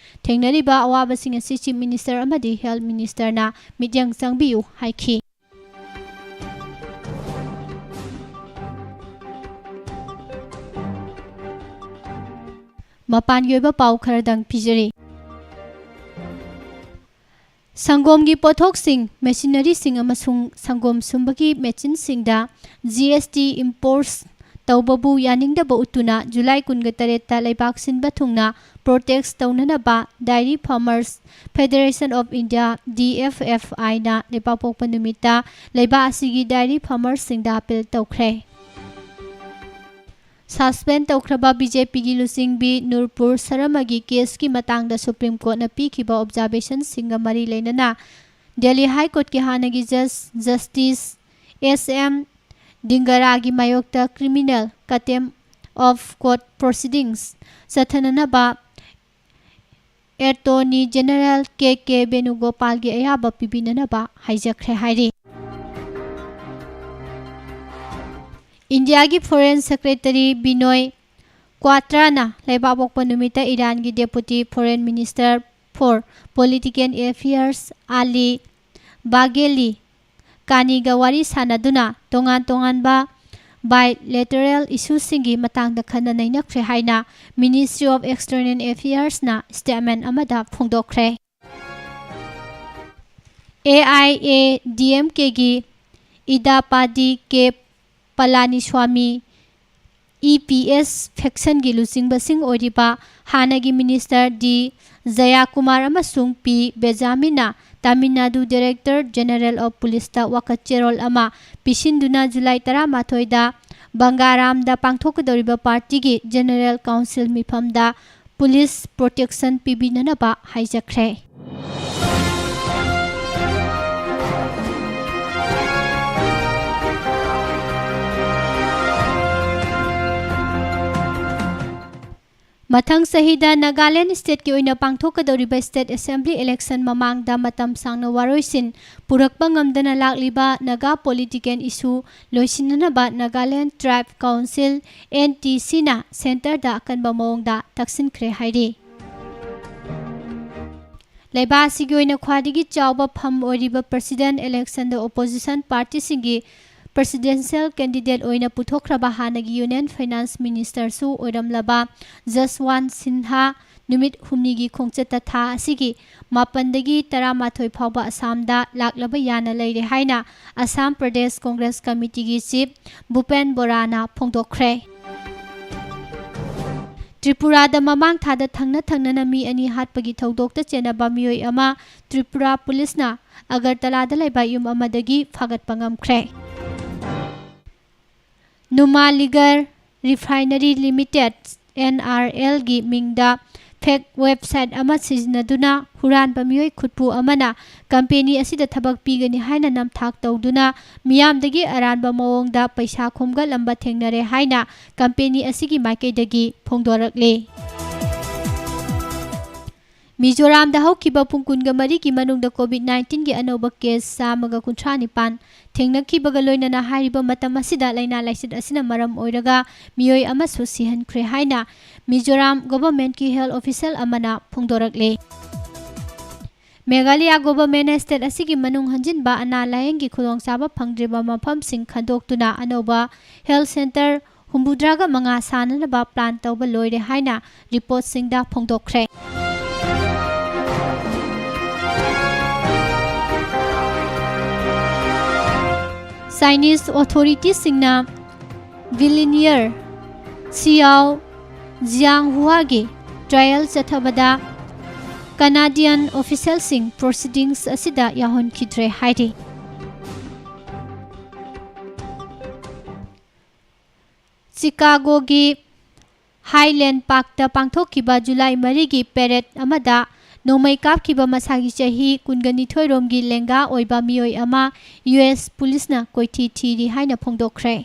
ꯊꯦꯡꯅꯔꯤꯕ ꯑꯋꯥꯕꯁꯤꯡ ꯑꯁꯤ ꯆꯤꯐ ꯃꯤꯅꯤꯁꯇꯔ ꯑꯃꯗꯤ ꯍꯦꯜꯊ ꯃꯤꯅꯤꯁꯇꯔꯅ ꯃꯤꯠꯌꯦꯡ ꯆꯪꯕꯤꯌꯨ ꯍꯥꯏꯈꯤ꯫ ꯃꯄꯥꯟꯒꯤ ꯑꯣꯏꯕ ꯄꯥꯎ ꯈꯔꯗꯪ ꯄꯤꯖꯔꯤ꯫ ꯁꯪꯒꯣꯝꯒꯤ ꯄꯣꯠꯊꯣꯛꯁꯤꯡ, ꯃꯦꯆꯤꯅꯔꯤꯁꯤꯡ ꯑꯃꯁꯨꯡ ꯁꯪꯒꯣꯝ ꯁꯨꯝꯕꯒꯤ ꯃꯦꯆꯤꯟꯁꯤꯡꯗ ꯖꯤ ꯑꯦꯁ ꯇꯤ ꯏꯝꯄꯣꯁ ꯇꯧꯕꯕꯨ ꯌꯥꯅꯤꯡꯗꯕ ꯎꯠꯇꯨꯅ ꯖꯨꯂꯥꯏ ꯀꯨꯟꯒ ꯇꯔꯦꯠꯇ ꯂꯩꯕꯥꯛ ꯁꯤꯟꯕ ꯊꯨꯡꯅ ꯄ꯭ꯔꯣꯇꯦꯁ ꯇꯧꯅꯅꯕ Dairy Farmers Federation of India, D F F ꯑꯥꯏꯅ ꯂꯩꯕꯥꯛꯄꯣꯛꯄ ꯅꯨꯃꯤꯠꯇ ꯂꯩꯕꯥꯛ ꯑꯁꯤꯒꯤ ꯗꯥꯏꯔꯤ ꯐꯥꯔꯃꯔꯁꯤꯡꯗ ꯑꯄꯤꯜ ꯇꯧꯈ꯭ꯔꯦ꯫ ꯁꯁꯄꯦꯟ ꯇꯧꯈ꯭ꯔꯕ ꯕꯤ ꯖꯦ ꯄꯤꯒꯤ ꯂꯨꯆꯤꯡꯕꯤ ꯅꯨꯔꯄꯨꯔ ꯁꯔꯃꯒꯤ ꯀꯦꯁꯀꯤ ꯃꯇꯥꯡꯗ ꯁꯨꯄ꯭ꯔꯤꯝ ꯀꯣꯔꯠꯅ ꯄꯤꯈꯤꯕ ꯑꯣꯕꯖꯥꯔꯕꯦꯁꯟꯁꯤꯡꯒ ꯃꯔꯤ ꯂꯩꯅꯅ ꯗꯦꯜꯂꯤ ꯍꯥꯏ ꯀꯣꯔꯠꯀꯤ ꯍꯥꯟꯅꯒꯤ ꯖꯖ ꯖꯁꯇꯤꯁ ꯑꯦꯁ ꯑꯦꯝ ꯗꯤꯡꯒꯔꯥꯒꯤ ꯃꯥꯌꯣꯛꯇ criminal contempt of Court Proceedings ꯆꯠꯊꯅꯅꯕ Attorney General ꯀꯦ ꯀꯦ ꯕꯦꯅꯨꯒꯣꯄꯥꯜꯒꯤ ꯑꯌꯥꯕ ꯄꯤꯕꯤꯅꯅꯕ ꯍꯥꯏꯖꯈ꯭ꯔꯦ ꯍꯥꯏꯔꯤ꯫ ꯏꯟꯗꯤꯌꯥꯒꯤ Foreign Secretary ꯕꯤꯅꯣꯏ ꯀ꯭ꯋꯥꯇ꯭ꯔꯥꯅ ꯂꯩꯕꯥꯛꯄꯣꯛꯄ ꯅꯨꯃꯤꯠꯇ ꯏꯔꯥꯟꯒꯤ Deputy Foreign Minister for Political Affairs Ali ꯕꯥꯒꯦꯂꯤ ꯀꯥꯅꯤꯒ ꯋꯥꯔꯤ ꯁꯥꯅꯗꯨꯅ ꯇꯣꯉꯥꯟ ꯇꯣꯉꯥꯟꯕ bilateral issueꯁꯤꯡꯒꯤ ꯃꯇꯥꯡꯗ ꯈꯟꯅ ꯅꯩꯅꯈ꯭ꯔꯦ ꯍꯥꯏꯅ Ministry of External Affairsꯅ statement ꯑꯃꯗ ꯐꯣꯡꯗꯣꯛꯈ꯭ꯔꯦ꯫ ꯑꯦꯑꯥꯏꯑꯦꯗꯤꯑꯦꯝꯀꯦꯒꯤ ꯏꯗꯥꯄꯥꯗꯤ ꯀꯦ ꯄꯂꯥꯅꯤꯁ꯭ꯋꯥꯃꯤ, ꯏ ꯄꯤ ꯑꯦꯁ factionꯒꯤ ꯂꯨꯆꯤꯡꯕꯁꯤꯡ ꯑꯣꯏꯔꯤꯕ ꯍꯥꯟꯅꯒꯤ Minister ꯗꯤ ꯖꯌꯥꯀꯨꯃꯥꯔ ꯑꯃꯁꯨꯡ ꯄꯤ ꯕꯦꯖꯥꯃꯤꯟꯅ Tamil Nadu Director General of Policeꯇ ꯋꯥꯀꯠ ꯆꯦꯔꯣꯜ ꯑꯃ ꯄꯤꯁꯤꯟꯗꯨꯅ ꯖꯨꯂꯥꯏ ꯇꯔꯥꯃꯥꯊꯣꯏꯗ ꯕꯪꯒꯥꯔꯥꯝꯗ ꯄꯥꯡꯊꯣꯛꯀꯗꯧꯔꯤꯕ partyꯒꯤ General Council ꯃꯤꯐꯝꯗ police protection ꯄꯤꯕꯤꯅꯅꯕ ꯍꯥꯏꯖꯈ꯭ꯔꯦ꯫ ꯃꯊꯪ ꯆꯍꯤꯗ ꯅꯥꯒꯥꯂꯦꯟ stateꯀꯤ ꯑꯣꯏꯅ ꯄꯥꯡꯊꯣꯛꯀꯗꯧꯔꯤꯕ State Assembly election ꯃꯃꯥꯡꯗ ꯃꯇꯝ ꯁꯥꯡꯅ ꯋꯥꯔꯣꯏꯁꯤꯟ ꯄꯨꯔꯛꯄ ꯉꯝꯗꯅ ꯂꯥꯛꯂꯤꯕ Naga political issue ꯂꯣꯏꯁꯤꯟꯅꯅꯕ Nagaland Tribe Council, NTCꯅ centreꯗ ꯑꯀꯟꯕ ꯃꯑꯣꯡꯗ ꯇꯛꯁꯤꯟꯈ꯭ꯔꯦ ꯍꯥꯏꯔꯤ꯫ ꯂꯩꯕꯥꯛ ꯑꯁꯤꯒꯤ ꯑꯣꯏꯅ ꯈ꯭ꯋꯥꯏꯗꯒꯤ ꯆꯥꯎꯕ ꯐꯝ ꯑꯣꯏꯔꯤꯕ President electionꯗ opposition partyꯁꯤꯡꯒꯤ presidential candidate ꯑꯣꯏꯅ ꯄꯨꯊꯣꯛꯈ꯭ꯔꯕ ꯍꯥꯟꯅꯒꯤ Union Finance Ministerꯁꯨ ꯑꯣꯏꯔꯝꯂꯕ ꯖꯁꯋꯥꯟ ꯁꯤꯟꯍꯥ ꯅꯨꯃꯤꯠ ꯍꯨꯝꯅꯤꯒꯤ ꯈꯣꯡꯆꯠꯇ ꯊꯥ ꯑꯁꯤꯒꯤ ꯃꯥꯄꯟꯗꯒꯤ ꯇꯔꯥꯃꯥꯊꯣꯏ ꯐꯥꯎꯕ ꯑꯁꯥꯝꯗ ꯂꯥꯛꯂꯕ ꯌꯥꯅ ꯂꯩꯔꯦ ꯍꯥꯏꯅ Assam Pradesh Congress Committeeꯒꯤ Chief ꯚꯨꯄꯦꯟ ꯕꯣꯔꯥꯅ ꯐꯣꯡꯗꯣꯛꯈ꯭ꯔꯦ꯫ ꯇ꯭ꯔꯤꯄꯨꯔꯥꯗ ꯃꯃꯥꯡ ꯊꯥꯗ ꯊꯪꯅ ꯊꯪꯅꯅ ꯃꯤ ꯑꯅꯤ ꯍꯥꯠꯄꯒꯤ ꯊꯧꯗꯣꯛꯇ ꯆꯦꯟꯅꯕ ꯃꯤꯑꯣꯏ ꯑꯃ ꯇ꯭ꯔꯤꯄꯨꯔꯥ ꯄꯨꯂꯤꯁꯅ ꯑꯒꯔꯇꯂꯥꯗ ꯂꯩꯕ ꯌꯨꯝ ꯑꯃꯗꯒꯤ ꯐꯥꯒꯠꯄ ꯉꯝꯈ꯭ꯔꯦ꯫ ꯅꯨꯃꯥꯂꯤꯒꯔ Refinery Limited, NRLꯒꯤ ꯃꯤꯡꯗ fake website ꯑꯃ ꯁꯤꯖꯤꯟꯅꯗꯨꯅ ꯍꯨꯔꯥꯟꯕ ꯃꯤꯑꯣꯏ ꯈꯨꯠꯄꯨ ꯑꯃꯅ ꯀꯝꯄꯦꯅꯤ ꯑꯁꯤꯗ ꯊꯕꯛ ꯄꯤꯒꯅꯤ ꯍꯥꯏꯅ ꯅꯝꯊꯥꯛ ꯇꯧꯗꯨꯅ ꯃꯤꯌꯥꯝꯗꯒꯤ ꯑꯔꯥꯟꯕ ꯃꯑꯣꯡꯗ ꯄꯩꯁꯥ ꯈꯣꯝꯒꯠꯂꯝꯕ ꯊꯦꯡꯅꯔꯦ ꯍꯥꯏꯅ ꯀꯝꯄꯦꯅꯤ ꯑꯁꯤꯒꯤ ꯃꯥꯏꯀꯩꯗꯒꯤ ꯐꯣꯡꯗꯣꯔꯛꯂꯤ꯫ ꯃꯤꯖꯣꯔꯥꯝꯗ ꯍꯧꯈꯤꯕ ꯄꯨꯡ ꯀꯨꯟꯒ ꯃꯔꯤꯒꯤ ꯃꯅꯨꯡꯗ COVID nineteen ꯒꯤ ꯑꯅꯧꯕ case ꯆꯥꯝꯃꯒ ꯀꯨꯟꯊ꯭ꯔꯥ ꯅꯤꯄꯥꯟ ꯊꯦꯡꯅꯈꯤꯕꯒ ꯂꯣꯏꯅꯅ ꯍꯥꯏꯔꯤꯕ ꯃꯇꯝ ꯑꯁꯤꯗ ꯂꯥꯏꯅꯥ ꯂꯥꯏꯆꯠ ꯑꯁꯤꯅ ꯃꯔꯝ ꯑꯣꯏꯔꯒ ꯃꯤꯑꯣꯏ ꯑꯃꯁꯨ ꯁꯤꯍꯟꯈ꯭ꯔꯦ ꯍꯥꯏꯅ ꯃꯤꯖꯣꯔꯥꯝ government ꯀꯤ health official ꯑꯃꯅ ꯐꯣꯡꯗꯣꯔꯛꯂꯤ꯫ ꯃꯦꯘꯥꯂꯌꯥ government ꯅ state ꯑꯁꯤꯒꯤ ꯃꯅꯨꯡ ꯍꯟꯖꯤꯟꯕ ꯑꯅꯥ ꯂꯥꯌꯦꯡꯒꯤ ꯈꯨꯗꯣꯡꯆꯥꯕ ꯐꯪꯗ꯭ꯔꯤꯕ ꯃꯐꯝꯁꯤꯡ ꯈꯟꯗꯣꯛꯇꯨꯅ ꯑꯅꯧꯕ health centre ꯍꯨꯝꯐꯨꯇꯔꯥꯒ ꯃꯉꯥ ꯁꯥꯅꯅꯕ plan ꯇꯧꯕ ꯂꯣꯏꯔꯦ ꯍꯥꯏꯅ report ꯁꯤꯡꯗ ꯐꯣꯡꯗꯣꯛꯈ꯭ꯔꯦ꯫ Chinese authority ꯁꯤꯡꯅ billionaire ꯁꯤꯌꯥꯎ ꯖꯤꯌꯥꯡꯍꯨꯋꯥꯒꯤ trial ꯆꯠꯊꯕꯗ Canadian official ꯁꯤꯡ proceedings ꯑꯁꯤꯗ ꯌꯥꯎꯍꯟꯈꯤꯗ꯭ꯔꯦ ꯍꯥꯏꯔꯤ꯫ ꯆꯤꯀꯥꯒꯣꯒꯤ Highland Park ꯇ ꯄꯥꯡꯊꯣꯛꯈꯤꯕ ꯖꯨꯂꯥꯏ ꯃꯔꯤꯒꯤ parade ꯑꯃꯗ ꯅꯣꯡꯃꯩ ꯀꯥꯞꯈꯤꯕ ꯃꯁꯥꯒꯤ ꯆꯍꯤ ꯀꯨꯟꯒ ꯅꯤꯊꯣꯏ ꯔꯣꯝꯒꯤ ꯂꯦꯡꯒꯥ ꯑꯣꯏꯕ ꯃꯤꯑꯣꯏ ꯑꯃ U S police ꯅ ꯀꯣꯏꯊꯤ ꯊꯤꯔꯤ ꯍꯥꯏꯅ ꯐꯣꯡꯗꯣꯛꯈ꯭ꯔꯦ꯫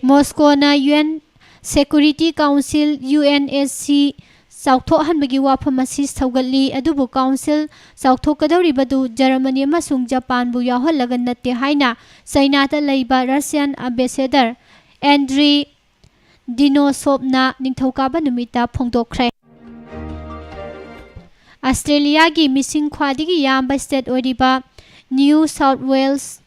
ꯃꯣꯁꯀꯣꯅ U N Security Council, U N S C, ꯆꯥꯎꯊꯣꯛꯍꯟꯕꯒꯤ ꯋꯥꯐꯝ ꯑꯁꯤ ꯁꯧꯒꯠꯂꯤ, ꯑꯗꯨꯕꯨ council ꯆꯥꯎꯊꯣꯛꯀꯗꯧꯔꯤꯕꯗꯨ ꯖꯔꯃꯅꯤ ꯑꯃꯁꯨꯡ ꯖꯄꯥꯟꯕꯨ ꯌꯥꯎꯍꯜꯂꯒ ꯅꯠꯇꯦ ꯍꯥꯏꯅ ꯆꯩꯅꯥꯗ ꯂꯩꯕ Russian ambassador Andriy Denisovꯅ ꯅꯤꯡꯊꯧꯀꯥꯕ ꯅꯨꯃꯤꯠꯇ ꯐꯣꯡꯗꯣꯛꯈ꯭ꯔꯦ꯫ ꯑꯁꯇ꯭ꯔꯦꯂꯤꯌꯥꯒꯤ ꯃꯤꯁꯤꯡ ꯈ꯭ꯋꯥꯏꯗꯒꯤ ꯌꯥꯝꯕ state ꯑꯣꯏꯔꯤꯕ New South Wales,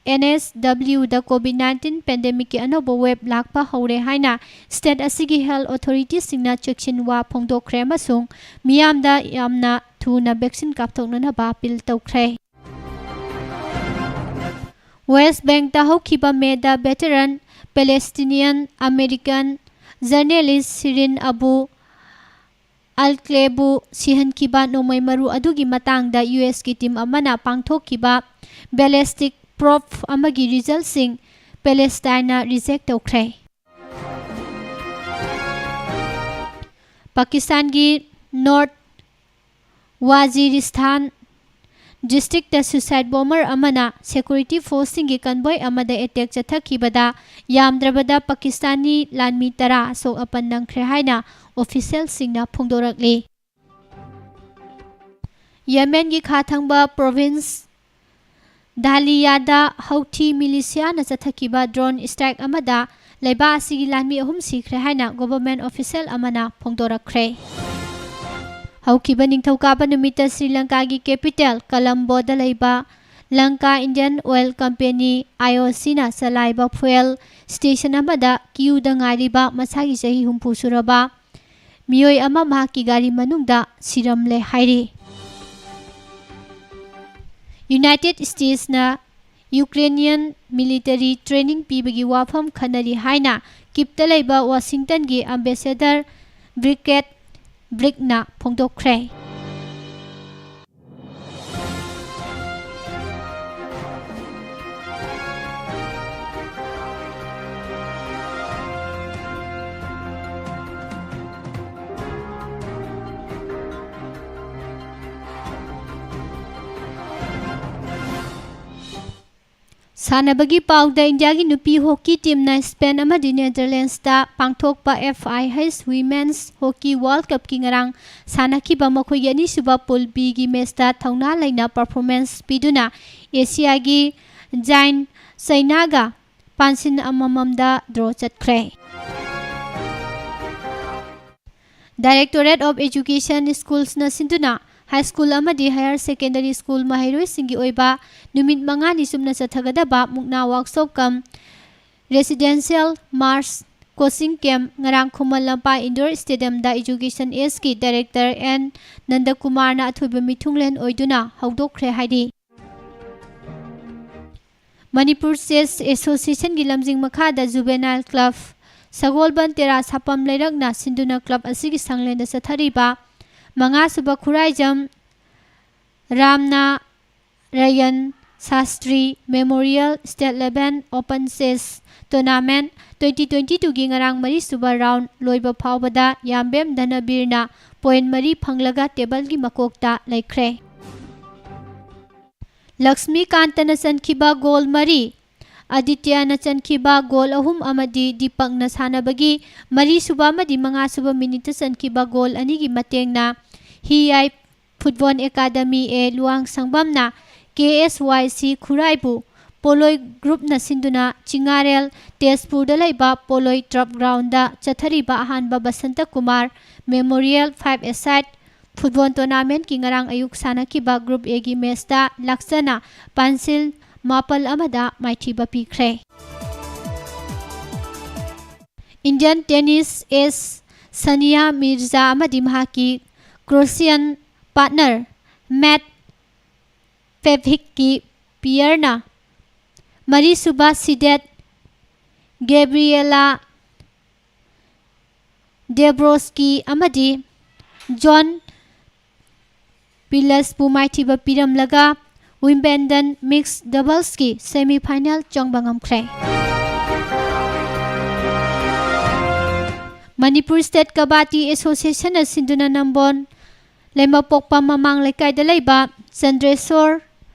N S W ꯗ COVID nineteen pandemic ꯀꯤ ꯑꯅꯧꯕ wave ꯂꯥꯛꯄ ꯍꯧꯔꯦ ꯍꯥꯏꯅ state ꯑꯁꯤꯒꯤ health authority ꯁꯤꯡꯅ ꯆꯦꯛꯁꯤꯟ ꯋꯥ ꯐꯣꯡꯗꯣꯛꯈ꯭ꯔꯦ ꯑꯃꯁꯨꯡ ꯃꯤꯌꯥꯝꯗ ꯌꯥꯝꯅ ꯊꯨꯅ vaccine ꯀꯥꯞꯊꯣꯛꯅꯅꯕ appeal ꯇꯧꯈ꯭ꯔꯦ꯫ West Bank ꯇ ꯍꯧꯈꯤꯕ May ꯗ veteran Palestinian American journalist Shireen Abu Aklehꯕꯨ ꯁꯤꯍꯟꯈꯤꯕ ꯅꯣꯡꯃꯩ ꯃꯔꯨ ꯑꯗꯨꯒꯤ ꯃꯇꯥꯡꯗ U S ꯀꯤ team ꯑꯃꯅ ꯄꯥꯡꯊꯣꯛꯈꯤꯕ ballistic probe ꯑꯃꯒꯤ result ꯁꯤꯡ Palestineꯅ reject ꯇꯧꯈ꯭ꯔꯦ꯫ ꯄꯥꯀꯤꯁꯇꯥꯟꯒꯤ ꯅꯣꯔꯠ ꯋꯥꯖꯤꯔꯤꯁꯊꯥꯟ ꯗꯤꯁꯇ꯭ꯔꯤꯛꯇ ꯁꯨꯏꯁꯥꯏꯠ ꯕꯣꯝꯕꯔ ꯑꯃꯅ ꯁꯦꯀ꯭ꯌꯨꯔꯤꯇꯤ ꯐꯣꯔꯁꯁꯤꯡꯒꯤ ꯀꯟꯚꯣꯏ ꯑꯃꯗ ꯑꯦꯇꯦꯛ ꯆꯠꯊꯈꯤꯕꯗ ꯌꯥꯝꯗ꯭ꯔꯕꯗ ꯄꯥꯀꯤꯁꯇꯥꯅꯤ ꯂꯥꯟꯃꯤ ꯇꯔꯥ ꯑꯁꯣꯛ ꯑꯄꯟ ꯅꯪꯈ꯭ꯔꯦ ꯍꯥꯏꯅ ꯑꯣꯐꯤꯁꯤꯌꯦꯜꯁꯤꯡꯅ ꯐꯣꯡꯗꯣꯔꯛꯂꯤ꯫ ꯌꯦꯃꯦꯟꯒꯤ ꯈꯥ ꯊꯪꯕ ꯄ꯭ꯔꯣꯚꯤꯟꯁ ꯗꯥꯂꯤꯌꯥꯗ ꯍꯧꯊꯤ ꯃꯤꯂꯤꯁꯤꯌꯥꯅ ꯆꯠꯊꯈꯤꯕ ꯗ꯭ꯔꯣꯟ ꯁ꯭ꯇ꯭ꯔꯥꯏꯛ ꯑꯃꯗ ꯂꯩꯕꯥꯛ ꯑꯁꯤꯒꯤ ꯂꯥꯟꯃꯤ ꯑꯍꯨꯝ ꯁꯤꯈ꯭ꯔꯦ ꯍꯥꯏꯅ ꯒꯣꯚꯔꯟꯃꯦꯟꯠ ꯑꯣꯐꯤꯁꯤꯌꯦꯜ ꯑꯃꯅ ꯐꯣꯡꯗꯣꯔꯛꯈ꯭ꯔꯦ꯫ ꯍꯧꯈꯤꯕ ꯅꯤꯡꯊꯧꯀꯥꯕ ꯅꯨꯃꯤꯠꯇ ꯁ꯭ꯔꯤ ꯂꯪꯀꯥꯒꯤ ꯀꯦꯄꯤꯇꯦꯜ ꯀꯂꯝꯕꯣꯗ ꯂꯩꯕ Lanka Indian oil company, I O ꯁꯤꯅ ꯆꯂꯥꯏꯕ ꯐ꯭ꯌꯨꯑꯦꯜ ꯁ꯭ꯇꯦꯁꯟ ꯑꯃꯗ ꯀ꯭ꯌꯨꯗ ꯉꯥꯏꯔꯤꯕ ꯃꯁꯥꯒꯤ ꯆꯍꯤ ꯍꯨꯝꯐꯨ ꯁꯨꯔꯕ ꯃꯤꯑꯣꯏ ꯑꯃ ꯃꯍꯥꯛꯀꯤ ꯒꯥꯔꯤ ꯃꯅꯨꯡꯗ ꯁꯤꯔꯝꯂꯦ ꯍꯥꯏꯔꯤ꯫ ꯌꯨꯅꯥꯏꯇꯦꯗ ꯁ꯭ꯇꯦꯠꯁꯅ ꯌꯨꯀ꯭ꯔꯦꯅꯤꯌꯟ ꯃꯤꯂꯤꯇꯔꯤ ꯇ꯭ꯔꯦꯅꯤꯡ ꯄꯤꯕꯒꯤ ꯋꯥꯐꯝ ꯈꯟꯅꯔꯤ ꯍꯥꯏꯅ ꯀꯤꯞꯇ ꯂꯩꯕ ꯋꯥꯁꯤꯡꯇꯟꯒꯤ ꯑꯦꯝꯕꯦꯁꯦꯗꯔ ꯕ꯭ꯔꯤꯀꯦꯠ ꯕ꯭ꯔꯤꯛꯅ ꯐꯣꯡꯗꯣꯛꯈ꯭ꯔꯦ꯫ ꯁꯥꯟꯅꯕꯒꯤ ꯄꯥꯎꯗ, ꯏꯟꯗꯤꯌꯥꯒꯤ ꯅꯨꯄꯤ ꯍꯣꯀꯤ ꯇꯤꯝꯅ ꯁ꯭ꯄꯦꯟ ꯑꯃꯗꯤ ꯅꯦꯗꯔꯂꯦꯟꯁꯇ ꯄꯥꯡꯊꯣꯛꯄ ꯑꯦꯐ ꯑꯥꯏ ꯍꯩꯆ ꯋꯤꯃꯦꯟꯁ ꯍꯣꯀꯤ ꯋꯥꯔꯜꯗ ꯀꯞꯀꯤ ꯉꯔꯥꯡ ꯁꯥꯟꯅꯈꯤꯕ ꯃꯈꯣꯏꯒꯤ ꯑꯅꯤꯁꯨꯕ ꯄꯨꯜ ꯕꯤꯒꯤ ꯃꯦꯆꯇ ꯊꯧꯅꯥ ꯂꯩꯅ ꯄꯔꯐꯣꯔꯃꯦꯟꯁ ꯄꯤꯗꯨꯅ ꯑꯦꯁꯤꯌꯥꯒꯤ ꯖꯥꯏꯟ ꯆꯩꯅꯥꯒ ꯄꯥꯟꯁꯤꯟ ꯑꯃꯃꯝꯗ ꯗ꯭ꯔꯣ ꯆꯠꯈ꯭ꯔꯦ꯫ Directorate of Education ꯁ꯭ꯀꯨꯜꯁꯅ ꯁꯤꯟꯗꯨꯅ ꯍꯥꯏ ꯁ꯭ꯀꯨꯜ ꯑꯃꯗꯤ ꯍꯥꯌꯔ ꯁꯦꯀꯦꯟꯗꯔꯤ ꯁ꯭ꯀꯨꯜ ꯃꯍꯩꯔꯣꯏꯁꯤꯡꯒꯤ ꯑꯣꯏꯕ ꯅꯨꯃꯤꯠ ꯃꯉꯥꯅꯤ ꯆꯨꯞꯅ ꯆꯠꯊꯒꯗꯕ ꯃꯨꯛꯅꯥ ꯋꯥꯔꯛꯁꯣꯞ ꯀꯝ ꯔꯦꯁꯤꯗꯦꯟꯁꯤꯌꯦꯜ ꯃꯥꯔꯁ ꯀꯣꯆꯤꯡ ꯀꯦꯝꯞ ꯉꯔꯥꯡ Khuman Lampak Indore ꯁ꯭ꯇꯦꯗꯤꯌꯝꯗ education ꯑꯦꯁꯀꯤ director and ꯅꯟꯗꯀꯨꯃꯥꯔꯅ ꯑꯊꯣꯏꯕ ꯃꯤꯊꯨꯡꯂꯦꯟ ꯑꯣꯏꯗꯨꯅ ꯍꯧꯗꯣꯛꯈ꯭ꯔꯦ ꯍꯥꯏꯔꯤ꯫ ꯃꯅꯤꯄꯨꯔ ꯆꯦꯁ ꯑꯦꯁꯣꯁꯤꯌꯦꯁꯟꯒꯤ ꯂꯝꯖꯤꯡ ꯃꯈꯥꯗ ꯖꯨꯕꯦꯅꯥꯏꯜ ꯀ꯭ꯂꯕ ꯁꯒꯣꯜꯕꯟ ꯇꯦꯔꯥ ꯁꯥꯄꯝ ꯂꯩꯔꯛꯅ ꯁꯤꯟꯗꯨꯅ ꯀ꯭ꯂꯕ ꯑꯁꯤꯒꯤ ꯁꯪꯂꯦꯟꯗ ꯆꯠꯊꯔꯤꯕ ꯃꯉꯥꯁꯨꯕ Khuraijam Ramna Rayan Shastri memorial state level open chess tournament twenty twenty ꯇꯨꯒꯤ ꯉꯔꯥꯡ ꯃꯔꯤꯁꯨꯕ ꯔꯥꯎꯟ ꯂꯣꯏꯕ ꯐꯥꯎꯕꯗ ꯌꯥꯝꯕꯦꯝ ꯙꯅꯕꯤꯔꯅ ꯄꯣꯏꯟꯠ ꯃꯔꯤ ꯐꯪꯂꯒ ꯇꯦꯕꯜꯒꯤ ꯃꯀꯣꯛꯇ ꯂꯩꯈ꯭ꯔꯦ꯫ ꯂꯛꯁꯃꯤꯀꯥꯟꯇꯅ ꯆꯟꯈꯤꯕ ꯒꯣꯜ ꯃꯔꯤ, ꯑꯗꯤꯇ꯭ꯌꯅ ꯆꯟꯈꯤꯕ ꯒꯣꯜ ꯑꯍꯨꯝ ꯑꯃꯗꯤ ꯗꯤꯄꯛꯅ ꯁꯥꯟꯅꯕꯒꯤ ꯃꯔꯤꯁꯨꯕ ꯑꯃꯗꯤ ꯃꯉꯥꯁꯨꯕ ꯃꯤꯅꯤꯠꯇ ꯆꯟꯈꯤꯕ ꯒꯣꯜ ꯑꯅꯤꯒꯤ ꯃꯇꯦꯡꯅ ꯍꯤꯌꯥꯏ ꯐꯨꯠꯕꯣꯜ ꯑꯦꯀꯥꯗꯃꯤ ꯑꯦ ꯂꯨꯋꯥꯡꯁꯪꯕꯝꯅ ꯀꯦ ꯑꯦꯁ ꯋꯥꯏ ꯁꯤ ꯈꯨꯔꯥꯏꯕꯨ ꯄꯣꯂꯣꯏ ꯒ꯭ꯔꯨꯞꯅ ꯁꯤꯟꯗꯨꯅ ꯆꯤꯉꯥꯔꯦꯜ ꯇꯦꯖꯄꯨꯔꯗ ꯂꯩꯕ ꯄꯣꯂꯣꯏ ꯇꯔꯐ ꯒ꯭ꯔꯥꯎꯟꯗ ꯆꯠꯊꯔꯤꯕ ꯑꯍꯥꯟꯕ ꯕꯁꯟꯇ ꯀꯨꯃꯥꯔ ꯃꯦꯃꯣꯔꯤꯌꯦꯜ ꯐꯥꯏꯚ ꯑꯦ ꯁꯥꯏꯠ ꯐꯨꯠꯕꯣꯜ ꯇꯣꯔꯅꯥꯃꯦꯟꯠꯀꯤ ꯉꯔꯥꯡ ꯑꯌꯨꯛ ꯁꯥꯟꯅꯈꯤꯕ ꯒ꯭ꯔꯨꯞ ꯑꯦꯒꯤ ꯃꯦꯆꯇ ꯂꯥꯛꯆꯅ ꯄꯥꯟꯁꯤꯜ ꯃꯥꯄꯜ ꯑꯃꯗ ꯃꯥꯏꯊꯤꯕ ꯄꯤꯈ꯭ꯔꯦ꯫ ꯏꯟꯗꯤꯌꯟ ꯇꯦꯅꯤꯁ ꯑꯦꯁ ꯁꯅꯤꯌꯥ ꯃꯤꯔꯖꯥ ꯑꯃꯗꯤ ꯃꯍꯥꯛꯀꯤ ꯀ꯭ꯔꯣꯁꯤꯌꯟ ꯄꯥꯔꯠꯅꯔ ꯃꯦꯠ ꯄꯦꯚꯤꯛꯀꯤ ꯄꯤꯌꯔꯅ ꯃꯔꯤꯁꯨꯕ ꯁꯤꯗꯦꯠ ꯒꯦꯕ꯭ꯔꯤꯌꯦꯂꯥ ꯗꯦꯕ꯭ꯔꯣꯁꯀꯤ ꯑꯃꯗꯤ ꯖꯣꯟ ꯄꯤꯂꯁꯄꯨ ꯃꯥꯏꯊꯤꯕ ꯄꯤꯔꯝꯂꯒ ꯋꯤꯝꯕꯦꯟꯗꯟ ꯃꯤꯛꯁ ꯗꯕꯜꯁꯀꯤ ꯁꯦꯃꯤꯐꯥꯏꯅꯦꯜ ꯆꯪꯕ ꯉꯝꯈ꯭ꯔꯦ꯫ ꯃꯅꯤꯄꯨꯔ ꯁ꯭ꯇꯦꯠ ꯀꯕꯥꯗꯤ ꯑꯦꯁꯣꯁꯤꯌꯦꯁꯟꯅ ꯁꯤꯟꯗꯨꯅ ꯅꯝꯕꯣꯜ ꯂꯩꯃꯄꯣꯛꯄ ꯃꯃꯥꯡ ꯂꯩꯀꯥꯏꯗ ꯂꯩꯕ ꯆꯟꯗ꯭ꯔꯦꯁꯣꯔ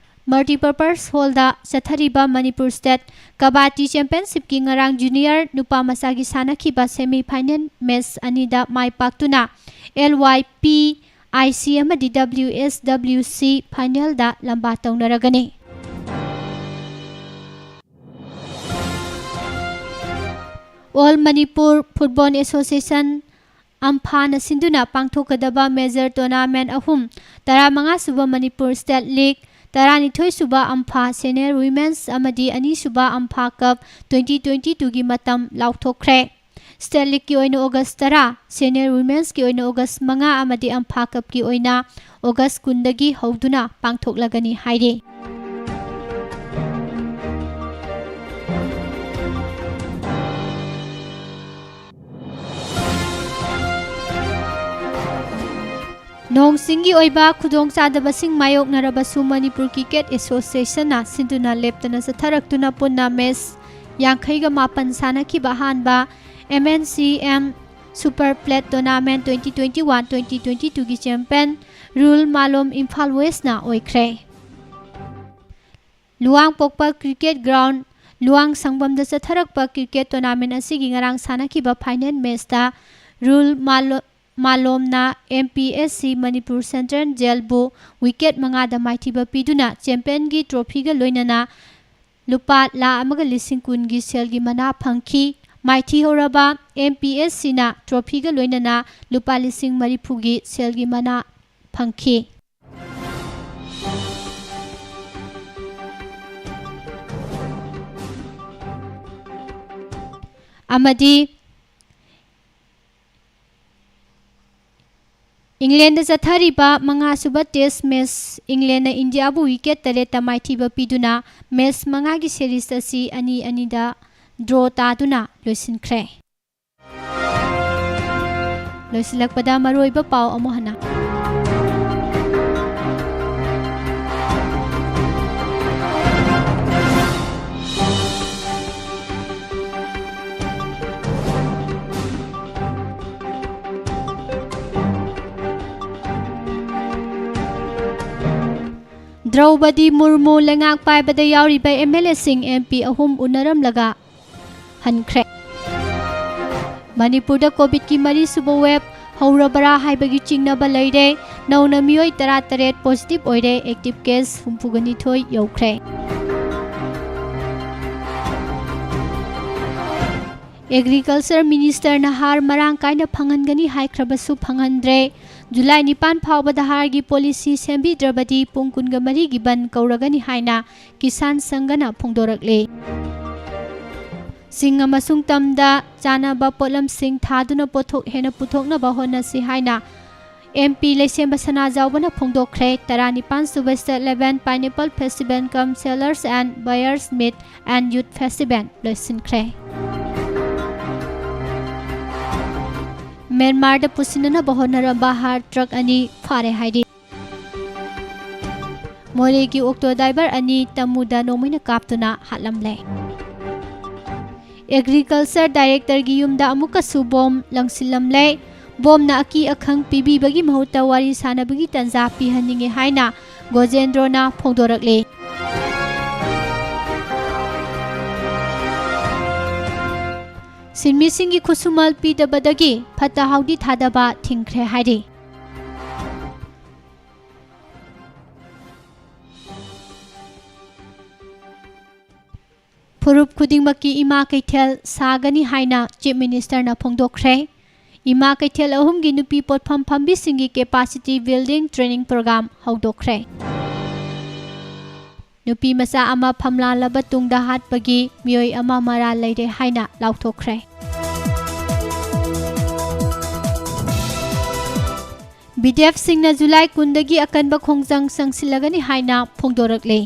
ꯃꯜꯇꯤꯄꯔꯄꯁ ꯍꯣꯜꯗ ꯆꯠꯊꯔꯤꯕ ꯃꯅꯤꯄꯨꯔ ꯁ꯭ꯇꯦꯠ ꯀꯕꯥꯗꯤ ꯆꯦꯝꯄꯤꯌꯟꯁꯤꯞꯀꯤ ꯉꯔꯥꯡ ꯖꯨꯅꯤꯌꯔ ꯅꯨꯄꯥ ꯃꯆꯥꯒꯤ ꯁꯥꯟꯅꯈꯤꯕ ꯁꯦꯃꯤꯐꯥꯏꯅꯦꯜ ꯃꯦꯆ ꯑꯅꯤꯗ ꯃꯥꯏ ꯄꯥꯛꯇꯨꯅ L Y P I C ꯑꯃꯗꯤ ꯗꯕ꯭ꯂꯤꯎ ꯑꯦꯁ ꯗꯕ꯭ꯂꯤꯎ ꯁꯤ ꯐꯥꯏꯅꯦꯜꯗ ꯂꯝꯕꯥ ꯇꯧꯅꯔꯒꯅꯤ꯫ ꯑꯣꯜ ꯃꯅꯤꯄꯨꯔ ꯐꯨꯠꯕꯣꯜ ꯑꯦꯁꯣꯁꯤꯌꯦꯁꯟ, ꯑꯝꯐꯥꯅ ꯁꯤꯟꯗꯨꯅ ꯄꯥꯡꯊꯣꯛꯀꯗꯕ ꯃꯦꯖꯔ ꯇꯣꯔꯅꯥꯃꯦꯟ ꯑꯍꯨꯝ, ꯇꯔꯥꯃꯉꯥ ꯁꯨꯕ ꯃꯅꯤꯄꯨꯔ ꯁ꯭ꯇꯦꯠ ꯂꯤꯒ, ꯇꯔꯥꯅꯤꯊꯣꯏ ꯁꯨꯕ ꯑꯝꯐꯥ ꯁꯦꯅꯤꯌꯔ ꯋꯤꯃꯦꯟꯁ ꯑꯃꯗꯤ ꯑꯅꯤꯁꯨꯕ ꯑꯝꯐꯥ ꯀꯞ ꯇ꯭ꯋꯦꯟꯇꯤ ꯇ꯭ꯋꯦꯟꯇꯤ ꯇꯨꯒꯤ ꯃꯇꯝ ꯂꯥꯎꯊꯣꯛꯈ꯭ꯔꯦ꯫ ꯁ꯭ꯇꯦꯠ ꯂꯤꯒꯀꯤ ꯑꯣꯏꯅ ꯑꯣꯒꯁ ꯇꯔꯥ, ꯁꯦꯅꯤꯌꯔ ꯋꯤꯃꯦꯟꯁꯀꯤ ꯑꯣꯏꯅ ꯑꯣꯒꯁ ꯃꯉꯥ ꯑꯃꯗꯤ ꯑꯝꯐꯥ ꯀꯞꯀꯤ ꯑꯣꯏꯅ ꯑꯣꯒꯁ ꯀꯨꯟꯗꯒꯤ ꯍꯧꯗꯨꯅ ꯄꯥꯡꯊꯣꯛꯂꯒꯅꯤ ꯍꯥꯏꯔꯤ꯫ ꯅꯣꯡ ꯆꯤꯡꯒꯤ ꯑꯣꯏꯕ ꯈꯨꯗꯣꯡꯆꯥꯗꯕꯁꯤꯡ ꯃꯥꯌꯣꯛꯅꯔꯕꯁꯨ ꯃꯅꯤꯄꯨꯔ ꯀ꯭ꯔꯤꯀꯦꯠ ꯑꯦꯁꯣꯁꯤꯌꯦꯁꯟꯅ ꯁꯤꯟꯗꯨꯅ ꯂꯦꯞꯇꯅ ꯆꯠꯊꯔꯛꯇꯨꯅ ꯄꯨꯟꯅ ꯃꯦꯆ ꯌꯥꯡꯈꯩꯒ ꯃꯥꯄꯟ ꯁꯥꯟꯅꯈꯤꯕ ꯑꯍꯥꯟꯕ M N C M Super Plate Tournament twenty twenty-one twenty twenty-two ꯒꯤ ꯆꯦꯝꯄꯤꯌꯟ ꯔꯨꯜ ꯃꯥꯂꯣꯝ ꯏꯝꯐꯥꯜ ꯋꯦꯁꯅ ꯑꯣꯏꯈ꯭ꯔꯦ꯫ ꯂꯨꯋꯥꯡꯄꯣꯛꯄ ꯀ꯭ꯔꯤꯀꯦꯠ ꯒ꯭ꯔꯥꯎꯟ, ꯂꯨꯋꯥꯡ ꯁꯪꯕꯝꯗ ꯆꯠꯊꯔꯛꯄ ꯀ꯭ꯔꯤꯀꯦꯠ ꯇꯣꯔꯅꯥꯃꯦꯟ ꯑꯁꯤꯒꯤ ꯉꯔꯥꯡ ꯁꯥꯟꯅꯈꯤꯕ ꯐꯥꯏꯅꯦꯜ ꯃꯦꯆꯇ ꯔꯨꯜ ꯃꯥꯂꯣ-, ꯃꯥꯂꯣꯝꯅ M P S C Manipur central ꯖꯦꯜꯕꯨ ꯋꯤꯀꯦꯠ ꯃꯉꯥꯗ ꯃꯥꯏꯊꯤꯕ ꯄꯤꯗꯨꯅ ꯆꯦꯝꯄꯤꯌꯟꯒꯤ ꯇ꯭ꯔꯣꯐꯤꯒ ꯂꯣꯏꯅꯅ ꯂꯨꯄꯥ ꯂꯥꯈ ꯑꯃꯒ ꯂꯤꯁꯤꯡ ꯀꯨꯟꯒꯤ ꯁꯦꯜꯒꯤ ꯃꯅꯥ ꯐꯪꯈꯤ꯫ ꯃꯥꯏꯊꯤꯍꯧꯔꯕ M P S Cꯅ ꯇ꯭ꯔꯣꯐꯤꯒ ꯂꯣꯏꯅꯅ ꯂꯨꯄꯥ ꯂꯤꯁꯤꯡ ꯃꯔꯤꯐꯨꯒꯤ ꯁꯦꯜꯒꯤ ꯃꯅꯥ ꯐꯪꯈꯤ꯫ ꯑꯃꯗꯤ ꯏꯪꯂꯦꯟꯗ ꯆꯠꯊꯔꯤꯕ ꯃꯉꯥꯁꯨꯕ ꯇꯦꯁ ꯃꯦꯆ, ꯏꯪꯂꯦꯟꯅ ꯏꯟꯗꯤꯌꯥꯕꯨ ꯋꯤꯀꯦꯠ ꯇꯔꯦꯠꯇ ꯃꯥꯏꯊꯤꯕ ꯄꯤꯗꯨꯅ ꯃꯦꯆ ꯃꯉꯥꯒꯤ ꯁꯦꯔꯤꯁ ꯑꯁꯤ ꯑꯅꯤ ꯑꯅꯤꯗ ꯗ꯭ꯔꯣ ꯇꯥꯗꯨꯅ ꯂꯣꯏꯁꯤꯟꯈ꯭ꯔꯦ꯫ ꯂꯣꯏꯁꯤꯜꯂꯛꯄꯗ ꯃꯔꯨꯑꯣꯏꯕ ꯄꯥꯎ ꯑꯃꯨꯛ ꯍꯟꯅ꯫ ꯗ꯭ꯔꯧꯄꯗꯤ ꯃꯨꯔꯃꯨ ꯂꯩꯉꯥꯛ ꯄꯥꯏꯕꯗ ꯌꯥꯎꯔꯤꯕ M L Aꯁꯤꯡ, M P ꯑꯍꯨꯝ ꯎꯅꯔꯝꯂꯒ ꯍꯟꯈ꯭ꯔꯦ꯫ ꯃꯅꯤꯄꯨꯔꯗ ꯀꯣꯚꯤꯗꯀꯤ ꯃꯔꯤꯁꯨꯕ ꯋꯦꯕ ꯍꯧꯔꯕ꯭ꯔꯥ ꯍꯥꯏꯕꯒꯤ ꯆꯤꯡꯅꯕ ꯂꯩꯔꯦ꯫ ꯅꯧꯅ ꯃꯤꯑꯣꯏ ꯇꯔꯥꯇꯔꯦꯠ ꯄꯣꯖꯤꯇꯤꯚ ꯑꯣꯏꯔꯦ, ꯑꯦꯛꯇꯤꯚ ꯀꯦꯁ ꯍꯨꯝꯐꯨꯒ ꯅꯤꯊꯣꯏ ꯌꯧꯈ꯭ꯔꯦ꯫ ꯑꯦꯒ꯭ꯔꯤꯀꯜꯆꯔ ꯃꯤꯅꯤꯁꯇꯔꯅ ꯍꯥꯔ ꯃꯔꯥꯡ ꯀꯥꯏꯅ ꯐꯪꯍꯟꯒꯅꯤ ꯍꯥꯏꯈ꯭ꯔꯕꯁꯨ ꯐꯪꯍꯟꯗ꯭ꯔꯦ꯫ ꯖꯨꯂꯥꯏ ꯅꯤꯄꯥꯟ ꯐꯥꯎꯕꯗ ꯍꯥꯔꯒꯤ ꯄꯣꯂꯤꯁꯤ ꯁꯦꯝꯕꯤꯗ꯭ꯔꯕꯗꯤ ꯄꯨꯡ ꯀꯨꯟꯒ ꯃꯔꯤꯒꯤ ꯕꯟ ꯀꯧꯔꯒꯅꯤ ꯍꯥꯏꯅ ꯀꯤꯁꯥꯟ ꯁꯪꯘꯅ ꯐꯣꯡꯗꯣꯔꯛꯂꯦ꯫ ꯆꯤꯡ ꯑꯃꯁꯨꯡ ꯇꯝꯗ ꯆꯥꯅꯕ ꯄꯣꯠꯂꯝꯁꯤꯡ ꯊꯥꯗꯨꯅ ꯄꯣꯠꯊꯣꯛ ꯍꯦꯟꯅ ꯄꯨꯊꯣꯛꯅꯕ ꯍꯣꯠꯅꯁꯤ ꯍꯥꯏꯅ M P ꯂꯩꯁꯦꯝꯕ ꯁꯅꯥꯖꯥꯎꯕꯅ ꯐꯣꯡꯗꯣꯛꯈ꯭ꯔꯦ꯫ ꯇꯔꯥꯅꯤꯄꯥꯟ ꯁꯨꯕ State Level Pineapple Festival cum Sellers and Buyers Meet and Youth Festival ꯂꯣꯏꯁꯤꯟꯈ꯭ꯔꯦ꯫ ꯃ꯭ꯌꯥꯟꯃꯥꯔꯗ ꯄꯨꯁꯤꯟꯅꯅꯕ ꯍꯣꯠꯅꯔꯝꯕ ꯍꯥꯔ ꯇ꯭ꯔꯛ ꯑꯅꯤ ꯐꯥꯔꯦ ꯍꯥꯏꯔꯤ꯫ ꯃꯣꯔꯦꯒꯤ ꯑꯣꯛꯇꯣ ꯗ꯭ꯔꯥꯏꯚꯔ ꯑꯅꯤ ꯇꯃꯨꯗ ꯅꯣꯡꯃꯩꯅ ꯀꯥꯞꯇꯨꯅ ꯍꯥꯠꯂꯝꯂꯦ꯫ ꯑꯦꯒ꯭ꯔꯤꯀꯜꯆꯔ ꯗꯥꯏꯔꯦꯛꯇꯔꯒꯤ ꯌꯨꯝꯗ ꯑꯃꯨꯛꯀꯁꯨ ꯕꯣꯝ ꯂꯪꯁꯤꯜꯂꯝꯂꯦ꯫ ꯕꯣꯝꯅ ꯑꯀꯤ ꯑꯈꯪ ꯄꯤꯕꯤꯕꯒꯤ ꯃꯍꯨꯠꯇ ꯋꯥꯔꯤ ꯁꯥꯟꯅꯕꯒꯤ ꯇꯥꯟꯖꯥ ꯄꯤꯍꯟꯅꯤꯡꯉꯤ ꯍꯥꯏꯅ ꯒꯣꯖꯦꯟꯗ꯭ꯔꯣꯅ ꯐꯣꯡꯗꯣꯔꯛꯂꯤ꯫ ꯁꯤꯟꯃꯤꯁꯤꯡꯒꯤ ꯈꯨꯠꯁꯨꯃꯜ ꯄꯤꯗꯕꯗꯒꯤ ꯐꯠꯇ ꯍꯥꯎꯗꯤ ꯊꯥꯗꯕ ꯊꯤꯡꯈ꯭ꯔꯦ ꯍꯥꯏꯔꯤ꯫ ꯐꯨꯔꯨꯞ ꯈꯨꯗꯤꯡꯃꯛꯀꯤ ꯏꯃꯥ ꯀꯩꯊꯦꯜ ꯁꯥꯒꯅꯤ ꯍꯥꯏꯅ ꯆꯤꯐ ꯃꯤꯅꯤꯁꯇꯔꯅ ꯐꯣꯡꯗꯣꯛꯈ꯭ꯔꯦ꯫ ꯏꯃꯥ ꯀꯩꯊꯦꯜ ꯑꯍꯨꯝꯒꯤ ꯅꯨꯄꯤ ꯄꯣꯠꯐꯝ ꯐꯝꯕꯤꯁꯤꯡꯒꯤ ꯀꯦꯄꯥꯁꯤꯇꯤ ꯕꯤꯜꯗꯤꯡ ꯇ꯭ꯔꯦꯅꯤꯡ ꯄ꯭ꯔꯣꯒ꯭ꯔꯥꯝ ꯍꯧꯗꯣꯛꯈ꯭ꯔꯦ꯫ ꯅꯨꯄꯤ ꯃꯆꯥ ꯑꯃ ꯐꯝꯂꯥꯜꯂꯕ ꯇꯨꯡꯗ ꯍꯥꯠꯄꯒꯤ ꯃꯤꯑꯣꯏ ꯑꯃ ꯃꯔꯥꯜ ꯂꯩꯔꯦ ꯍꯥꯏꯅ ꯂꯥꯎꯊꯣꯛꯈ꯭ꯔꯦ꯫ ꯕꯤꯗꯤꯑꯦꯐꯁꯤꯡꯅ ꯖꯨꯂꯥꯏ ꯀꯨꯟꯗꯒꯤ ꯑꯀꯟꯕ ꯈꯣꯡꯖꯪ ꯆꯪꯁꯤꯜꯂꯒꯅꯤ ꯍꯥꯏꯅ ꯐꯣꯡꯗꯣꯔꯛꯂꯦ꯫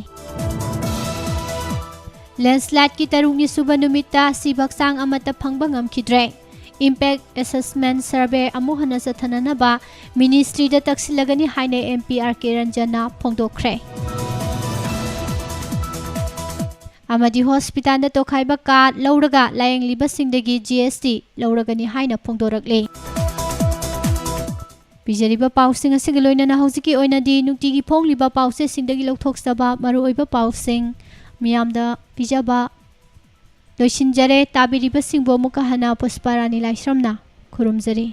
ꯂꯦꯟꯁꯂꯥꯏꯠꯀꯤ ꯇꯔꯨꯛꯅꯤ ꯁꯨꯕ ꯅꯨꯃꯤꯠꯇ ꯁꯤꯕ ꯍꯛꯆꯥꯡ ꯑꯃꯠꯇ ꯐꯪꯕ ꯉꯝꯈꯤꯗ꯭ꯔꯦ꯫ ꯏꯝꯄꯦꯛ ꯑꯦꯁꯦꯁꯃꯦꯟ ꯁꯔꯚꯦ ꯑꯃꯨꯛ ꯍꯟꯅ ꯆꯠꯊꯅꯅꯕ ꯃꯤꯅꯤꯁꯇ꯭ꯔꯤꯗ ꯇꯛꯁꯤꯜꯂꯒꯅꯤ ꯍꯥꯏꯅ ꯑꯦꯝ ꯄꯤ ꯑꯥꯔ ꯀꯦ ꯔꯟꯖꯟꯅ ꯐꯣꯡꯗꯣꯛꯈ꯭ꯔꯦ꯫ ꯑꯃꯗꯤ ꯍꯣꯁꯄꯤꯇꯥꯜꯗ ꯇꯣꯈꯥꯏꯕ ꯀꯥ ꯂꯧꯔꯒ ꯂꯥꯌꯦꯡꯂꯤꯕꯁꯤꯡꯗꯒꯤ ꯖꯤ ꯑꯦꯁ ꯇꯤ ꯂꯧꯔꯒꯅꯤ ꯍꯥꯏꯅ ꯐꯣꯡꯗꯣꯔꯛꯂꯤ꯫ ꯄꯤꯖꯔꯤꯕ ꯄꯥꯎꯁꯤꯡ ꯑꯁꯤꯒ ꯂꯣꯏꯅꯅ ꯍꯧꯖꯤꯛꯀꯤ ꯑꯣꯏꯅꯗꯤ ꯅꯨꯡꯇꯤꯒꯤ ꯐꯣꯡꯂꯤꯕ ꯄꯥꯎꯆꯦꯁꯤꯡꯗꯒꯤ ꯂꯧꯊꯣꯛꯆꯕ ꯃꯔꯨꯑꯣꯏꯕ ꯄꯥꯎꯁꯤꯡ ꯃꯤꯌꯥꯝꯗ ꯄꯤꯖꯕ ꯂꯣꯏꯁꯤꯟꯖꯔꯦ꯫ ꯇꯥꯕꯤꯔꯤꯕꯁꯤꯡꯕꯨ ꯑꯃꯨꯛꯀ ꯍꯟꯅ ꯄꯨꯁꯄꯥꯔꯥꯅꯤ ꯂꯥꯏꯁ꯭ꯔꯝꯅ ꯈꯨꯔꯨꯝꯖꯔꯤ꯫